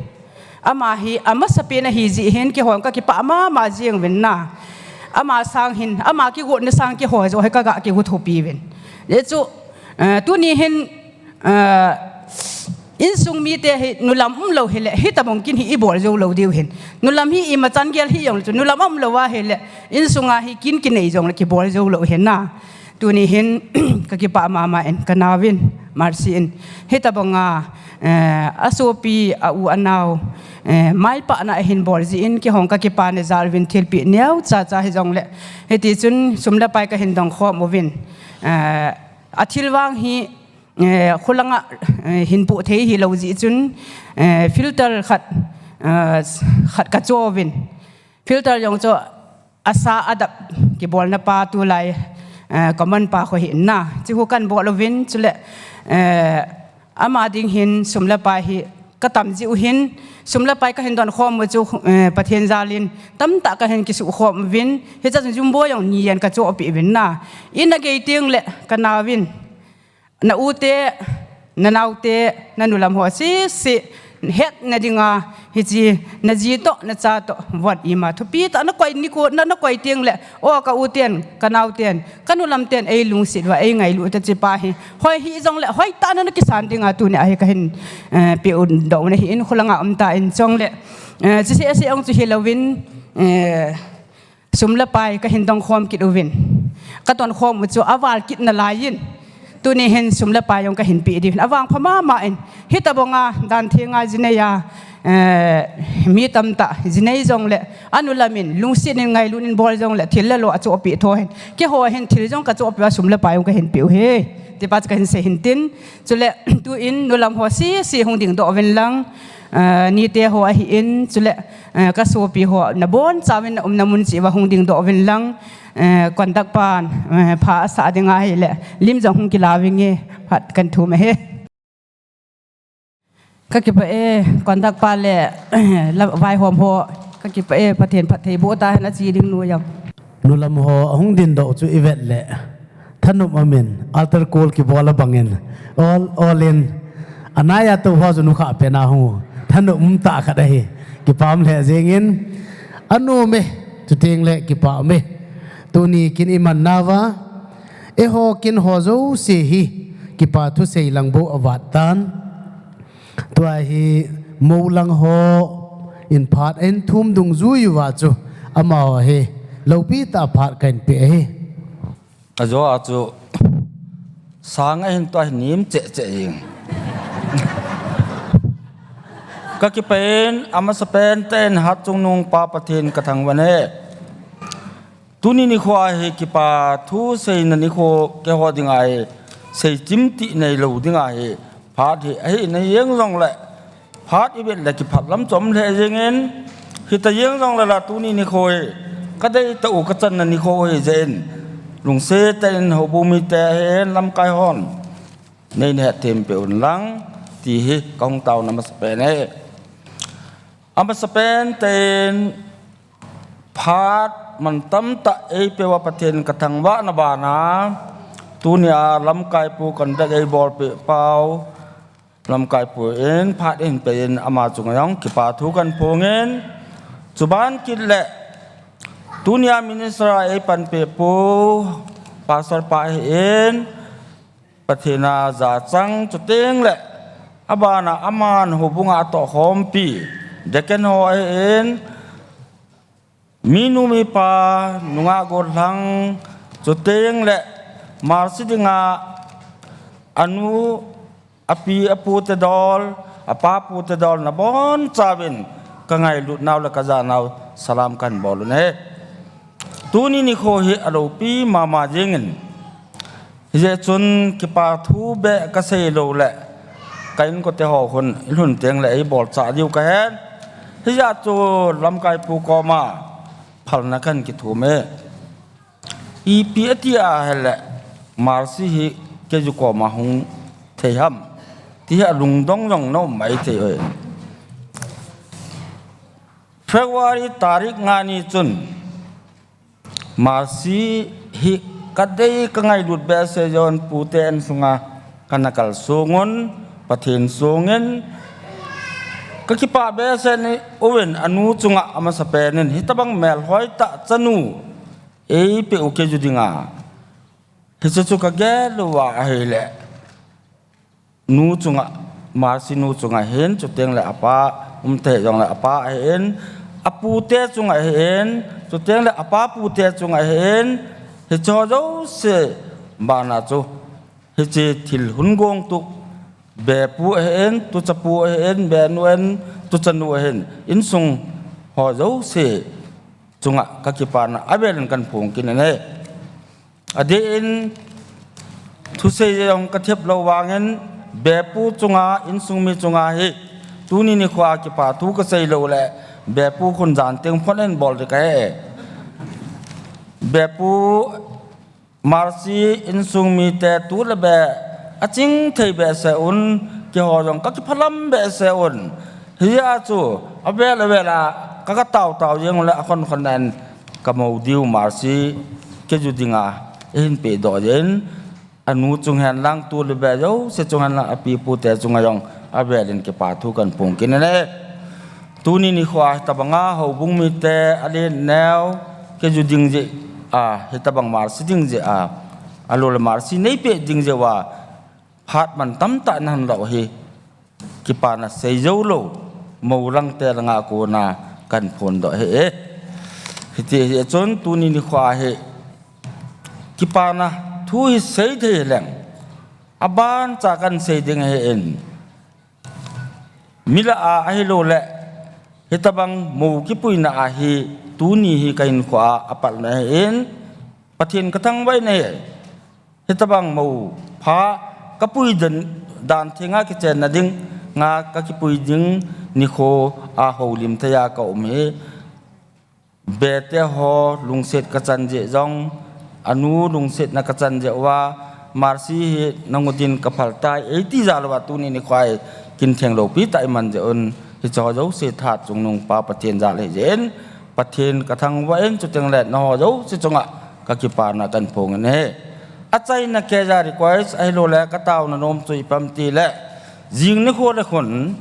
Ama hi amasapen ahi jeh hin keiho kakipah mama jing uvin na. Ama sang hin, ama kigotna sang keiho joh hi kaga kigot thupi uvin. Hichu, eh, tuni hin, eh, insung mite hi nulam umlou hile, hitabang kin hi ibol jou lou diu hin. Nulam hi imachan gel hijongle chu, nulam umlou a hile, insunga hi kin kinei jongle kibol jou lou hin na. Tuni hin, kakipah mama in, kanaovin, Mercy in. Hitabanga, eh, asopi, a u anao, eh, maipahna ahin bol jeh in, keihon kakipah ne jal uvin thilpeh neocha cha hijongle. Hitichun, sum le pai kahin dong khom uvin. Eh, athil vang hi, eh, khulanga, eh, hin poh thei hilou jeh chun, eh, filter khat, eh, khat kacho uvin. Filter jong chu asa adap kibolna pa tulai, eh, common pa khu hi na. Chu khu kan bol uvin, chule, eh, ama ding hin sum le pai hi katam jiu hin, sum le pai kahin don khom u chu, eh, Pathen jal in tamtah kahin kisuh khom uvin, hiche jumbo jong ni jen kachoh peh uvin na. In agei teng le kanaovin, na u te, na nao te, na nu lam ho sese, hetna dinga, hiche, na ji toh, na cha toh, vot ima. Thupi tah, na koi nikho, na, na koi teng le, o ka u ten, ka nao ten, ka nu lam ten, ei lungset uva, ei ngailut u te hiche pa hi. Hoi hijongle, hoitah na na kisan dinga tuni a hi kahin, eh, pe u doh u na hi in khulanga um tan chule. Eh, hiche sese ong chu hilou vin, eh, sum le pai kahin dong khom kit uvin. Ka don khom u chu aval kit nalai in. Tuni hin sum le pai jong kahin pe diu hin. Avangpha mama in. Hitabanga dan thenga jinei a, eh, mi tamtah jinei jongle, anu lam in, lungset in ngailut in bol jongle, thil le lo achoh peh tho hin. Keiho hin thil jong kachoh peh uva sum le pai jong kahin pe u hi. Ti pa chu kahin sei hin tin. Chule, tu in nu lam ho sese hung ding doh uvin lang. Eh, nite ho ahi in, chule, eh, ka sopi ho, na boncha uvin na umna mun cheh uva hung ding doh uvin lang, eh, conduct pan, eh, pha asah ding ahile, lim jong hung kila vinge, phat kan thum ahi. Ka kipah e, conduct pa le, la, vaihom ho, ka kipah e, Pathen phatthei boh tahen ache ding nu jong. Nu lam ho ahung ding doh chu i vet le, thanop um in, altar call kibol abang in, ol, ol in, anai a tou ho chu nu kha pen a hung, thanop um tah khat ahi, kipah um lheh jeng in, anom e, chuteng le kipah um e, tuni kin i man nauva, eiho kin ho jouse hi, kipa thusei lang bou avat tan. Tua hi mou lang ho in phat ahin thum dungjui uva chu amaho hi loupi tah phat kahin pe ahi. Ajo a chu sang ahin tua hi nim cheh cheh jing. Ka kipah in amasapen tah in Hatchungnung pa Pathen ka thangvah e. Tuni nikho hi kipa thu seina nikho keiho dinga hi, seichim tih neilou dinga hi, phat hi, ahina jeng jongle, phat i vet le kiphat lam chom lheh jeng in, hita jeng jongle la tuni nikho hi, ka deitah u ka channa nikho hi jeh in, lungset tah in houbung mite ahin lamkai hon, nei na hetthem peh un lang, ti hi ka hung taona masapen e. Amasapen tah in, phat mantam tah eipeh uva Pathen ka thangvahna bana, tunia lamkai pu conduct eibolpeh pau, lamkai pu in phat eihin pe in ama chunga jong kipa thu kan phong in, chuban kit le, tunia minister a eipanpeh pu, pastor pa ahi in, Pathen a jachang chuteng le, abana aman houbung a atoh khompi, deacon ho ahi in, minu mipa, nungah gollhang, chuteng le, Mercy dinga, anu, api, apu te dol, apa pu te dol, na boncha uvin, ka ngailut nau le ka ja nau, salam kan bol u ahi. Tuni nikho hi aloupi mama jeng in. Hijeh chun kipa thu beh ka sei lou le, ka inkote ho khun i lhun teng le ei bolcha diu ka hen. Hijeh chun lamkai pu koma phalna kan kithum e. Ipi ati a hile, Mercy hi kei ju koma hung thei ham, ti hi alungdong jong na um mai thei e. February tarik nga ni chun, Mercy hi ka dei ka ngailut behseh jeh un pute insunga kana kalsong un, Pathen songin kakipah behseh uvin, anu chunga amasapen in hitabang melhoi tah chanu eipeh u kei dinga, hiche chu kagel uva ahile, nu chunga, Mercy nu chunga hin, chuteng le apa, umtah jongle apa ahin, apute chunga ahin, chuteng le apa pute chunga ahin, hicheho jouse bana chu, hiche thil hung gong tu, bepu ahin, tuchapu ahin, benu ahin, tuchanu ahin, insung ho jouse chunga kakipana avelin kahin phong kit in ahi. Adeh in, thusei jong kathep lou vangin, bepu chunga, insung mi chunga hi, tuni nikhoa kipa thu kasei lou le, bepu khun jan teng phone in bol ding kahi. Bepu Mercy insung mite tu le be aching thei behseh un, keiho jong kakiphalam behseh un. Hijeh a chu, avel avel a, ka, katao tao jeng u le akhon khon in, kamou diu Mercy, kei dinga, eihin pehdoh jeh in, anu chung hen lang tu le be jouse chung hen lang api pute chunga jong avelin kipa thu kahin phong kit in ahi. Tuni nikhoa hitabanga houbung mite alen neo kiju ding jeh a, hitabang Mercy ding jeh a, alou le Mercy neipeh ding jeh uva, phat man tamtah nahin lah u hi. Kipana sei jou lou, mou langte langa kona kahin phondoh ahi. Hiti ahi chun tuni nikhoa hi kipana thu hi sei thei leng, abancha kahin sei ding ahin. Mi lah a ahilou le, hitabang mou kipuina a hi tuni hi kahinkhoa apalna ahin, Pathen kathangvah in ahi. Hitabang mou pha kapui dan, dan thenga kichenna dinga kakipui ding nikho a houlim thei a kaum hi. Bete ho lungset kachan jeh jong, anu lungsetna kachan jeh uva, Mercy hi nangin kaphal tai, eiti jal uva tuni nikhoa hi kin theng loupi tah iman jeh un, hicheho jouse tha chungnung pa Pathen jal ahi jeh in, Pathen kathangvah in, chuteng le nangho jouse chunga kakipana kahin phong in ahi. Achaina keija request ahilou le kataona nom chu ipi ham itile, jing nikho le khun,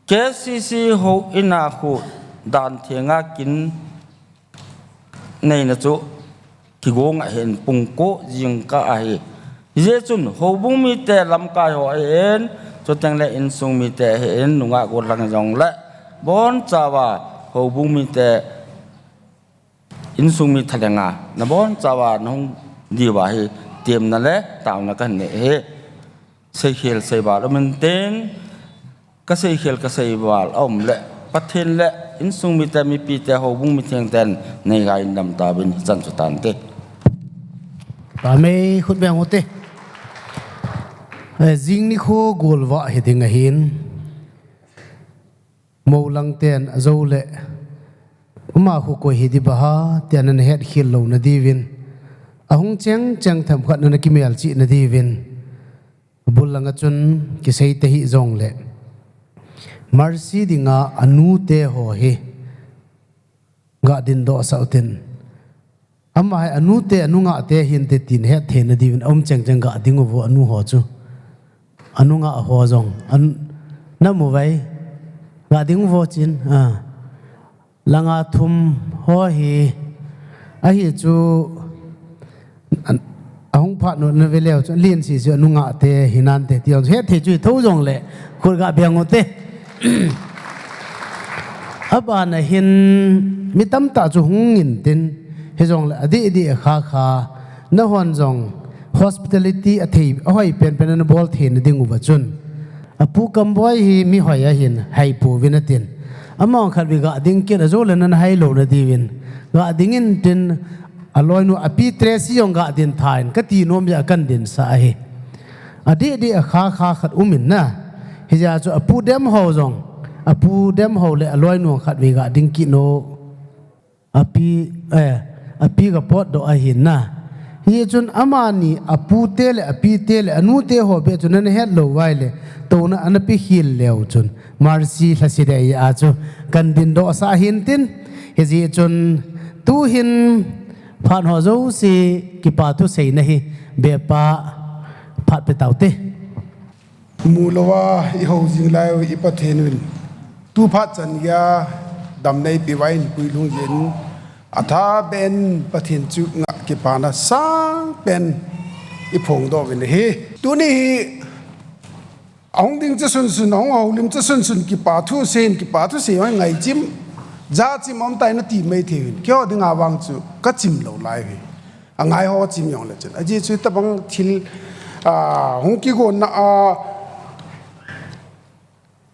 K C C houin a khu dan thenga kin neina chu kigong ahin pung ko jingkah ahi. Hijeh chun houbung mite lamkai ho ahin, chuteng le insung mite ahin, nungah gollhang jong le, bonchauva houbung mite, insung mi thalenga, nabonchauva nahung diuva hi temna le taona kahin nei ahi. Seikhel seival um intin, kaseikhel kaseival aum le, Pathen le insung mite, mipite, houbung mithengten neiga indam tauvin, hichan chu tante. Pamei khut beng ute. Eh, jing nikho golvah hiding ahin. Mou langten ajou le, ama khu koi hiding ham tia nana hetkhel louna diuvin, ahung cheng cheng themkhat nana kimelchihna diuvin, abul langa chun kisei tahih jongle, Mercy dinga anute ho hi gadindoh sah utin. Ama hi anute, anungahte hinte tin hetthei na diuvin, aum cheng cheng gading uvo anu ho chu. Anungah ho jong, an, namu uve, gading uvo chin, a. Langa thum ho hi, ahi chu, an, ahung phat nuna veleu chu, len sisi anungahte hinante, ti jong hetthei chu hi thou jongle, khut ga beng ute. Abana hin mi tamtah chu hung intin, hijongle adih dih akha kha, nahon jong hospitality athei, ahoi penpen nabol theina diuva chun, Apu Kamboi hi mihoi ahin, haipouvin atin. Amahon khatvei gading kit ajou le nana hai louna diuvin, gading intin, aloinu api Tracy jong gadin tha in, kati nom jeh a kahin dinsah ahi. Adih dih akha kha khat um in na. Hijeh chun Apu Demhao jong, Apu Demhao le aloinu khatvei gading kit o. Api, eh, api ga potdoh ahin na. Hichun amani apute le apite le anute ho beh chun nana hetlou uva ahile, touna ana pekhel leu chun, Mercy lhase deh a chu kahin dindoh sah ahin tin. Hijeh chun tuhin phat ho jouse kipa thu seina hi bepa phat pe taute. Mulouva i hou jing lai u i Pathen un, tu phat chan geiya damna eipeh uva eipui lhung jeh in, atha beh in Pathen chunga kipana sangpen i phongdoh uvin ahi. Tuni hi ahung ding cha sunsun, ahung houlim cha sunsun, kipa thu seiyin, kipa thu sei hon ngaichem, jachem aum tai nati mai thei uvin. Keiho dinga vang chu kachim lou lai uve. Angai ho chim jongle chun, ajeh chu tabang thil, a, hung kigonna a,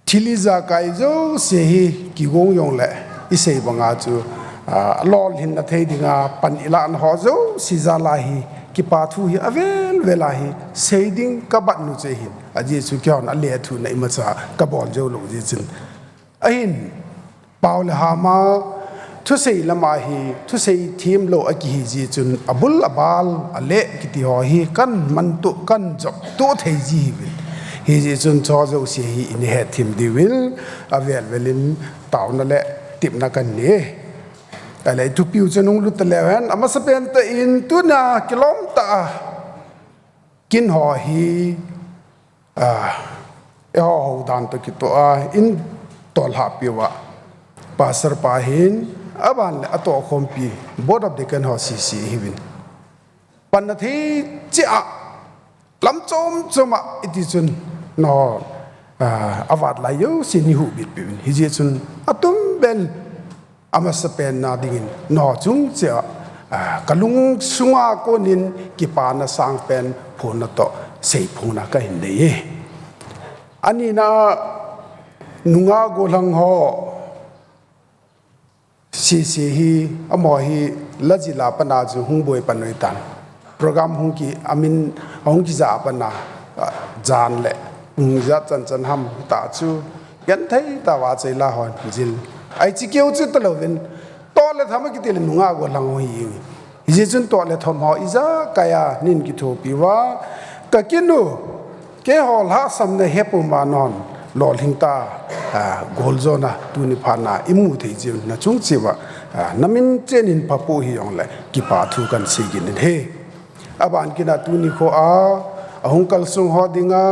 thil ijakai jouse hi kigong jongle, isei banga chu, a, lolhinna thei dinga pan ilahna ho jouse jal a hi, kipa thu hi avel vel a hi sei ding kabat nu chu ahin. Ajeh chu keihon alethuhna imacha kabol jou lou jeh chun. Ahin, pao le hama thusei lama hi thusei themlou akihi jeh chun, abul abal, aleh kiti ho hi kahin mantoh, kahin joptoh thei ji hiuvin. Hijeh chun chuho jouse hi ina hetthem diuvin, avel vel in taona le tepna kahin nei. Ahile thupiu chun hung lut taleu hen, amasapen tah in tuna kilom tah a kin ho hi, a, eiho houdan toh kitoh a, eina tollhahpeh uva, Pastor pa hin, aban le atohkhompi, Board of Deacon ho sese hiuvin. Panna thei cheh a, lam chom chom a, iti chun, nangho, a, avat lai jouse neihuhbitpeh uvin. Hijeh chun, atumbeh in, amasapen na dingin, nangho chung cheh a, a, kalungsunga konin kipana sangpen phonna toh seiphongna kahin nei e. Anina, nungah gollhang ho sese hi, amaho hi, Lajila pana chu hung boi pan uhitan. Program hung ki, amin, ahung kija pana, a, jan le, pung ijat chan chan ham tah chu, genthei tah a vahchoi la hon jil. Hiche keu chu talouvin, toh le tham akiti le nungah gollhang ho hi. Hijeh chun toh le tham ho ijakai a neina kithopi uva, kakin u, keiho lhahsamna hepuma nangho lolhing tah a, a, goljona tuni phatna imu thei jeh un nachung cheh uva, a, namin chenin phapu hijongle kipa thu kahin sei kit in ahi. Aban kit a tuni khoa, ahung kalsong ho dinga,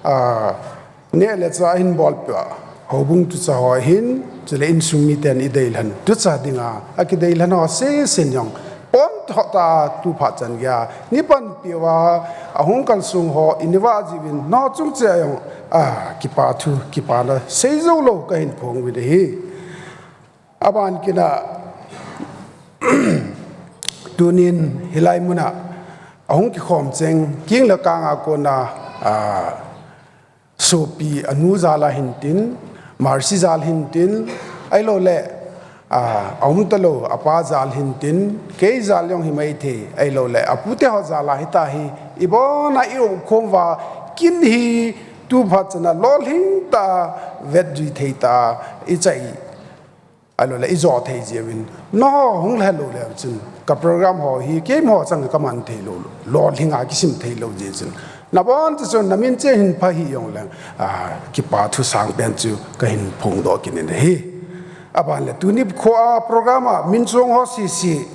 a, neh le chah ahin bolpeh uva, houbung tucha ho hin, chule insung miten ideilhen, tucha dinga, akideilhen ho sesen jong, pon tho tah a tu phat chan geiya, nei panpi uva, ahung kalsong ho, eina vah jiuvin, nangho chung cheh a jong, a, kipa thu, kipana sei joulou kahin phong uvin ahi. Aban kit a, tunin hilai muna, ahung kikhom cheng, keng le kang a kona, a, sopi anu jal a hintin, Mercy jal hintin, ahilouleh, a, aum talou, apa jal hintin, kei jal jong himai thei, ahilouleh, apute ho jal a hitahi, ibona i-um khom uva, kin hi, tu phat chan a lolhing tah a, vetjui thei tah a, ichai ahilouleh ijo thei jeh uvin, nangho hung lhelou leu chun, ka program ho hi, keima ho chang kaman theilou, lolhing a kisim theilou jeh chun, nabonchauva chun, namin chenin pha hih jongleng, a, kipa thu sangpen chu kahin phongdoh kit in ahi. Aban le tuni khoa program a min chong ho sese,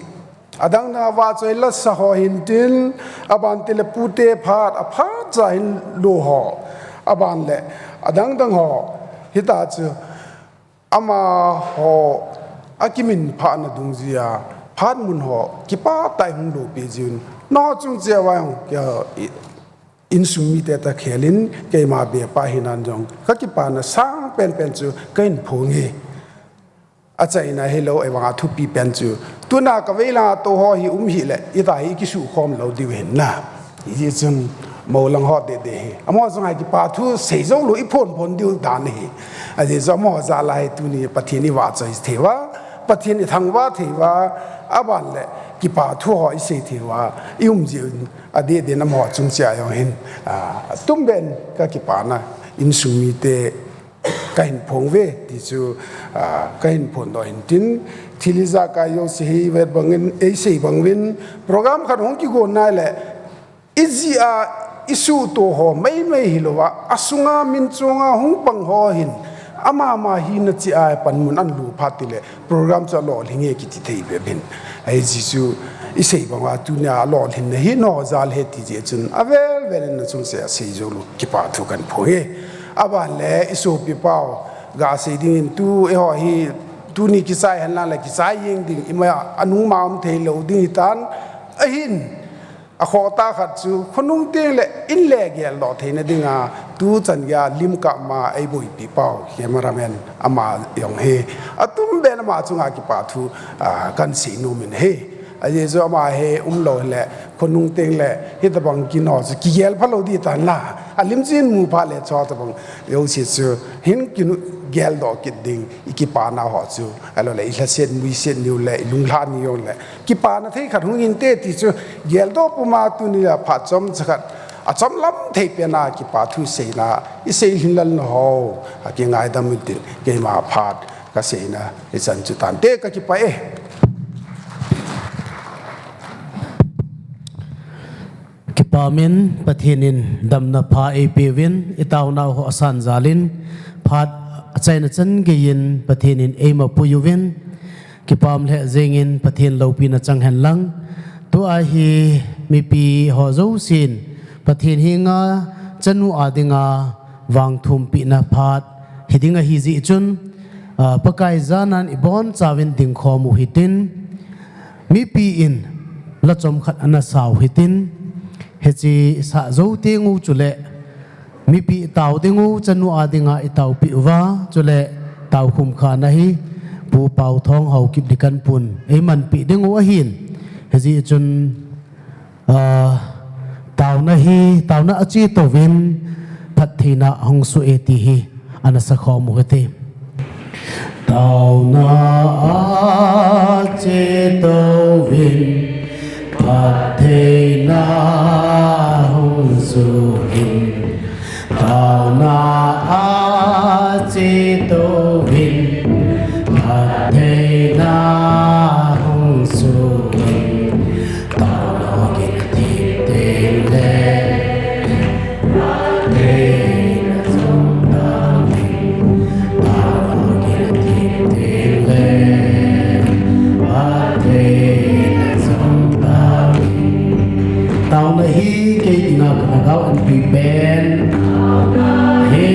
adang dang a vahchoi lasa ho hintin, aban tile pute phat, aphat cha hin lo ho, aban le adang dang ho, hita chu, amaho akiminphahna dungjui a, phat mun ho, kipah tah in hung lopi jiuvin, nangho chung cheh uva jong, kei, i, insung mite tah khelin, keima bepa hinan jong, kakipana sangpen pen chu kahin phong e. Achaina hilou, ahivanga thupi pen chu, tuna kavei langa tou ho hi um hih le, ita hi ikisukhom lou diu ahin na. Hijeh chun, moulang ho deh deh hi, amaho chunga kipa thu sei joulou, iphon phon diu dan ahi. Ajeh chu amaho jal a hi tuni Pathen ivahchoi thei uva, Pathen ithangvah thei uva, aban le kipa thu ho isei thei uva, i-um jeh un, adeh deh in amaho chung cheh a jong hin, a, atumbeh in kakipana insung mite kahin phong uve, ti chu, a, kahin phondoh hintin, thil ijakai jouse hi vet bangin, eisei bang uvin, program khat hung kigon nai le, ijih a, isuhtoh ho, meimei hilouva, asunga min chonga hung pang ho hin, amama hina cheh a panmun ahin lo phat tile, program chu alolhing e kiti thei bep hin. Ajeh chu, isei banga tunia alolhinna hi nangho jal ahi ti jeh chun, avel Pen in nachung seh a seijou lou, kipa thu kahin phong e. Aban le isopi pau, gasei dingin tu eiho hi, tuni kichai henlang le kichai jeng ding, ima anung ma um thei lou ding hitan, ahin, akhoh tah khat chu, khonung teng le in le geldoh theina dinga, tuchan geiya lim kap ma eiboipi pau, cameraman ama jong hi, atum ben ama chunga kipa thu, ah, kahin sei nom in ahi. Ajeh chu ama hi umlou le, khonung teng le, hitabang kin ho chu kigel phalou ding tan la. Alim chin mu pha le cho tabang, jouse chu, hin kin geldoh kit ding, ikipana ho chu, ahilou le, ilhaset, muiset niu le, ilunglha niu le, kipana thei khat hung inte ti chu, geldoh puma tuni a phat chomcha khat, achomlam thei pena kipa thu seina, isei lhinlel nau ho, akingaidam intin, keima phat, kaseina, hichan chu tante kakipah e. Kipa min Pathen in damna pha eipeuvin, itaonau ho asan jalin, phat achaina chan geiyin Pathen in eima puiyuvin, kipah lheh jengin Pathen loupina chang henlang. Tua hi mipi ho jousen, Pathen henga chanu a dinga vangthumpina phat hiding ahi jeh chun, ah, Pakai janan ibonchauvin dingkhom u hitin, mipi in la chomkhat ana sau hitin, hiche sah jou teng u chule, mipi tao ding u, chanu a dinga itaopeh uva, chule taokhum khatna hi, Pu Paothong Haokip Dikanpun eimanpeh ding u ahin, hijeh chun, ah, taona hi, taona achetouvin, phattheina hung soh e ti hi, ana sakhom u hite. Taona achetouvin, phattheina hung soh in. Taona achetouvin, phattheina hung soh in. Taona gin thip teng le, phattheina jong tang in. Taona gin thip teng le, phattheina jong tang in. Taona hi kei dinga kalhagao anpui pen. Hi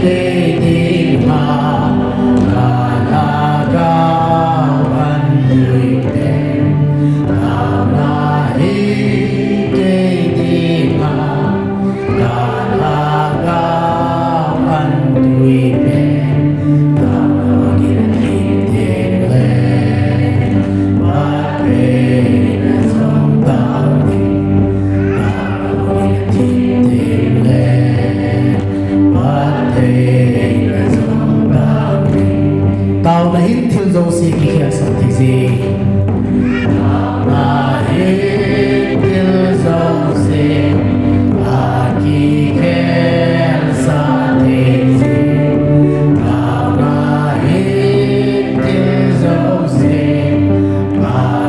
kei dinga kalhagao anpui pen. Taona hi kei dinga kalhagao anpui pen. Taona gin thip teng le, phattheina jong tang in. Taona hin thil jouse kikhel sah thei jing. Taona hin thil jouse akikhel sah thei jing. Taona hin thil jouse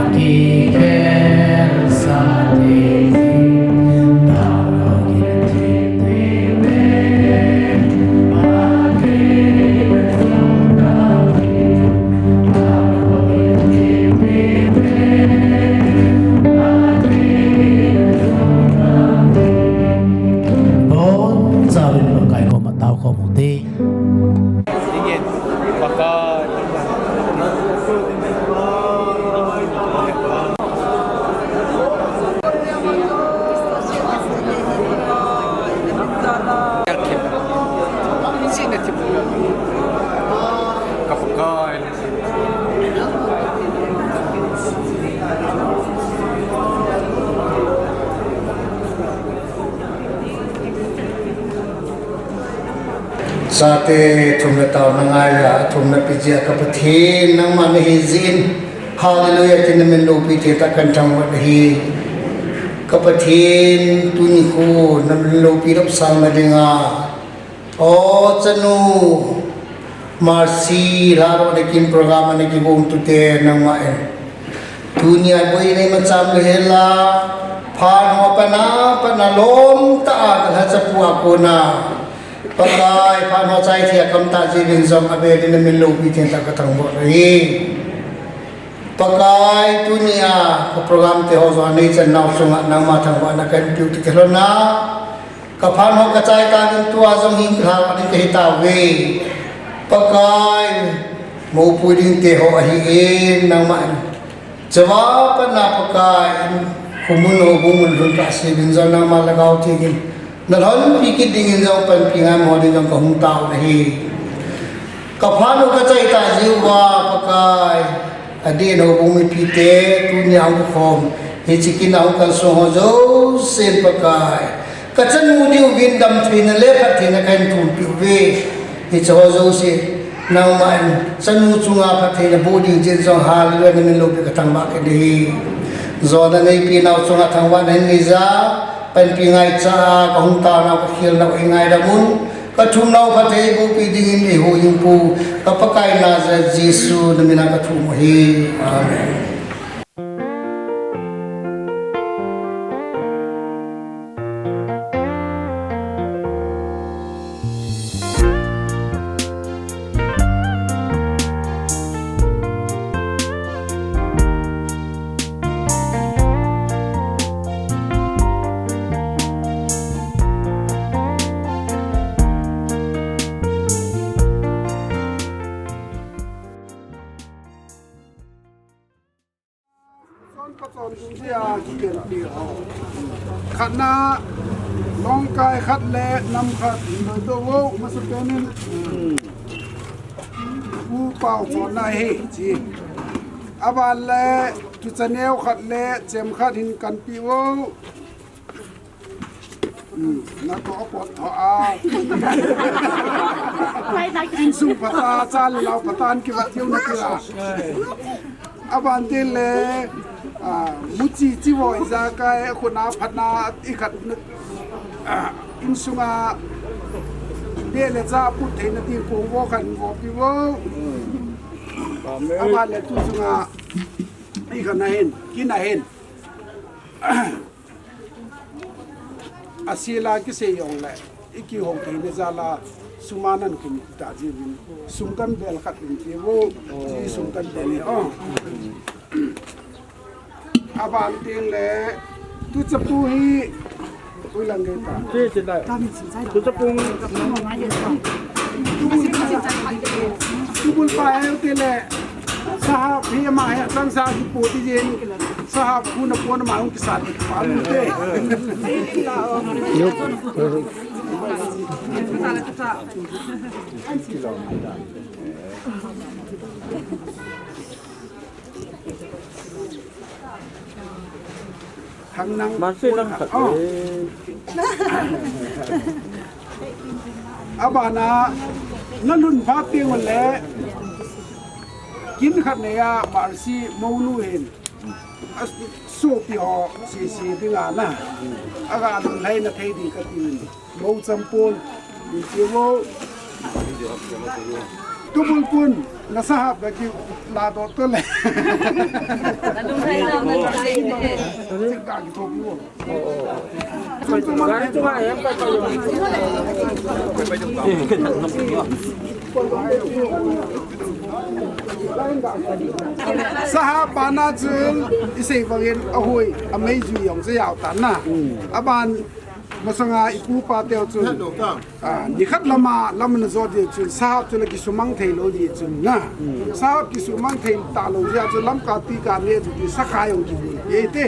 akikhel sah thei jing. Taona gin thip teng le, phattheina jong tang in. Taona gin thip teng le, phattheina jong tang in. Bonchauvin Pakai koma taokhom u hite. Chate thumna taona ngaiya, thumna pejia ka Pathen, nangma nahi jeh in, Hallelujah, tin namin loupi thei tah kahin thangvah ahi. Ka Pathen, tuni khu namin loupi lhapsang na dinga, o chanu Mercy, Lharoh Nakim program a nakigong tute nangma in, tunia boi nei macham le hela, phat ho pana, pana lom tah a ka lhacha pu a kona, Pakai, phat ho chai thei a kamtah jeh uvin jong avel in namin loupi thei tah ka thangvah ahi. Pakai, tunia ka program te ho jong nei chan nau chunga nangma thangvahna kahin peh u ti kilhonna. Ka phat ho ka chai tan in tua jong hi kilhah ding kahi tauve. Pakai, moupui ding te ho ahin nangma in. Chava patna Pakai, khumun houbung mun lhun tahsa in jong nangma lhagao theng in. Na lhonpi kit dingin jong panpi ngai mo ding jong ka hung tao nahi. Ka phat u ka chai ta jiuva Pakai. Adeh in houbung mipi te, tunia hung khom. Hiche kin a hung kalsong ho jousen Pakai. Ka chanu diuvin damtheina le phattheina kahin thumpi uve. Hiche ho jouse. Nangma in chanu chunga phattheina boh ding chen jong hallelujah na min loupi ka thangvah kit nahi. Jona neipi nau chunga thangvahna hin neija, panpi ngaicha a ka hung tao nau ka khel nau hi ngaidam un. Ka thum nau phatthei bohpi dingin eiho Houhingpu, ka Pakai Nazareth Jesu na min a ka thum u ahi. Amen. Chon pachon dungjuia kigenpi ho. Khatna, longkai khat le nam khat, loi to vo, masa penin. Pu Pau chonna hi, chi. Aban le, tucha neo khat le, chem khat hin kanpi vo. Hmm, na to pot tho a. Insung phat a, cha le lou phat a, an kivat diu na kila. Aban teng le, ah, muchi chi vo ijakai, khuna phatna, i khat na, ah, insunga, beh le ja put theina ding kong vo khat vopi vo. Aban le tu sunga, i khat na hin, kin na hin. Asila kisei jongle, i kihou theina jal a, sum a nan kin ta jiuvin, sum kan bel khat in pe vo, chi sum kan bel hi, oh. Aban teng le, tucha pu hi, ui lang gei ta. Chi, chi lai. Tucha pu. Tubul pa he te le. Sahab hi ama hi achang sa kipo ti jeng. Sahab khu na pon ama hung kisan pa lu te. Thang nang. Marsi nang khat. Oh. Abana, na lhun phat teng le, kin khat nei a Marsi monu hin. A sopi ho, sese dinga na. Aga lhun lhai na thei ding kati. Mo champon, ni che mo. Tubul pun, na sahap na ki la do to le. Sik da ki thop mo. Sahap bana chun, i sei bangin a hui, a mei jui jong se jao tan na. Aban, masanga i pu pa teu chun. Ah, nikhat lama, lam na jo di chun, sahap chu la kisumang thei lou di chun na. Sahap kisumang thei ta lou di chun, lam ka ti ka ne chu ti sa khai jong ki bul. Ye te.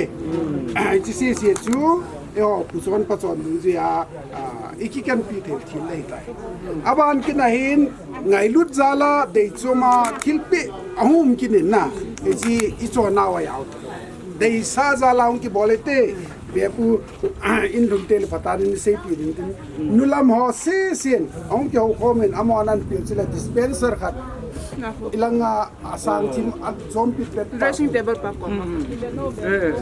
Ah, chi se se chu, e ho, pu chon pa chon dungjuia, ah, i kikan pi thei thil lei tai. Aban kin a hin, ngailut jal a, dei chom a, thilpeh, a hum kin in na. E chi, i chon nau a jao. Deisa jal a hung kibol e te, bepu, in lhun te le phat a nin seipi ding tin. Nu lam ho sesen, hung kihou khom in, amahon an peh u chu le dispenser khat. Ilanga, a sang thim, a jompi pet. Dressing table pa ko. Eh.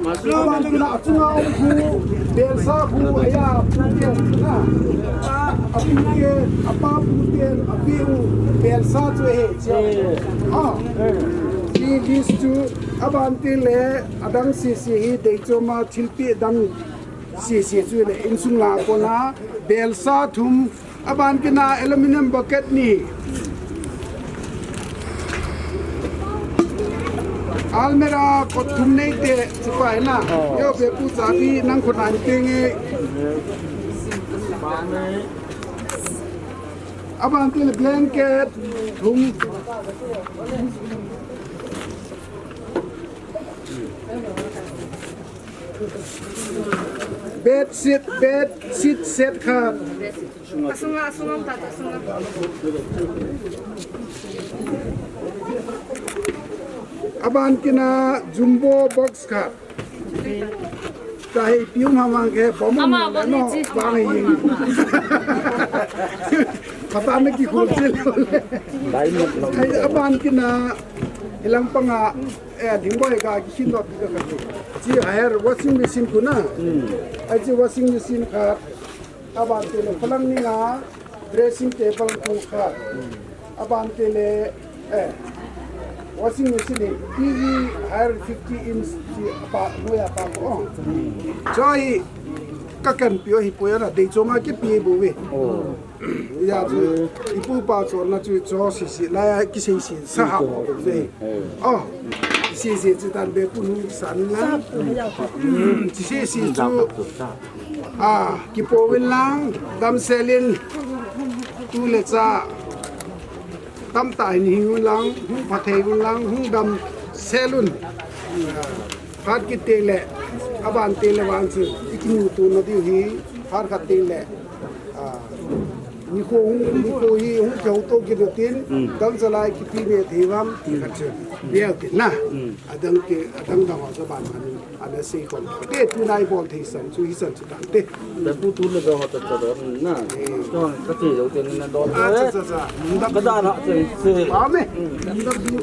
Aban kin a chunga um khu, belsa khu, aya, pu ten, na. A pu ten, a pa pu ten, a pi u, belsa chu he, chia. Ha. Hi list chu, aban teng le, adang sese hi, dei chom a, thilpeh dang sese chu le, insung la kona, belsa thum, aban kin a aluminium bucket ni. Almirah kot thum nei te, sipai na. Yo, be pu chabi nang khut na ni te nge. Aban te le blanket thum. Bed sheet, bed sheet set khat. Asunga, asunga, tata, asunga. Aban kina jumbo box khat. Tahi piu mama ke, bom. Ama bom no, ni chi. Bang hi. Pata na ki khul chi. Dai mo. Ai, aban kina, ilang panga, eh, ding boy ka ki shin dot ka ka. Chi hire washing machine kuna. Ai chi washing machine khat. Aban te le phalang ni nga dressing table tu khat. Aban te le, eh, washing machine ni T V hire fifty inch chi apa, mo ya pa ko. Choi ka kan pi o hi pu ya na dei choma ki pi bu ve. Ya chu, ipu pa chu na chu cho si si la ya ki sei si sa ha ve. Oh, si si chi tan be pu nu san na. Si si si chu. A, kipo uvin lang, damsel in, tu le cha, tamtah in hing un lang, hung phathei un lang, hung damsel un. Phat kit teng le, aban teng le vang chu, i kimuto na diu hi, phat khat teng le, a, nikho hung, nikho hi hung kihouto kit u tin, damsel a i kipe me thei uvam, ti khat chu, liau tin na. Adang ke, adang dang ho chu aban man in. Ana sei khom. Te tunai bol thei san chu hi san chu tang te. Be pu tu le do ho ta cha do na. Eh. Cho ka ti lo te na do. Ah, cha, cha, cha. Ka da na te se. Ba me. Ndam du.